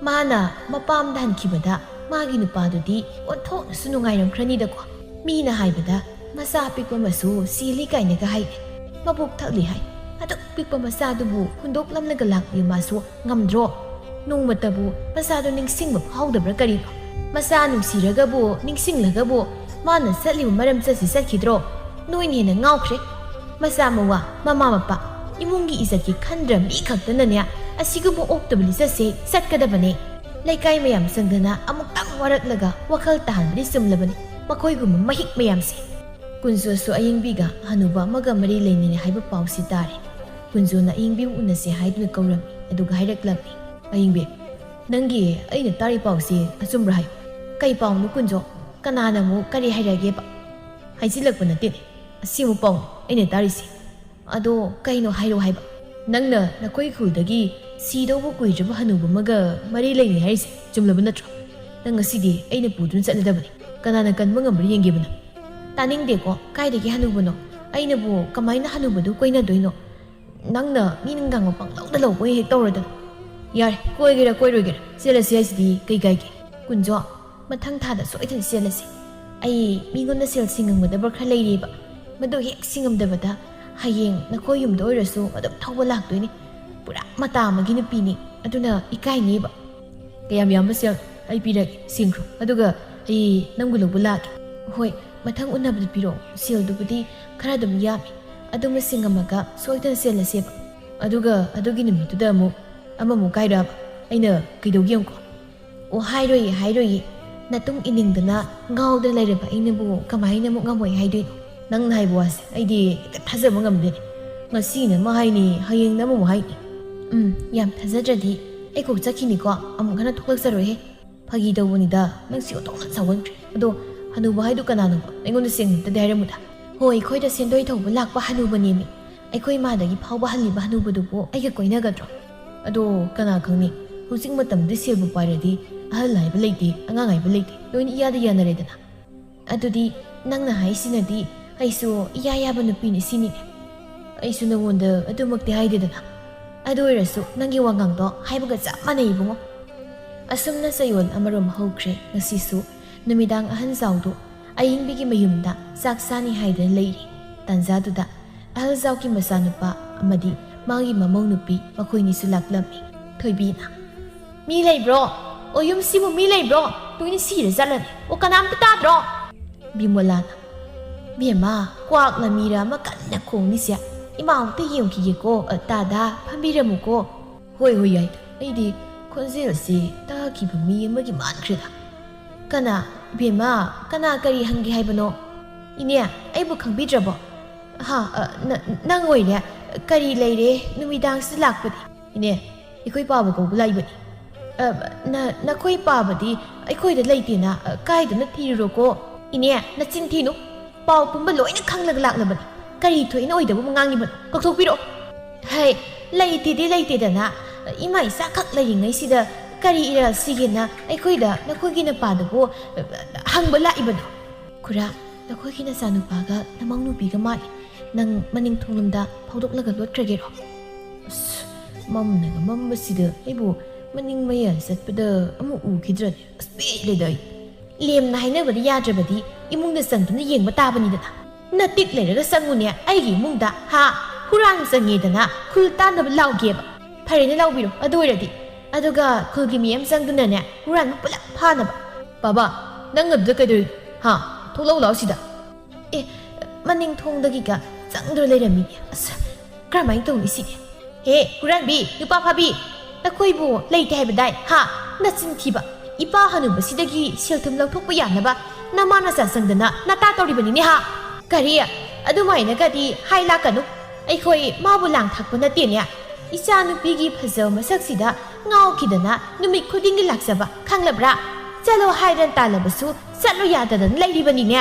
ꯃꯥꯅ ꯃꯄꯥꯝꯗ ꯍꯟꯈꯤꯕꯗ ꯃꯥꯒꯤ ꯅꯨꯄꯥꯗꯨꯗꯤ ꯑꯣꯟꯊꯣꯛꯅꯁꯨ ꯅꯨꯡꯉꯥꯏꯔꯝꯈ꯭ꯔꯅꯤꯗꯀꯣ꯫ ꯃꯤꯅ ꯍꯥꯏꯕꯗ ꯃꯆꯥ ꯑꯄꯤꯛꯄ ꯃꯁꯨ ꯆꯦꯜꯂꯤ ꯀꯥꯏꯅꯒ ꯍꯥꯏ꯫ ꯃꯕꯨꯛ ꯊꯛꯂꯤ ꯍꯥꯏ꯫ ꯑꯗꯨꯛ ꯄꯤꯛꯄ ꯃꯆꯥꯗꯨꯕꯨ ꯍꯨꯟꯗꯣꯛꯂꯝꯂꯒ ꯂꯥꯛꯂꯤ ꯃꯥꯁꯨ ꯉꯝꯗ꯭ꯔꯣ? ꯅꯣꯡꯃꯇꯕꯨ ꯃꯆꯥꯗꯨ ꯅꯤꯡꯁꯤꯡꯕ ꯐꯥꯎꯗꯕ꯭ꯔꯥ ꯀꯔꯤꯅꯣ? ꯃꯆꯥ ꯅꯨꯡꯁꯤꯔꯒꯕꯨ, ꯅꯤꯡꯁꯤꯡꯂꯒꯕꯨ ꯃꯥꯅ ꯆꯠꯂꯤꯕ ꯃꯔꯝ ꯆꯠꯁꯤ ꯆꯠꯈꯤꯗ꯭ꯔꯣ? ꯅꯣꯏꯅ ꯍꯦꯟꯅ ꯉꯥꯎꯈ꯭ꯔꯦ꯫ ꯃꯆꯥ ꯃꯋꯥ, ꯃꯃꯥ ꯃꯄꯥ, ꯏꯃꯨꯡꯒꯤ ꯏꯖꯠꯀꯤ ꯈꯟꯗ꯭ꯔ ꯃꯤ ꯈꯛꯇꯅꯅꯦ ꯑꯁꯤꯒꯨꯝꯕ ꯑꯣꯛꯇꯕ ꯂꯤꯆꯠꯁꯦ ꯆꯠꯀꯗꯕꯅꯦ꯫ ꯂꯩꯀꯥꯏ ꯃꯌꯥꯝ ꯆꯪꯗꯅ ꯑꯃꯨꯛꯇꯪ ꯋꯥꯔꯛꯂꯒ ꯋꯥꯈꯜ ꯇꯥꯍꯟꯕꯗꯤ ꯆꯨꯝꯂꯕꯅꯤ꯫ ꯃꯈꯣꯏꯒꯨꯝꯕ ꯃꯍꯤꯛ ꯃꯌꯥꯝꯁꯦ꯫ ꯀꯨꯟꯖꯣꯁꯨ ꯑꯌꯤꯡꯕꯤꯒ ꯍꯅꯨꯕ ꯑꯃꯒ ꯃꯔꯤ ꯂꯩꯅꯔꯦ ꯍꯥꯏꯕ ꯄꯥꯎꯁꯤ ꯇꯥꯔꯦ꯫ ꯀꯨꯟꯖꯣꯅ ꯑꯌꯤꯡꯕꯤꯕꯨ ꯎꯅꯁꯦ ꯍꯥꯏꯗꯨꯅ ꯀꯧꯔꯝꯃꯤ, ꯑꯗꯨꯒ ꯍꯥꯏꯔꯛꯂꯝꯃꯤ, "ꯑꯌꯤꯡꯕꯤ, ꯅꯪꯒꯤ ꯑꯩꯅ ꯇꯥꯔꯤ ꯄꯥꯎꯁꯤ ꯑꯆꯨꯝꯕ꯭ꯔꯥ ꯍꯥꯏꯌꯨ"꯫ "ꯀꯩ ꯄꯥꯎꯅꯣ ꯀꯨꯟꯖꯣ? ꯀꯅꯥꯅ ꯑꯃꯨꯛ ꯀꯔꯤ ꯍꯥꯏꯔꯛꯑꯒꯦꯕ?" "ꯍꯥꯏꯖꯤꯜꯂꯛꯄ ꯅꯠꯇꯦꯅꯦ, ꯑꯁꯤꯃꯨꯛ ꯄꯥꯎꯅꯤ ꯑꯩꯅ ꯇꯥꯔꯤꯁꯤ"꯫ "ꯑꯗꯣ ꯀꯩꯅꯣ ꯍꯥꯏꯔꯛꯑꯣ ꯍꯥꯏꯕ?" "ꯅꯪꯅ ꯅꯈꯣꯏ ꯈꯨꯜꯗꯒꯤ ꯁꯤꯗꯧꯕ ꯀꯨꯏꯗ꯭ꯔꯕ ꯍꯅꯨꯕ ꯑꯃꯒ ꯃꯔꯤ ꯂꯩꯅꯩ ꯍꯥꯏꯔꯤꯁꯦ ꯆꯨꯝꯂꯕ ꯅꯠꯇ꯭ꯔꯣ? ꯅꯪ ꯉꯁꯤꯗꯤ ꯑꯩꯅ ꯄꯨꯗꯨꯅ ꯆꯠꯂꯗꯕꯅꯤ꯫ ꯀꯅꯥꯅ ꯀꯟꯕ ꯉꯝꯕ꯭ꯔꯥ ꯌꯦꯡꯒꯦꯕ ꯅꯪ"꯫ "ꯇꯥꯅꯤꯡꯗꯦꯀꯣ, ꯀꯥꯏꯗꯒꯤ ꯍꯅꯨꯕꯅꯣ? ꯑꯩꯅꯕꯨ ꯀꯃꯥꯏꯅ ꯍꯅꯨꯕꯗꯨ ꯀꯣꯏꯅꯗꯣꯏꯅꯣ? ꯅꯪꯅ ꯃꯤ ꯅꯨꯡꯗꯥꯡꯕ ꯄꯪꯂꯧꯗ ꯂꯧꯕ ꯍꯦꯛ ꯇꯧꯔꯗꯅ꯫ ꯌꯥꯔꯦ, ꯀꯣꯏꯒꯦꯔꯥ ꯀꯣꯏꯔꯣꯏꯒꯦꯔꯥ, ꯆꯦꯜꯂꯁꯤ ꯍꯥꯏꯁꯤꯗꯤ ꯀꯩ ꯀꯥꯏꯒꯦ?" "ꯀꯨꯟꯖꯣ, ꯃꯊꯪ ꯊꯥꯗ ꯁꯣꯏꯗꯅ ꯆꯦꯜꯂꯁꯤ꯫ ꯑꯩ ꯃꯤꯉꯣꯟꯗ ꯁꯦꯜ ꯁꯤꯡꯉꯝꯒꯗꯕ ꯈꯔ ꯂꯩꯔꯤꯕ꯫ ꯃꯗꯨ ꯍꯦꯛ ꯁꯤꯡꯉꯝꯗꯕꯗ ꯍꯌꯦꯡ ꯅꯈꯣꯏ ꯌꯨꯝꯗ ꯑꯣꯏꯔꯁꯨ ꯑꯗꯨꯝ ꯊꯧꯕ ꯂꯥꯛꯇꯣꯏꯅꯤ꯫ ꯄꯨꯔꯥ ꯃꯇꯥ ꯑꯃꯒꯤ ꯅꯨꯄꯤꯅꯤ꯫ ꯑꯗꯨꯅ ꯏꯀꯥꯏꯅꯦꯕ"꯫ "ꯀꯌꯥꯝ ꯌꯥꯝꯕ ꯁꯦꯜ? ꯑꯩ ꯄꯤꯔꯒꯦ, ꯁꯤꯡꯈ꯭ꯔꯣ꯫ ꯑꯗꯨꯒ ꯑꯩ ꯅꯪꯕꯨ ꯂꯧꯕ ꯂꯥꯛꯀꯦ"꯫ "ꯍꯣꯏ, ꯃꯊꯪ ꯎꯅꯕꯗ ꯄꯤꯔꯛꯑꯣ꯫ ꯁꯦꯜꯗꯨꯕꯨꯗꯤ ꯈꯔ ꯑꯗꯨꯝ ꯌꯥꯝꯃꯤ꯫ ꯑꯗꯨꯃ ꯁꯤꯡꯉꯝꯃꯒ ꯁꯣꯏꯗꯅ ꯆꯦꯜꯂꯁꯦꯕ꯫ ꯑꯗꯨꯒ ꯑꯗꯨꯒꯤ ꯅꯨꯃꯤꯠꯇꯨꯗ ꯑꯃꯨꯛ ꯑꯃꯃꯨꯛ ꯀꯥꯏꯔꯛꯑꯕ, ꯑꯩꯅ ꯀꯩꯗꯧꯒꯦ ꯌꯦꯡꯉꯨꯀꯣ"꯫ "ꯑꯣ, ꯍꯥꯏꯔꯣꯏꯌꯦ, ꯍꯥꯏꯔꯣꯏꯌꯦ꯫ ꯅꯇꯨꯡ ꯏꯅꯤꯡꯗꯅ ꯉꯥꯎꯗꯅ ꯂꯩꯔꯕ ꯑꯩꯅꯕꯨ ꯀꯃꯥꯏꯅ ꯑꯃꯨꯛ ꯉꯝꯃꯣꯏ ꯍꯥꯏꯗꯣꯏꯅꯣ? ꯅꯪꯅ ꯍꯥꯏꯕ ꯋꯥꯁꯦ ꯑꯩꯗꯤ ꯍꯦꯛꯇ ꯊꯥꯖꯕ ꯉꯝꯗꯦꯅꯦ꯫ ꯉꯁꯤꯅ ꯑꯃ ꯍꯥꯏꯅꯤ, ꯍꯌꯦꯡꯅ ꯑꯃꯃꯨꯛ ꯍꯥꯏꯅꯤ"꯫ "ꯎꯝ, ꯌꯥꯝ ꯊꯥꯖꯗ꯭ꯔꯗꯤ ꯑꯩ ꯀꯣꯛ ꯆꯠꯈꯤꯅꯤꯀꯣ, ꯑꯃꯨꯛ ꯍꯟꯅ ꯊꯣꯛꯂꯛꯆꯔꯣꯏꯍꯦ"꯫ "ꯐꯥꯒꯤ ꯇꯧꯕꯅꯤꯗ, ꯅꯪꯁꯤ ꯑꯣꯟꯊꯣꯛꯅ ꯁꯥꯎꯒꯟꯈ꯭ꯔꯦ꯫ ꯑꯗꯣ ꯍꯅꯨꯕ ꯍꯥꯏꯗꯨ ꯀꯅꯥꯅꯣꯕ? ꯑꯩꯉꯣꯟꯗ ꯁꯦꯡꯅ ꯑꯝꯇꯗꯤ ꯍꯥꯏꯔꯝꯃꯨꯗ"꯫ "ꯍꯣ, ꯑꯩꯈꯣꯏꯗ ꯁꯦꯟꯗꯣꯏ ꯊꯧꯕ ꯂꯥꯛꯄ ꯍꯅꯨꯕꯅꯦꯃꯤ꯫ ꯑꯩꯈꯣꯏ ꯏꯃꯥꯗꯒꯤ ꯐꯥꯎꯕ ꯍꯜꯂꯤꯕ ꯍꯅꯨꯕꯗꯨꯕꯨ ꯑꯩꯒ ꯀꯣꯏꯅꯒꯗ꯭ꯔꯣ? ꯑꯗꯣ ꯀꯅꯥ ꯈꯪꯅꯤ? ꯍꯧꯖꯤꯛ ꯃꯇꯝꯗꯤ ꯁꯦꯜꯕꯨ ꯄꯥꯏꯔꯗꯤ ꯑꯍꯜ ꯍꯥꯏꯕ ꯂꯩꯇꯦ, ꯑꯉꯥꯡ ꯍꯥꯏꯕ ꯂꯩꯇꯦ, ꯂꯣꯏꯅ ꯏꯌꯥꯗ ꯌꯥꯅꯔꯦꯗꯅ"꯫ "ꯑꯗꯨꯗꯤ ꯅꯪꯅ ꯍꯥꯏꯁꯤꯅꯗꯤ ꯑꯩꯁꯨ ꯏꯌꯥ ꯌꯥꯕ ꯅꯨꯄꯤꯅꯤ ꯁꯤꯅꯤꯅꯦ"꯫ "ꯑꯩꯁꯨ ꯅꯉꯣꯟꯗ ꯑꯗꯨꯃꯛꯇꯤ ꯍꯥꯏꯗꯦꯗꯅ"꯫ ꯑꯗꯨ ꯑꯣꯏꯔꯁꯨ ꯅꯪꯒꯤ ꯋꯥꯉꯥꯡꯗꯣ ꯍꯥꯏꯕꯒ ꯆꯞ ꯃꯥꯟꯅꯩ ꯏꯕꯨꯡꯉꯣ꯫ ꯑꯁꯨꯝꯅ ꯆꯌꯣꯜ ꯑꯃꯔꯣꯝ ꯍꯧꯈ꯭ꯔꯦ꯫ ꯉꯁꯤꯁꯨ ꯅꯨꯃꯤꯗꯥꯡ ꯑꯍꯟ ꯖꯥꯎꯗꯨ ꯑꯌꯤꯡꯕꯤꯒꯤ ꯃꯌꯨꯝꯗ ꯆꯥꯛ ꯆꯥꯅꯤ ꯍꯥꯏꯗꯨꯅ ꯂꯩꯔꯤ꯫ ꯇꯥꯟꯖꯥꯗꯨꯗ ꯑꯍꯜ ꯖꯥꯎꯒꯤ ꯃꯆꯥꯅꯨꯄꯥ ꯑꯃꯗꯤ ꯃꯥꯒꯤ ꯃꯃꯧ ꯅꯨꯄꯤ ꯃꯈꯣꯏꯅꯤꯁꯨ ꯂꯥꯛꯂꯝꯃꯤ꯫ ꯊꯣꯏꯕꯤꯅ, "ꯃꯤ ꯂꯩꯕ꯭ꯔꯣ? ꯑꯣ, ꯌꯨꯝꯁꯤꯕꯨ ꯃꯤ ꯂꯩꯕ꯭ꯔꯣ? ꯇꯨꯃꯤꯟ ꯁꯤꯔ ꯆꯠꯂꯅꯤ꯫ ꯑꯣ, ꯀꯅꯥꯝꯇ ꯇꯥꯗ꯭ꯔꯣ?" ꯕꯤꯃꯣꯂꯥꯅ, "ꯕꯦꯝꯃ, ꯀ꯭ꯋꯥꯛꯂ ꯃꯤꯔ ꯑꯃ ꯀꯟꯅ ꯈꯣꯡꯂꯤꯁꯦ꯫ ꯏꯃꯥ ꯑꯝꯇ ꯌꯦꯡꯈꯤꯒꯦꯀꯣ꯫ ꯑ, ꯇꯥꯗ, ꯐꯝꯕꯤꯔꯝꯃꯨꯀꯣ꯫" "ꯍꯣꯏ, ꯍꯣꯏ, ꯌꯥꯏ꯫ ꯑꯩꯗꯤ ꯈꯣꯟꯖꯦꯜꯁꯤ ꯇꯥꯈꯤꯕ ꯃꯤ ꯑꯃꯒꯤ ꯃꯥꯟꯈ꯭ꯔꯦꯗ꯫ ꯀꯅꯥ, ꯏꯕꯦꯝꯃ, ꯀꯅꯥ ꯀꯔꯤ ꯍꯪꯒꯦ ꯍꯥꯏꯕꯅꯣ?" "ꯏꯅꯦ, ꯑꯩꯕꯨ ꯈꯪꯕꯤꯗ꯭ꯔꯕꯣ?" "ꯍꯥ, ꯑ, ꯅ-, ꯅꯪ ꯑꯣꯏꯔꯦ꯫ ꯀꯔꯤ ꯂꯩꯔꯦ ꯅꯨꯃꯤꯗꯥꯡꯁꯤꯗ ꯂꯥꯛꯄꯗꯤ?" "ꯏꯅꯦ, ꯑꯩꯈꯣꯏ ꯄꯥꯕ ꯀꯧꯕ ꯂꯥꯛꯏꯕꯅꯤ꯫" "ꯑ, ꯅ-, ꯅꯈꯣꯏ ꯄꯥꯕꯗꯤ ꯑꯩꯈꯣꯏꯗ ꯂꯩꯇꯦꯅ, ꯑ, ꯀꯥꯏꯗꯅ ꯊꯤꯔꯨꯔꯣꯀꯣ꯫" "ꯏꯅꯦ, ꯅꯆꯤꯟ ꯊꯤꯅꯨ꯫ ꯄꯥꯎ ꯄꯨꯝꯕ ꯂꯣꯏꯅ ꯈꯪꯂꯒ ꯂꯥꯛꯂꯕꯅꯤ꯫ ꯀꯔꯤ ꯊꯣꯛꯏꯅ ꯑꯣꯏꯗꯕ ꯑꯃ ꯉꯥꯡꯉꯤꯕꯅꯣ? ꯀꯧꯊꯣꯛꯄꯤꯔꯛꯑꯣ꯫" "ꯍꯩ, ꯂꯩꯇꯦꯗꯤ ꯂꯩꯇꯦꯗꯅ, ꯏꯃꯥ ꯏꯆꯥꯈꯛ ꯂꯩꯔꯤꯉꯩꯁꯤꯗ ꯀꯔꯤ ꯏꯔꯥꯜ ꯁꯤꯒꯦꯅ ꯑꯩꯈꯣꯏꯗ ꯅꯈꯣꯏꯒꯤ ꯅꯄꯥꯗꯨꯕꯨ, ꯑ, ꯍꯪꯕ ꯂꯥꯛꯏꯕꯅꯣ?" "ꯈꯨꯔꯥ, ꯅꯈꯣꯏꯒꯤ ꯅꯆꯥꯅꯨꯄꯥꯒ ꯅꯃꯧ ꯅꯨꯄꯤꯒ ꯃꯥꯜꯂꯤ꯫ ꯅꯪ ꯃꯅꯤꯡ ꯊꯣꯡꯂꯣꯝꯗ ꯐꯥꯎꯗꯣꯛꯂꯒ ꯂꯣꯠꯈ꯭ꯔꯒꯦꯔꯣ?" "ꯑꯁ, ꯃꯝꯅꯒ ꯃꯝꯕꯁꯤꯗ ꯑꯩꯕꯨ ꯃꯅꯤꯡ ꯃꯌꯥꯏ ꯆꯠꯄꯗ ꯑꯃꯨꯛ ꯎꯈꯤꯗ꯭ꯔꯅꯦ꯫ ꯑꯁ, ꯄꯦꯜꯂꯦꯗ ꯑꯩ꯫ ꯂꯦꯝꯅ ꯍꯥꯏꯅꯕꯗꯤ ꯌꯥꯗ꯭ꯔꯕꯗꯤ ꯏꯃꯨꯡꯗ ꯆꯪꯗꯨꯅ ꯌꯦꯡꯕ ꯇꯥꯕꯅꯤꯗꯅ꯫ ꯅꯇꯤꯛ ꯂꯩꯔꯒ ꯆꯪꯉꯨꯅꯦ ꯑꯩꯒꯤ ꯏꯃꯨꯡꯗ, ꯍꯥ? ꯍꯨꯔꯥꯟ ꯆꯪꯉꯦꯗꯅ ꯈꯨꯜ ꯇꯥꯟꯅꯕ ꯂꯥꯎꯒꯦꯕ꯫ ꯐꯔꯦꯅꯦ, ꯂꯥꯎꯕꯤꯔꯣ꯫ ꯑꯗꯨ ꯑꯣꯏꯔꯗꯤ꯫ ꯑꯗꯨꯒ ꯈꯨꯜꯒꯤ ꯃꯤ ꯑꯃ ꯆꯪꯗꯨꯅꯅꯦ ꯍꯨꯔꯥꯟꯕ ꯄꯨꯂꯞ ꯐꯥꯅꯕ꯫" "ꯕꯥꯕꯥ, ꯅꯪ ꯑꯗꯨꯗ ꯀꯩꯗꯧꯔꯤꯅꯣ? ꯍꯥ? ꯊꯣꯛꯂꯛꯎ ꯂꯥꯎ ꯁꯤꯗ꯫" "ꯑꯦ, ꯃꯅꯤꯡ ꯊꯣꯡꯗꯒꯤꯒ ꯆꯪꯗꯨꯅ ꯂꯩꯔꯝꯃꯤꯅꯦ꯫ ꯑꯁ, ꯀꯔꯝꯍꯥꯏꯅ ꯇꯧꯅꯤ ꯁꯤꯗꯤ?" "ꯍꯦ, ꯍꯨꯔꯥꯟꯕꯤ, ꯅꯨꯄꯥ ꯐꯥꯕꯤ, ꯅꯈꯣꯏꯕꯨ ꯂꯩꯇꯦ ꯍꯥꯏꯕꯗꯥꯏ? ꯍꯥ? ꯅꯆꯤꯟ ꯊꯤꯕ꯫ ꯏꯄꯥ ꯍꯅꯨꯕꯁꯤꯗꯒꯤ ꯁꯦꯜ ꯊꯨꯝ ꯂꯧꯊꯣꯛꯄ ꯌꯥꯅꯕ ꯅꯃꯥ ꯅꯆꯥ ꯆꯪꯗꯅ ꯅꯇꯥ ꯇꯧꯔꯤꯕꯅꯤꯅꯦ, ꯍꯥ?" "ꯀꯔꯤ? ꯑꯗꯨꯃꯥꯏꯅꯒꯗꯤ ꯍꯥꯏ ꯂꯥꯛꯀꯅꯨ꯫ ꯑꯩꯈꯣꯏ ꯃꯥꯕꯨ ꯂꯥꯡ ꯊꯥꯛꯄ ꯅꯠꯇꯦꯅꯦ꯫ ꯏꯆꯥ ꯅꯨꯄꯤꯒꯤ ꯐꯖꯕ ꯃꯁꯛꯁꯤꯗ ꯉꯥꯎꯈꯤꯗꯅ ꯅꯨꯃꯤꯠ ꯈꯨꯗꯤꯡꯒꯤ ꯂꯥꯛꯆꯕ, ꯈꯪꯂꯕ꯭ꯔꯥ? ꯆꯠꯂꯣ ꯍꯥꯏꯗꯅ ꯇꯥꯜꯂꯕꯁꯨ ꯆꯠꯂꯨ ꯌꯥꯗꯗꯅ ꯂꯩꯔꯤꯕꯅꯤꯅꯦ꯫"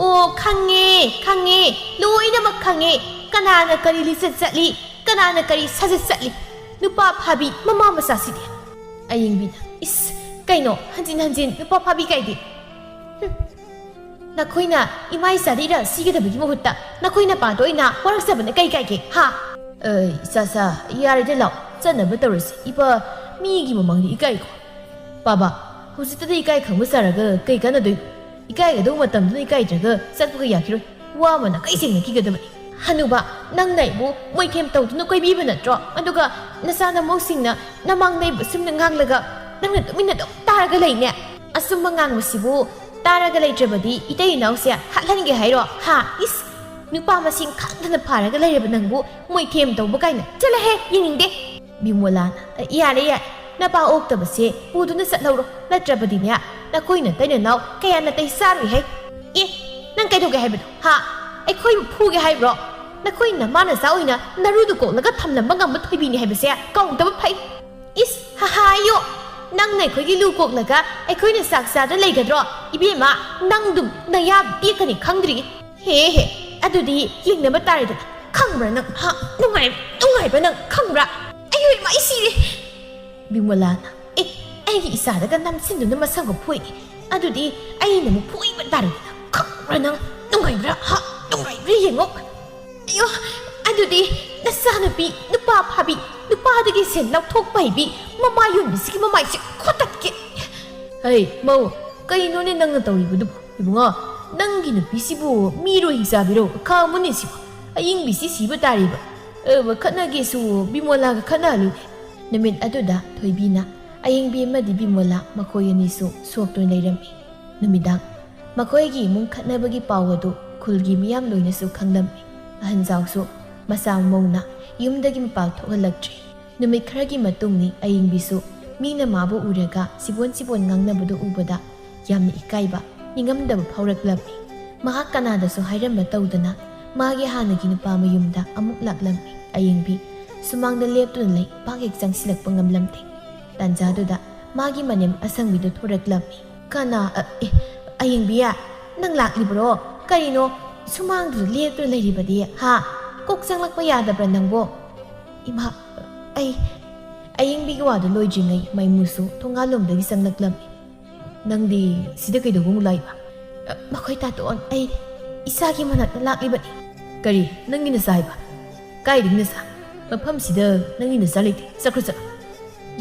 "ꯑꯣ, ꯈꯪꯉꯦ, ꯈꯪꯉꯦ, ꯂꯣꯏꯅꯃꯛ ꯈꯪꯉꯦ꯫ ꯀꯅꯥꯅ ꯀꯔꯤ ꯂꯤꯆꯠ ꯆꯠꯂꯤ, ꯀꯅꯥꯅ ꯀꯔꯤ ꯁꯥꯖꯠ ꯆꯠꯂꯤ? ꯅꯨꯄꯥ ꯐꯥꯕꯤ ꯃꯃꯥ ꯃꯆꯥꯁꯤꯗꯤ꯫" ꯑꯌꯤꯡꯕꯤꯅ, "ꯏꯁ, ꯀꯩꯅꯣ ꯍꯟꯖꯤꯟ ꯍꯟꯖꯤꯟ ꯅꯨꯄꯥ ꯐꯥꯕꯤ ꯀꯥꯏꯗꯤ? ꯍꯨꯝ꯫ ꯅꯈꯣꯏꯅ ꯏꯃꯥ ꯏꯆꯥꯗ ꯏꯔꯥꯜ ꯁꯤꯒꯗꯕꯒꯤ ꯃꯍꯨꯠꯇ ꯅꯈꯣꯏ ꯅꯄꯥꯗ ꯑꯣꯏꯅ ꯋꯥꯔꯛꯆꯕꯅ ꯀꯩ ꯀꯥꯏꯒꯦ, ꯍꯥ?" ꯑ, ꯏꯆꯥꯁꯥ, ꯌꯥꯔꯦꯗ, ꯂꯥꯎ, ꯆꯠꯅꯕ ꯇꯧꯔꯁꯤ꯫ ꯏꯄꯥ, ꯃꯤꯒꯤ ꯃꯃꯥꯡꯗ ꯏꯀꯥꯏꯀꯣ꯫ ꯄꯥꯕ, ꯍꯧꯖꯤꯛꯇꯗꯤ ꯏꯀꯥꯏ ꯈꯪꯕ ꯁꯥꯔꯒ ꯀꯩ ꯀꯥꯟꯅꯗꯣꯏꯅꯣ? ꯏꯀꯥꯏꯒꯗꯧꯕ ꯃꯇꯝꯗꯨꯅ ꯏꯀꯥꯏꯗ꯭ꯔꯒ ꯆꯠꯄꯒ ꯌꯥꯈꯤꯔꯣꯏ꯫ ꯋꯥ ꯑꯃꯅ ꯀꯩ ꯁꯦꯡꯅꯈꯤꯒꯗꯕꯅꯤ? ꯍꯅꯨꯕ, ꯅꯪꯅ ꯑꯩꯕꯨ ꯃꯣꯏꯊꯦꯝ ꯇꯧꯗꯨꯅ ꯀꯣꯏꯕꯤꯕ ꯅꯠꯇ꯭ꯔꯣ? ꯑꯗꯨꯒ ꯅꯆꯥ ꯅꯃꯧꯁꯤꯡꯅ ꯅꯃꯥꯡꯗ ꯑꯩꯕꯨ ꯁꯨꯝꯅ ꯉꯥꯡꯂꯒ ꯅꯪꯅ ꯇꯨꯃꯤꯟꯅ ꯑꯗꯨꯝ ꯇꯥꯔꯒ ꯂꯩꯅꯦ꯫ ꯑꯆꯨꯝꯕ ꯉꯥꯡꯕꯁꯤꯕꯨ ꯇꯥꯔꯒ ꯂꯩꯇ꯭ꯔꯕꯗꯤ ꯏꯇꯩ ꯏꯅꯥꯎꯁꯦ ꯍꯥꯠꯍꯟꯒꯦ ꯍꯥꯏꯔꯣ? ꯍꯥ? ꯏꯁ! ꯅꯨꯄꯥ ꯃꯁꯤꯡ ꯈꯪꯗꯅ ꯐꯥꯔꯒ ꯂꯩꯔꯕ ꯅꯪꯕꯨ ꯃꯣꯏꯊꯦꯝ ꯇꯧꯕ ꯀꯥꯏꯅ꯫ ꯆꯠꯂꯍꯦ, ꯌꯦꯡꯅꯤꯡꯗꯦ꯫ ꯕꯤꯃꯣꯂꯥꯅ, "ꯑ, ꯌꯥꯔꯦ, ꯌꯥꯔꯦ, ꯅꯄꯥ ꯑꯣꯛꯇꯕꯁꯦ ꯄꯨꯗꯨꯅ ꯆꯠꯍꯧꯔꯣ, ꯅꯠꯇ꯭ꯔꯕꯗꯤꯅꯦ, ꯅꯈꯣꯏ ꯅꯇꯩ ꯅꯅꯥꯎ ꯀꯌꯥ ꯅꯥꯇꯩ ꯆꯥꯔꯣꯏꯍꯦ꯫ ꯑꯦ, ꯅꯪ ꯀꯩꯗꯧꯒꯦ ꯍꯥꯏꯕꯅꯣ? ꯍꯥ? ꯑꯩꯈꯣꯏꯕꯨ ꯐꯨꯒꯦ ꯍꯥꯏꯕ꯭ꯔꯣ? ꯅꯈꯣꯏ ꯅꯃꯥ ꯅꯆꯥ ꯑꯣꯏꯅ ꯅꯔꯨꯗꯨ ꯀꯣꯛꯂꯒ ꯊꯝꯂꯝꯕ ꯉꯝꯕ ꯊꯣꯏꯕꯤꯅꯤ ꯍꯥꯏꯕꯁꯦ ꯀꯥꯎꯗꯕ ꯐꯩ꯫ ꯏꯁ, ꯍꯥ, ꯍꯥꯏꯌꯣ꯫ ꯅꯪꯅ ꯑꯩꯈꯣꯏꯒꯤ ꯂꯨ ꯀꯣꯛꯂꯒ ꯑꯩꯈꯣꯏꯅ ꯆꯥꯛ ꯆꯥꯗ ꯂꯩꯒꯗ꯭ꯔꯣ? ꯏꯕꯦꯝꯃ, ꯅꯪꯗꯨꯝ ꯅꯌꯥ ꯇꯦꯛꯀꯅꯤ ꯈꯪꯗ꯭ꯔꯤ꯫ ꯍꯦ, ꯍꯦ, ꯑꯗꯨꯗꯤ ꯌꯦꯡꯅꯕ ꯇꯥꯔꯦꯗꯅ꯫ ꯈꯪꯕ꯭ꯔꯥ ꯅꯪ? ꯍꯥ? ꯅꯨꯡꯉꯥꯏ-, ꯅꯨꯡꯉꯥꯏꯕ꯭ꯔꯥ ꯅꯪ? ꯈꯪꯕ꯭ꯔꯥ? ꯑꯩꯌꯣ, ꯏꯃꯥ, ꯑꯩ ꯁꯤꯔꯦ!" ꯕꯤꯃꯣꯂꯥꯅ, "ꯑꯦ, ꯑꯩꯒꯤ ꯏꯆꯥꯗꯒ ꯅꯝꯁꯤꯟꯗꯨꯅ ꯃꯁꯝꯒ ꯐꯣꯏꯅꯦ꯫ ꯑꯗꯨꯗꯤ ꯑꯩꯅ ꯑꯃꯨꯛ ꯐꯣꯏꯕ ꯇꯥꯔꯦꯗꯅ꯫ ꯈꯪꯕ꯭ꯔꯥ ꯅꯪ? ꯅꯨꯡꯉꯥꯏꯕ꯭ꯔꯥ? ꯍꯥ? ꯅꯨꯡꯉꯥꯏꯕ꯭ꯔꯥ ꯌꯦꯡꯉꯣ꯫ ꯑꯌꯣ, ꯑꯗꯨꯗꯤ ꯅꯆꯥꯅꯨꯄꯤ, ꯅꯨꯄꯥ ꯐꯥꯕꯤ, ꯅꯨꯄꯥꯗꯒꯤ ꯁꯦꯟ ꯂꯧꯊꯣꯛꯄ ꯍꯩꯕꯤ, ꯃꯃꯥ ꯌꯣꯟꯕꯤꯁꯤꯒꯤ ꯃꯃꯥꯏꯁꯦ ꯈꯣꯠꯇꯠꯀꯦ!" "ꯍꯩ, ꯃꯧ, ꯀꯩꯅꯣꯅꯦ ꯅꯪꯅ ꯇꯧꯔꯤꯕꯗꯨꯕꯨ? ꯏꯕꯨꯡꯉꯣ, ꯅꯪꯒꯤ ꯅꯨꯄꯤꯁꯤꯕꯨ ꯃꯤꯔꯣ ꯍꯤꯡꯆꯥꯕꯤꯔꯣ? ꯈꯥ ꯑꯃꯅꯦ ꯁꯤꯕꯨ꯫ ꯑꯌꯤꯡꯕꯤꯁꯤ ꯁꯤꯕ ꯇꯥꯔꯤꯕ꯫ ꯑ, ꯈꯠꯅꯒꯦꯁꯨ ꯕꯤꯃꯣꯂꯥꯒ ꯈꯠꯅꯍꯜꯂꯨꯅꯦ꯫" ꯅꯨꯃꯤꯠ ꯑꯗꯨꯗ ꯊꯣꯏꯕꯤꯅ ꯑꯌꯤꯡꯕꯤ ꯑꯃꯗꯤ ꯕꯤꯃꯣꯂꯥ ꯃꯈꯣꯏ ꯑꯅꯤꯁꯨ ꯁꯣꯛꯇꯨꯅ ꯂꯩꯔꯝꯃꯤ꯫ ꯅꯨꯃꯤꯗꯥꯡ ꯃꯈꯣꯏꯒꯤ ꯏꯃꯨꯡ ꯈꯠꯅꯕꯒꯤ ꯄꯥꯎ ꯑꯗꯨ ꯈꯨꯜꯒꯤ ꯃꯤꯌꯥꯝ ꯂꯣꯏꯅꯁꯨ ꯈꯪꯂꯝꯃꯤ꯫ ꯑꯍꯟꯖꯥꯎꯁꯨ ꯃꯆꯥ ꯃꯧꯅ ꯌꯨꯝꯗꯒꯤ ꯃꯄꯥꯜ ꯊꯣꯛꯍꯜꯂꯛꯇ꯭ꯔꯦ꯫ ꯅꯨꯃꯤꯠ ꯈꯔꯒꯤ ꯃꯇꯨꯡꯅꯤ ꯑꯌꯤꯡꯕꯤꯁꯨ ꯃꯤꯅ ꯃꯥꯕꯨ ꯎꯔꯒ ꯆꯤꯕꯣꯟ ꯆꯤꯕꯣꯟ ꯉꯥꯡꯅꯕꯗꯨ ꯎꯕꯗ ꯌꯥꯝꯅ ꯏꯀꯥꯏꯕ, ꯅꯤꯡꯉꯝꯗꯕ ꯐꯥꯎꯔꯛꯂꯝꯃꯤ꯫ ꯃꯍꯥꯛ ꯀꯅꯥꯗꯁꯨ ꯍꯥꯏꯔꯝꯕ ꯇꯧꯗꯅ ꯃꯥꯒꯤ ꯍꯥꯟꯅꯒꯤ ꯅꯨꯄꯥ ꯃꯌꯨꯝꯗ ꯑꯃꯨꯛ ꯂꯥꯛꯂꯝꯃꯤ꯫ ꯑꯌꯤꯡꯕꯤ ꯁꯨꯃꯥꯡꯗ ꯂꯦꯞꯇꯨꯅ ꯂꯩ, ꯄꯥꯛ ꯍꯦꯛ ꯆꯪꯁꯤꯜꯂꯛꯄ ꯉꯝꯂꯝꯗꯦ꯫ ꯇꯥꯟꯖꯥꯗꯨꯗ ꯃꯥꯒꯤ ꯃꯅꯦꯝ ꯑꯁꯪꯕꯤꯗꯨ ꯊꯣꯔꯛꯂꯝꯃꯤ꯫ "ꯀꯅꯥ, ꯑ, ꯑꯦ, ꯑꯌꯤꯡꯕꯤ, ꯅꯪ ꯂꯥꯛꯂꯤꯕ꯭ꯔꯣ? ꯀꯔꯤꯅꯣ ꯁꯨꯃꯥꯡꯗꯨꯗ ꯂꯦꯞꯇꯨꯅ ꯂꯩꯔꯤꯕꯗꯤ, ꯍꯥ? ꯀꯣꯛ ꯆꯪꯂꯛꯄ ꯌꯥꯗꯕ꯭ꯔꯥ ꯅꯪꯕꯣ?" "ꯏꯃꯥ, ꯑꯩ," ꯑꯌꯤꯡꯕꯤꯒꯤ ꯋꯥꯗꯨ ꯂꯣꯏꯗ꯭ꯔꯤꯉꯩ ꯃꯩꯃꯨꯁꯨ ꯊꯣꯡꯒꯥꯜꯂꯣꯝꯗꯒꯤ ꯆꯪꯂꯛꯂꯝꯃꯤ꯫ "ꯅꯪꯗꯤ ꯁꯤꯗ ꯀꯩꯗꯧꯕ ꯑꯃꯨꯛ ꯂꯥꯛꯏꯕ?" "ꯑ, ꯃꯈꯣꯏ ꯇꯥꯇꯣꯟ, ꯑꯩ ꯏꯆꯥꯒꯤ ꯃꯅꯥꯛꯇ ꯂꯥꯛꯂꯤꯕꯅꯤ꯫" "ꯀꯔꯤ? ꯅꯪꯒꯤ ꯅꯆꯥ ꯍꯥꯏꯕ? ꯀꯥꯏꯗꯒꯤ ꯅꯆꯥ?" ꯃꯐꯝꯁꯤꯗ ꯅꯪꯒꯤ ꯅꯆꯥ ꯂꯩꯇꯦ꯫ ꯆꯠꯈ꯭ꯔꯣ, ꯆꯠꯈ꯭ꯔꯣ꯫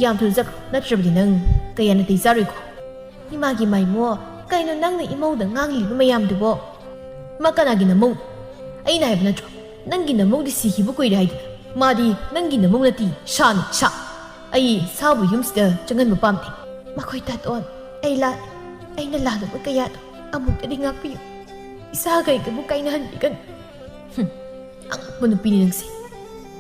ꯌꯥꯝ ꯊꯨꯅ ꯆꯠꯈ꯭ꯔꯣ, ꯅꯠꯇ꯭ꯔꯕꯗꯤ ꯅꯪ ꯀꯌꯥ ꯅꯥꯇꯩ ꯆꯥꯔꯣꯏꯀꯣ꯫ ꯏꯃꯥꯒꯤ ꯃꯥꯏꯃꯣ, ꯀꯩꯅꯣ ꯅꯪꯅ ꯏꯃꯧꯗ ꯉꯥꯡꯂꯤꯕ ꯃꯌꯥꯝꯗꯨꯕꯣ? ꯃꯥ ꯀꯅꯥꯒꯤ ꯅꯃꯧ? ꯑꯩꯅ ꯍꯥꯏꯕ ꯅꯠꯇ꯭ꯔꯣ, ꯅꯪꯒꯤ ꯅꯃꯧꯗꯤ ꯁꯤꯈꯤꯕ ꯀꯨꯏꯔꯦ ꯍꯥꯏꯗꯅ? ꯃꯥꯗꯤ ꯅꯪꯒꯤ ꯅꯃꯧ ꯅꯠꯇꯦ, ꯁꯥꯅꯤ, ꯁꯥ꯫ ꯑꯩ ꯁꯥꯕꯨ ꯌꯨꯝꯁꯤꯗ ꯆꯪꯍꯟꯕ ꯄꯥꯝꯗꯦ꯫ ꯃꯈꯣꯏ ꯇꯥꯇꯣꯟ, ꯑꯩ ꯂꯥꯜꯂꯦ꯫ ꯑꯩꯅ ꯂꯥꯜꯂꯨꯕ ꯀꯌꯥꯗꯣ ꯑꯃꯨꯛꯇꯗꯤ ꯉꯥꯛꯄꯤꯌꯨ꯫ ꯏꯆꯥꯒ ꯑꯩꯒꯕꯨ ꯀꯥꯏꯅꯍꯟꯕꯤꯒꯅꯨ꯫ ꯍꯨꯝ, ꯑꯉꯛꯄ ꯅꯨꯄꯤꯅꯤ ꯅꯪꯁꯦ꯫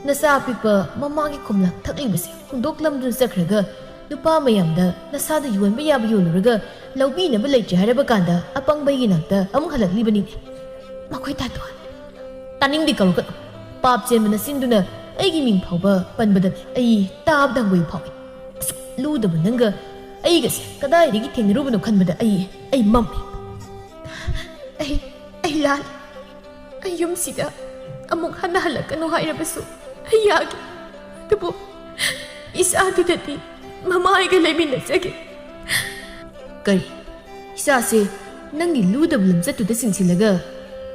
ꯅꯆꯥ ꯑꯄꯤꯛꯄ ꯃꯃꯥꯒꯤ ꯈꯣꯝꯂꯥꯡ ꯊꯛꯂꯤꯕꯁꯦ ꯍꯨꯟꯗꯣꯛꯂꯝꯗꯨꯅ ꯆꯠꯈ꯭ꯔꯒ, ꯅꯨꯄꯥ ꯃꯌꯥꯝꯗ ꯅꯁꯥꯗ ꯌꯣꯟꯕ ꯌꯥꯕ ꯌꯣꯜꯂꯨꯔꯒ ꯂꯧꯕꯤꯅꯕ ꯂꯩꯇ꯭ꯔꯦ ꯍꯥꯏꯔꯕ ꯀꯥꯟꯗ ꯑꯄꯪꯕꯒꯤ ꯅꯥꯛꯇ ꯑꯃꯨꯛ ꯍꯜꯂꯛꯂꯤꯕꯅꯤꯅꯦ꯫ ꯃꯈꯣꯏ ꯇꯥꯇꯣꯟ, ꯇꯥꯅꯤꯡꯗꯦ, ꯀꯧꯔꯛꯀꯅꯨ꯫ ꯄꯥꯞ ꯆꯦꯟꯕ ꯅꯆꯤꯟꯗꯨꯅ ꯑꯩꯒꯤ ꯃꯤꯡ ꯐꯥꯎꯕ ꯄꯟꯕꯗꯅꯦ ꯑꯩ ꯇꯥꯕꯗ ꯍꯪꯒꯣꯏꯕ ꯐꯥꯎꯏ꯫ ꯑꯁꯨꯛ ꯂꯨꯗꯕ ꯅꯪꯒ ꯑꯩꯒꯁꯦ ꯀꯗꯥꯏꯗꯒꯤ ꯊꯦꯡꯅꯔꯨꯕꯅꯣ ꯈꯟꯕꯗ ꯑꯩ, ꯑꯩ ꯃꯝꯃꯤ꯫ ꯑꯩ, ꯑꯩ ꯂꯥꯜꯂꯤ꯫ ꯑꯩ ꯌꯨꯝꯁꯤꯗ ꯑꯃꯨꯛ ꯍꯟꯅ ꯍꯜꯂꯛꯀꯅꯨ ꯍꯥꯏꯔꯕꯁꯨ ꯑꯩ ꯌꯥꯒꯦ꯫ ꯑꯗꯨꯕꯨ ꯏꯆꯥꯗꯨꯗꯗꯤ ꯃꯃꯥ ꯑꯩꯒ ꯂꯩꯃꯤꯟꯅꯖꯒꯦ꯫ ꯀꯔꯤ? ꯏꯆꯥꯁꯦ ꯅꯪꯒꯤ ꯂꯨꯗꯕ ꯂꯝꯆꯠꯇꯨꯗ ꯆꯤꯡꯁꯤꯜꯂꯒ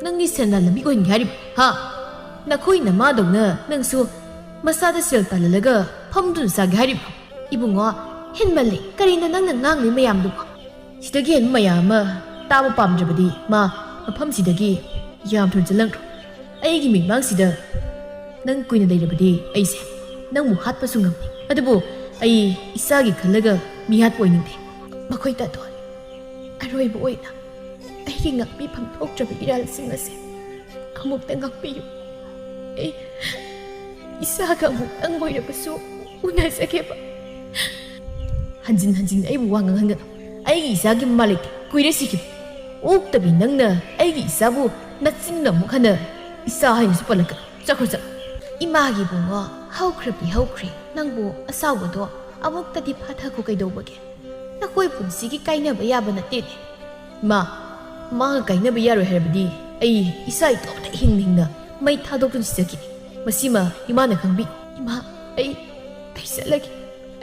ꯅꯪꯒꯤ ꯁꯦꯟꯗꯥꯟ ꯂꯝꯕꯤ ꯑꯣꯏꯍꯟꯒꯦ ꯍꯥꯏꯔꯤꯕ? ꯍꯥ? ꯅꯈꯣꯏ ꯅꯃꯥꯗꯧꯅ ꯅꯪꯁꯨ ꯃꯆꯥꯗ ꯁꯦꯜ ꯇꯥꯜꯍꯜꯂꯒ ꯐꯝꯗꯨꯅ ꯆꯥꯒꯦ ꯍꯥꯏꯔꯤꯕ? ꯏꯕꯨꯡꯉꯣ, ꯍꯦꯟꯃꯜꯂꯦ꯫ ꯀꯔꯤꯅꯣ ꯅꯪꯅ ꯉꯥꯡꯂꯤ ꯃꯌꯥꯝꯗꯨꯕꯣ? ꯁꯤꯗꯒꯤ ꯍꯦꯟꯕ ꯃꯌꯥꯝ ꯑꯃ ꯇꯥꯕ ꯄꯥꯝꯗ꯭ꯔꯕꯗꯤ ꯃꯥ ꯃꯐꯝꯁꯤꯗꯒꯤ ꯌꯥꯝ ꯊꯨꯅ ꯆꯠꯂꯪꯈ꯭ꯔꯣ꯫ ꯑꯩꯒꯤ ꯃꯤꯠꯃꯥꯡꯁꯤꯗ ꯅꯪ ꯀꯨꯏꯅ ꯂꯩꯔꯕꯗꯤ ꯑꯩꯁꯦ ꯅꯪꯕꯨ ꯍꯥꯠꯄꯁꯨ ꯉꯝꯃꯤ꯫ ꯑꯗꯨꯕꯨ ꯑꯩ ꯏꯆꯥꯒꯤ ꯈꯜꯂꯒ ꯃꯤ ꯍꯥꯠꯄ ꯑꯣꯏꯅꯤꯡꯗꯦ꯫ ꯃꯈꯣꯏ ꯇꯥꯇꯣꯟ, ꯑꯔꯣꯏꯕ ꯑꯣꯏꯅ ꯑꯩꯒꯤ ꯉꯥꯛꯄꯤꯐꯝ ꯊꯣꯛꯇ꯭ꯔꯕ ꯏꯔꯥꯜꯁꯤꯡ ꯑꯁꯦ ꯑꯃꯨꯛꯇ ꯉꯥꯛꯄꯤꯌꯨ꯫ ꯑꯩ ꯏꯆꯥꯒ ꯑꯃꯨꯛꯇꯪ ꯑꯣꯏꯔꯕꯁꯨ ꯎꯅꯖꯒꯦꯕ꯫ ꯍꯟꯖꯤꯟ ꯍꯟꯖꯤꯟ ꯑꯩꯕꯨ ꯋꯥ ꯉꯥꯡꯍꯟꯒꯅꯨ꯫ ꯑꯩꯒꯤ ꯏꯆꯥꯒꯤ ꯃꯃꯥ ꯂꯩꯇꯦ, ꯀꯨꯏꯔꯦ ꯁꯤꯈꯤꯕ꯫ ꯑꯣꯛꯇꯕꯤ ꯅꯪꯅ ꯑꯩꯒꯤ ꯏꯆꯥꯕꯨ ꯅꯆꯤꯟꯅ ꯑꯃꯨꯛ ꯍꯟꯅ ꯏꯆꯥ ꯍꯥꯏꯅꯁꯨ ꯄꯜꯂꯛꯀꯅꯨ꯫ ꯆꯠꯈ꯭ꯔꯣ, ꯆꯠꯂꯣ꯫ ꯏꯃꯥꯒꯤ ꯏꯕꯨꯡꯉꯣ, ꯍꯧꯈ꯭ꯔꯕꯤ ꯍꯧꯈ꯭ꯔꯦ꯫ ꯅꯪꯕꯨ ꯑꯁꯥꯎꯕꯗꯣ ꯑꯃꯨꯛꯇꯗꯤ ꯐꯥꯊꯈꯣ ꯀꯩꯗꯧꯕꯒꯦ? ꯅꯈꯣꯏ ꯄꯨꯟꯁꯤꯒꯤ ꯀꯥꯏꯅꯕ ꯌꯥꯕ ꯅꯠꯇꯦꯅꯦ꯫ ꯏꯃꯥ, ꯃꯥꯒ ꯀꯥꯏꯅꯕ ꯌꯥꯔꯣꯏ ꯍꯥꯏꯔꯕꯗꯤ ꯑꯩ ꯏꯆꯥ ꯏꯇꯣꯝꯇ ꯍꯤꯡꯅ ꯍꯤꯡꯅ ꯃꯩ ꯊꯥꯗꯣꯛꯇꯨꯅ ꯁꯤꯖꯈꯤꯅꯤ꯫ ꯃꯁꯤꯃ ꯏꯃꯥꯅ ꯈꯪꯕꯤ꯫ ꯏꯃꯥ, ꯑꯩ, ꯑꯩ ꯆꯠꯂꯒꯦ꯫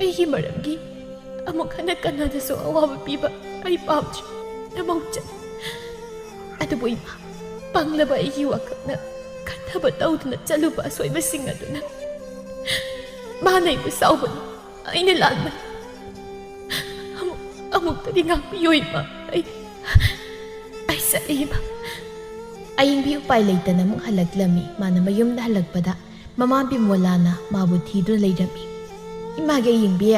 ꯑꯩꯒꯤ ꯃꯔꯝꯒꯤ ꯑꯃꯨꯛ ꯍꯟꯅ ꯀꯅꯥꯗꯁꯨ ꯑꯋꯥꯕ ꯄꯤꯕ ꯑꯩ ꯄꯥꯝꯗ꯭ꯔꯦ꯫ ꯅꯃꯧ ꯆꯠ-, ꯑꯗꯨꯕꯨ ꯏꯃꯥ, ꯄꯪꯂꯕ ꯑꯩꯒꯤ ꯋꯥꯈꯜꯅ ꯈꯟꯊꯕ ꯇꯧꯗꯨꯅ ꯆꯠꯂꯨꯕ ꯑꯁꯣꯏꯕꯁꯤꯡ ꯑꯗꯨꯅ ꯃꯥꯅ ꯑꯩꯕꯨ ꯁꯥꯎꯕꯅꯤ꯫ ꯑꯩꯅ ꯂꯥꯟꯕꯅꯤ꯫ ꯑꯃꯨꯛ ꯑꯃꯨꯛꯇꯗꯤ ꯉꯥꯛꯄꯤꯌꯨ ꯏꯃꯥ꯫ ꯑꯩ ꯑꯩ ꯆꯠꯂꯤ ꯏꯃꯥ꯫ ꯑꯌꯤꯡꯕꯤ ꯎꯄꯥꯏ ꯂꯩꯇꯅ ꯑꯃꯨꯛ ꯍꯜꯂꯛꯂꯝꯃꯤ꯫ ꯃꯥꯅ ꯃꯌꯨꯝꯗ ꯍꯜꯂꯛꯄꯗ ꯃꯃꯥ ꯕꯤꯃꯣꯂꯥꯅ ꯃꯥꯕꯨ ꯊꯤꯗꯨꯅ ꯂꯩꯔꯝꯃꯤ꯫ "ꯏꯃꯥꯒꯤ ꯑꯌꯤꯡꯕꯤ,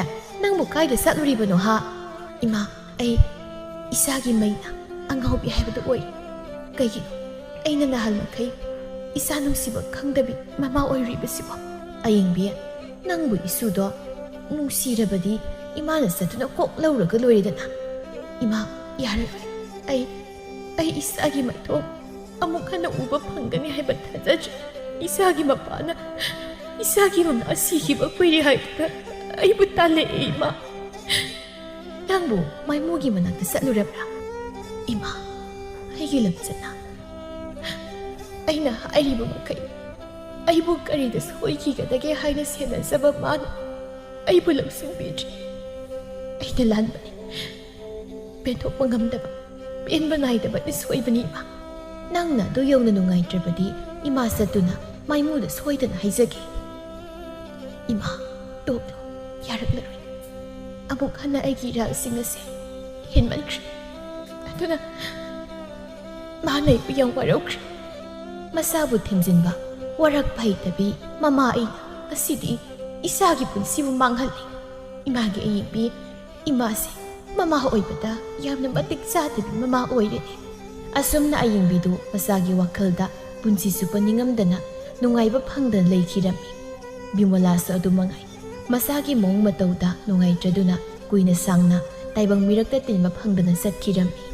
ꯅꯪꯕꯨ ꯀꯥꯏꯗ ꯆꯠꯂꯨꯔꯤꯕꯅꯣ ꯍꯥ?" "ꯏꯃꯥ, ꯑꯩ ꯏꯆꯥꯒꯤ ꯃꯩꯅ ꯑꯉꯥꯎꯕꯤ ꯍꯥꯏꯕꯗꯨ ꯑꯣꯏ꯫ ꯀꯩꯒꯤꯅꯣ ꯑꯩꯅ ꯅꯍꯥꯟ ꯃꯈꯩ ꯏꯆꯥ ꯅꯨꯡꯁꯤꯕ ꯈꯪꯗꯕꯤ ꯃꯃꯥ ꯑꯣꯏꯔꯤꯕꯁꯤꯕꯣ?" "ꯑꯌꯤꯡꯕꯤ, ꯅꯪꯕꯨ ꯏꯁꯨꯗꯣ ꯅꯨꯡꯁꯤꯔꯕꯗꯤ ꯏꯃꯥꯅ ꯆꯠꯇꯨꯅ ꯀꯣꯛ ꯂꯧꯔꯒ ꯂꯣꯏꯔꯦꯗꯅ꯫" "ꯏꯃꯥ, ꯌꯥꯔꯣꯏ꯫ ꯑꯩ ꯑꯩ ꯏꯆꯥꯒꯤ ꯃꯥꯏꯊꯣꯡ ꯑꯃꯨꯛ ꯍꯟꯅ ꯎꯕ ꯐꯪꯒꯅꯤ ꯍꯥꯏꯕ ꯊꯥꯖꯗ꯭ꯔꯦ꯫ ꯏꯆꯥꯒꯤ ꯃꯄꯥꯅ ꯏꯆꯥꯒꯤ ꯃꯃꯥ ꯁꯤꯈꯤꯕ ꯀꯨꯏꯔꯦ ꯍꯥꯏꯗꯨꯅ ꯑꯩꯕꯨ ꯇꯥꯜꯂꯛꯑꯦ ꯏꯃꯥ꯫" "ꯅꯪꯕꯨ ꯃꯥꯏꯃꯨꯒꯤ ꯃꯅꯥꯛꯇ ꯆꯠꯂꯨꯔꯕ꯭ꯔꯥ?" "ꯏꯃꯥ, ꯑꯩꯒꯤ ꯂꯝꯆꯠꯅ ꯑꯩꯅ ꯍꯥꯏꯔꯤꯕ ꯃꯈꯩ ꯑꯩꯕꯨ ꯀꯔꯤꯗ ꯁꯣꯏꯈꯤꯒꯗꯒꯦ ꯍꯥꯏꯅ ꯁꯦꯟꯅꯖꯕ ꯃꯥꯅ ꯑꯩꯕꯨ ꯂꯧꯁꯤꯟꯕꯤꯗ꯭ꯔꯤ꯫ ꯑꯩꯅ ꯂꯥꯟꯕꯅꯤ꯫ ꯄꯦꯟꯊꯣꯛꯄ ꯉꯝꯗꯕ, ꯄꯦꯟꯕ ꯅꯥꯏꯗꯕ ꯁꯣꯏꯕꯅꯤ ꯏꯃꯥ꯫ ꯅꯪꯅ ꯑꯗꯨ ꯌꯧꯅ ꯅꯨꯡꯉꯥꯏꯇ꯭ꯔꯕꯗꯤ ꯏꯃꯥ ꯆꯠꯇꯨꯅ ꯃꯥꯏꯃꯨꯗ ꯁꯣꯏꯗꯅ ꯍꯥꯏꯖꯒꯦ꯫" "ꯏꯃꯥ, ꯇꯣꯛꯂꯣ, ꯌꯥꯔꯛꯂꯔꯣꯏ꯫ ꯑꯃꯨꯛ ꯍꯟꯅ ꯑꯩꯒꯤ ꯏꯔꯥꯜꯁꯤꯡ ꯑꯁꯦ ꯍꯦꯟꯃꯟꯈ꯭ꯔꯦ꯫ ꯑꯗꯨꯅ ꯃꯥꯅ ꯑꯩꯕꯨ ꯌꯥꯝ ꯋꯥꯔꯧꯈ꯭ꯔꯦ꯫" ꯃꯆꯥꯕꯨ ꯊꯦꯝꯖꯤꯟꯕ ꯋꯥꯔꯛꯄ ꯍꯩꯇꯕꯤ ꯃꯃꯥ ꯑꯩꯅ ꯉꯁꯤꯗꯤ ꯏꯆꯥꯒꯤ ꯄꯨꯟꯁꯤꯕꯨ ꯃꯥꯡꯍꯜꯂꯤ꯫ ꯏꯃꯥꯒꯤ ꯑꯌꯤꯡꯕꯤ, ꯏꯃꯥꯁꯦ ꯃꯃꯥ ꯑꯣꯏꯕꯗ ꯌꯥꯝꯅ ꯃꯇꯤꯛ ꯆꯥꯗꯕꯤ ꯃꯃꯥ ꯑꯣꯏꯔꯦꯅꯦ꯫ ꯑꯁꯨꯝꯅ ꯑꯌꯤꯡꯕꯤꯗꯨ ꯃꯆꯥꯒꯤ ꯋꯥꯈꯜꯗ ꯄꯨꯟꯁꯤ ꯆꯨꯞꯄ ꯅꯤꯡꯉꯝꯗꯅ ꯅꯨꯡꯉꯥꯏꯕ ꯐꯪꯗꯅ ꯂꯩꯈꯤꯔꯝꯃꯤ꯫ ꯕꯤꯃꯣꯂꯥꯁꯨ ꯑꯗꯨ ꯃꯉꯥꯏ꯫ ꯃꯆꯥꯒꯤ ꯃꯑꯣꯡ ꯃꯇꯧꯗ ꯅꯨꯡꯉꯥꯏꯇ꯭ꯔꯗꯨꯅ ꯀꯨꯏꯅ ꯁꯥꯡꯅ ꯇꯥꯏꯕꯪ ꯃꯤꯔꯛꯇ ꯇꯤꯟꯕ ꯐꯪꯗꯅ ꯆꯠꯈꯤꯔꯝꯃꯤ꯫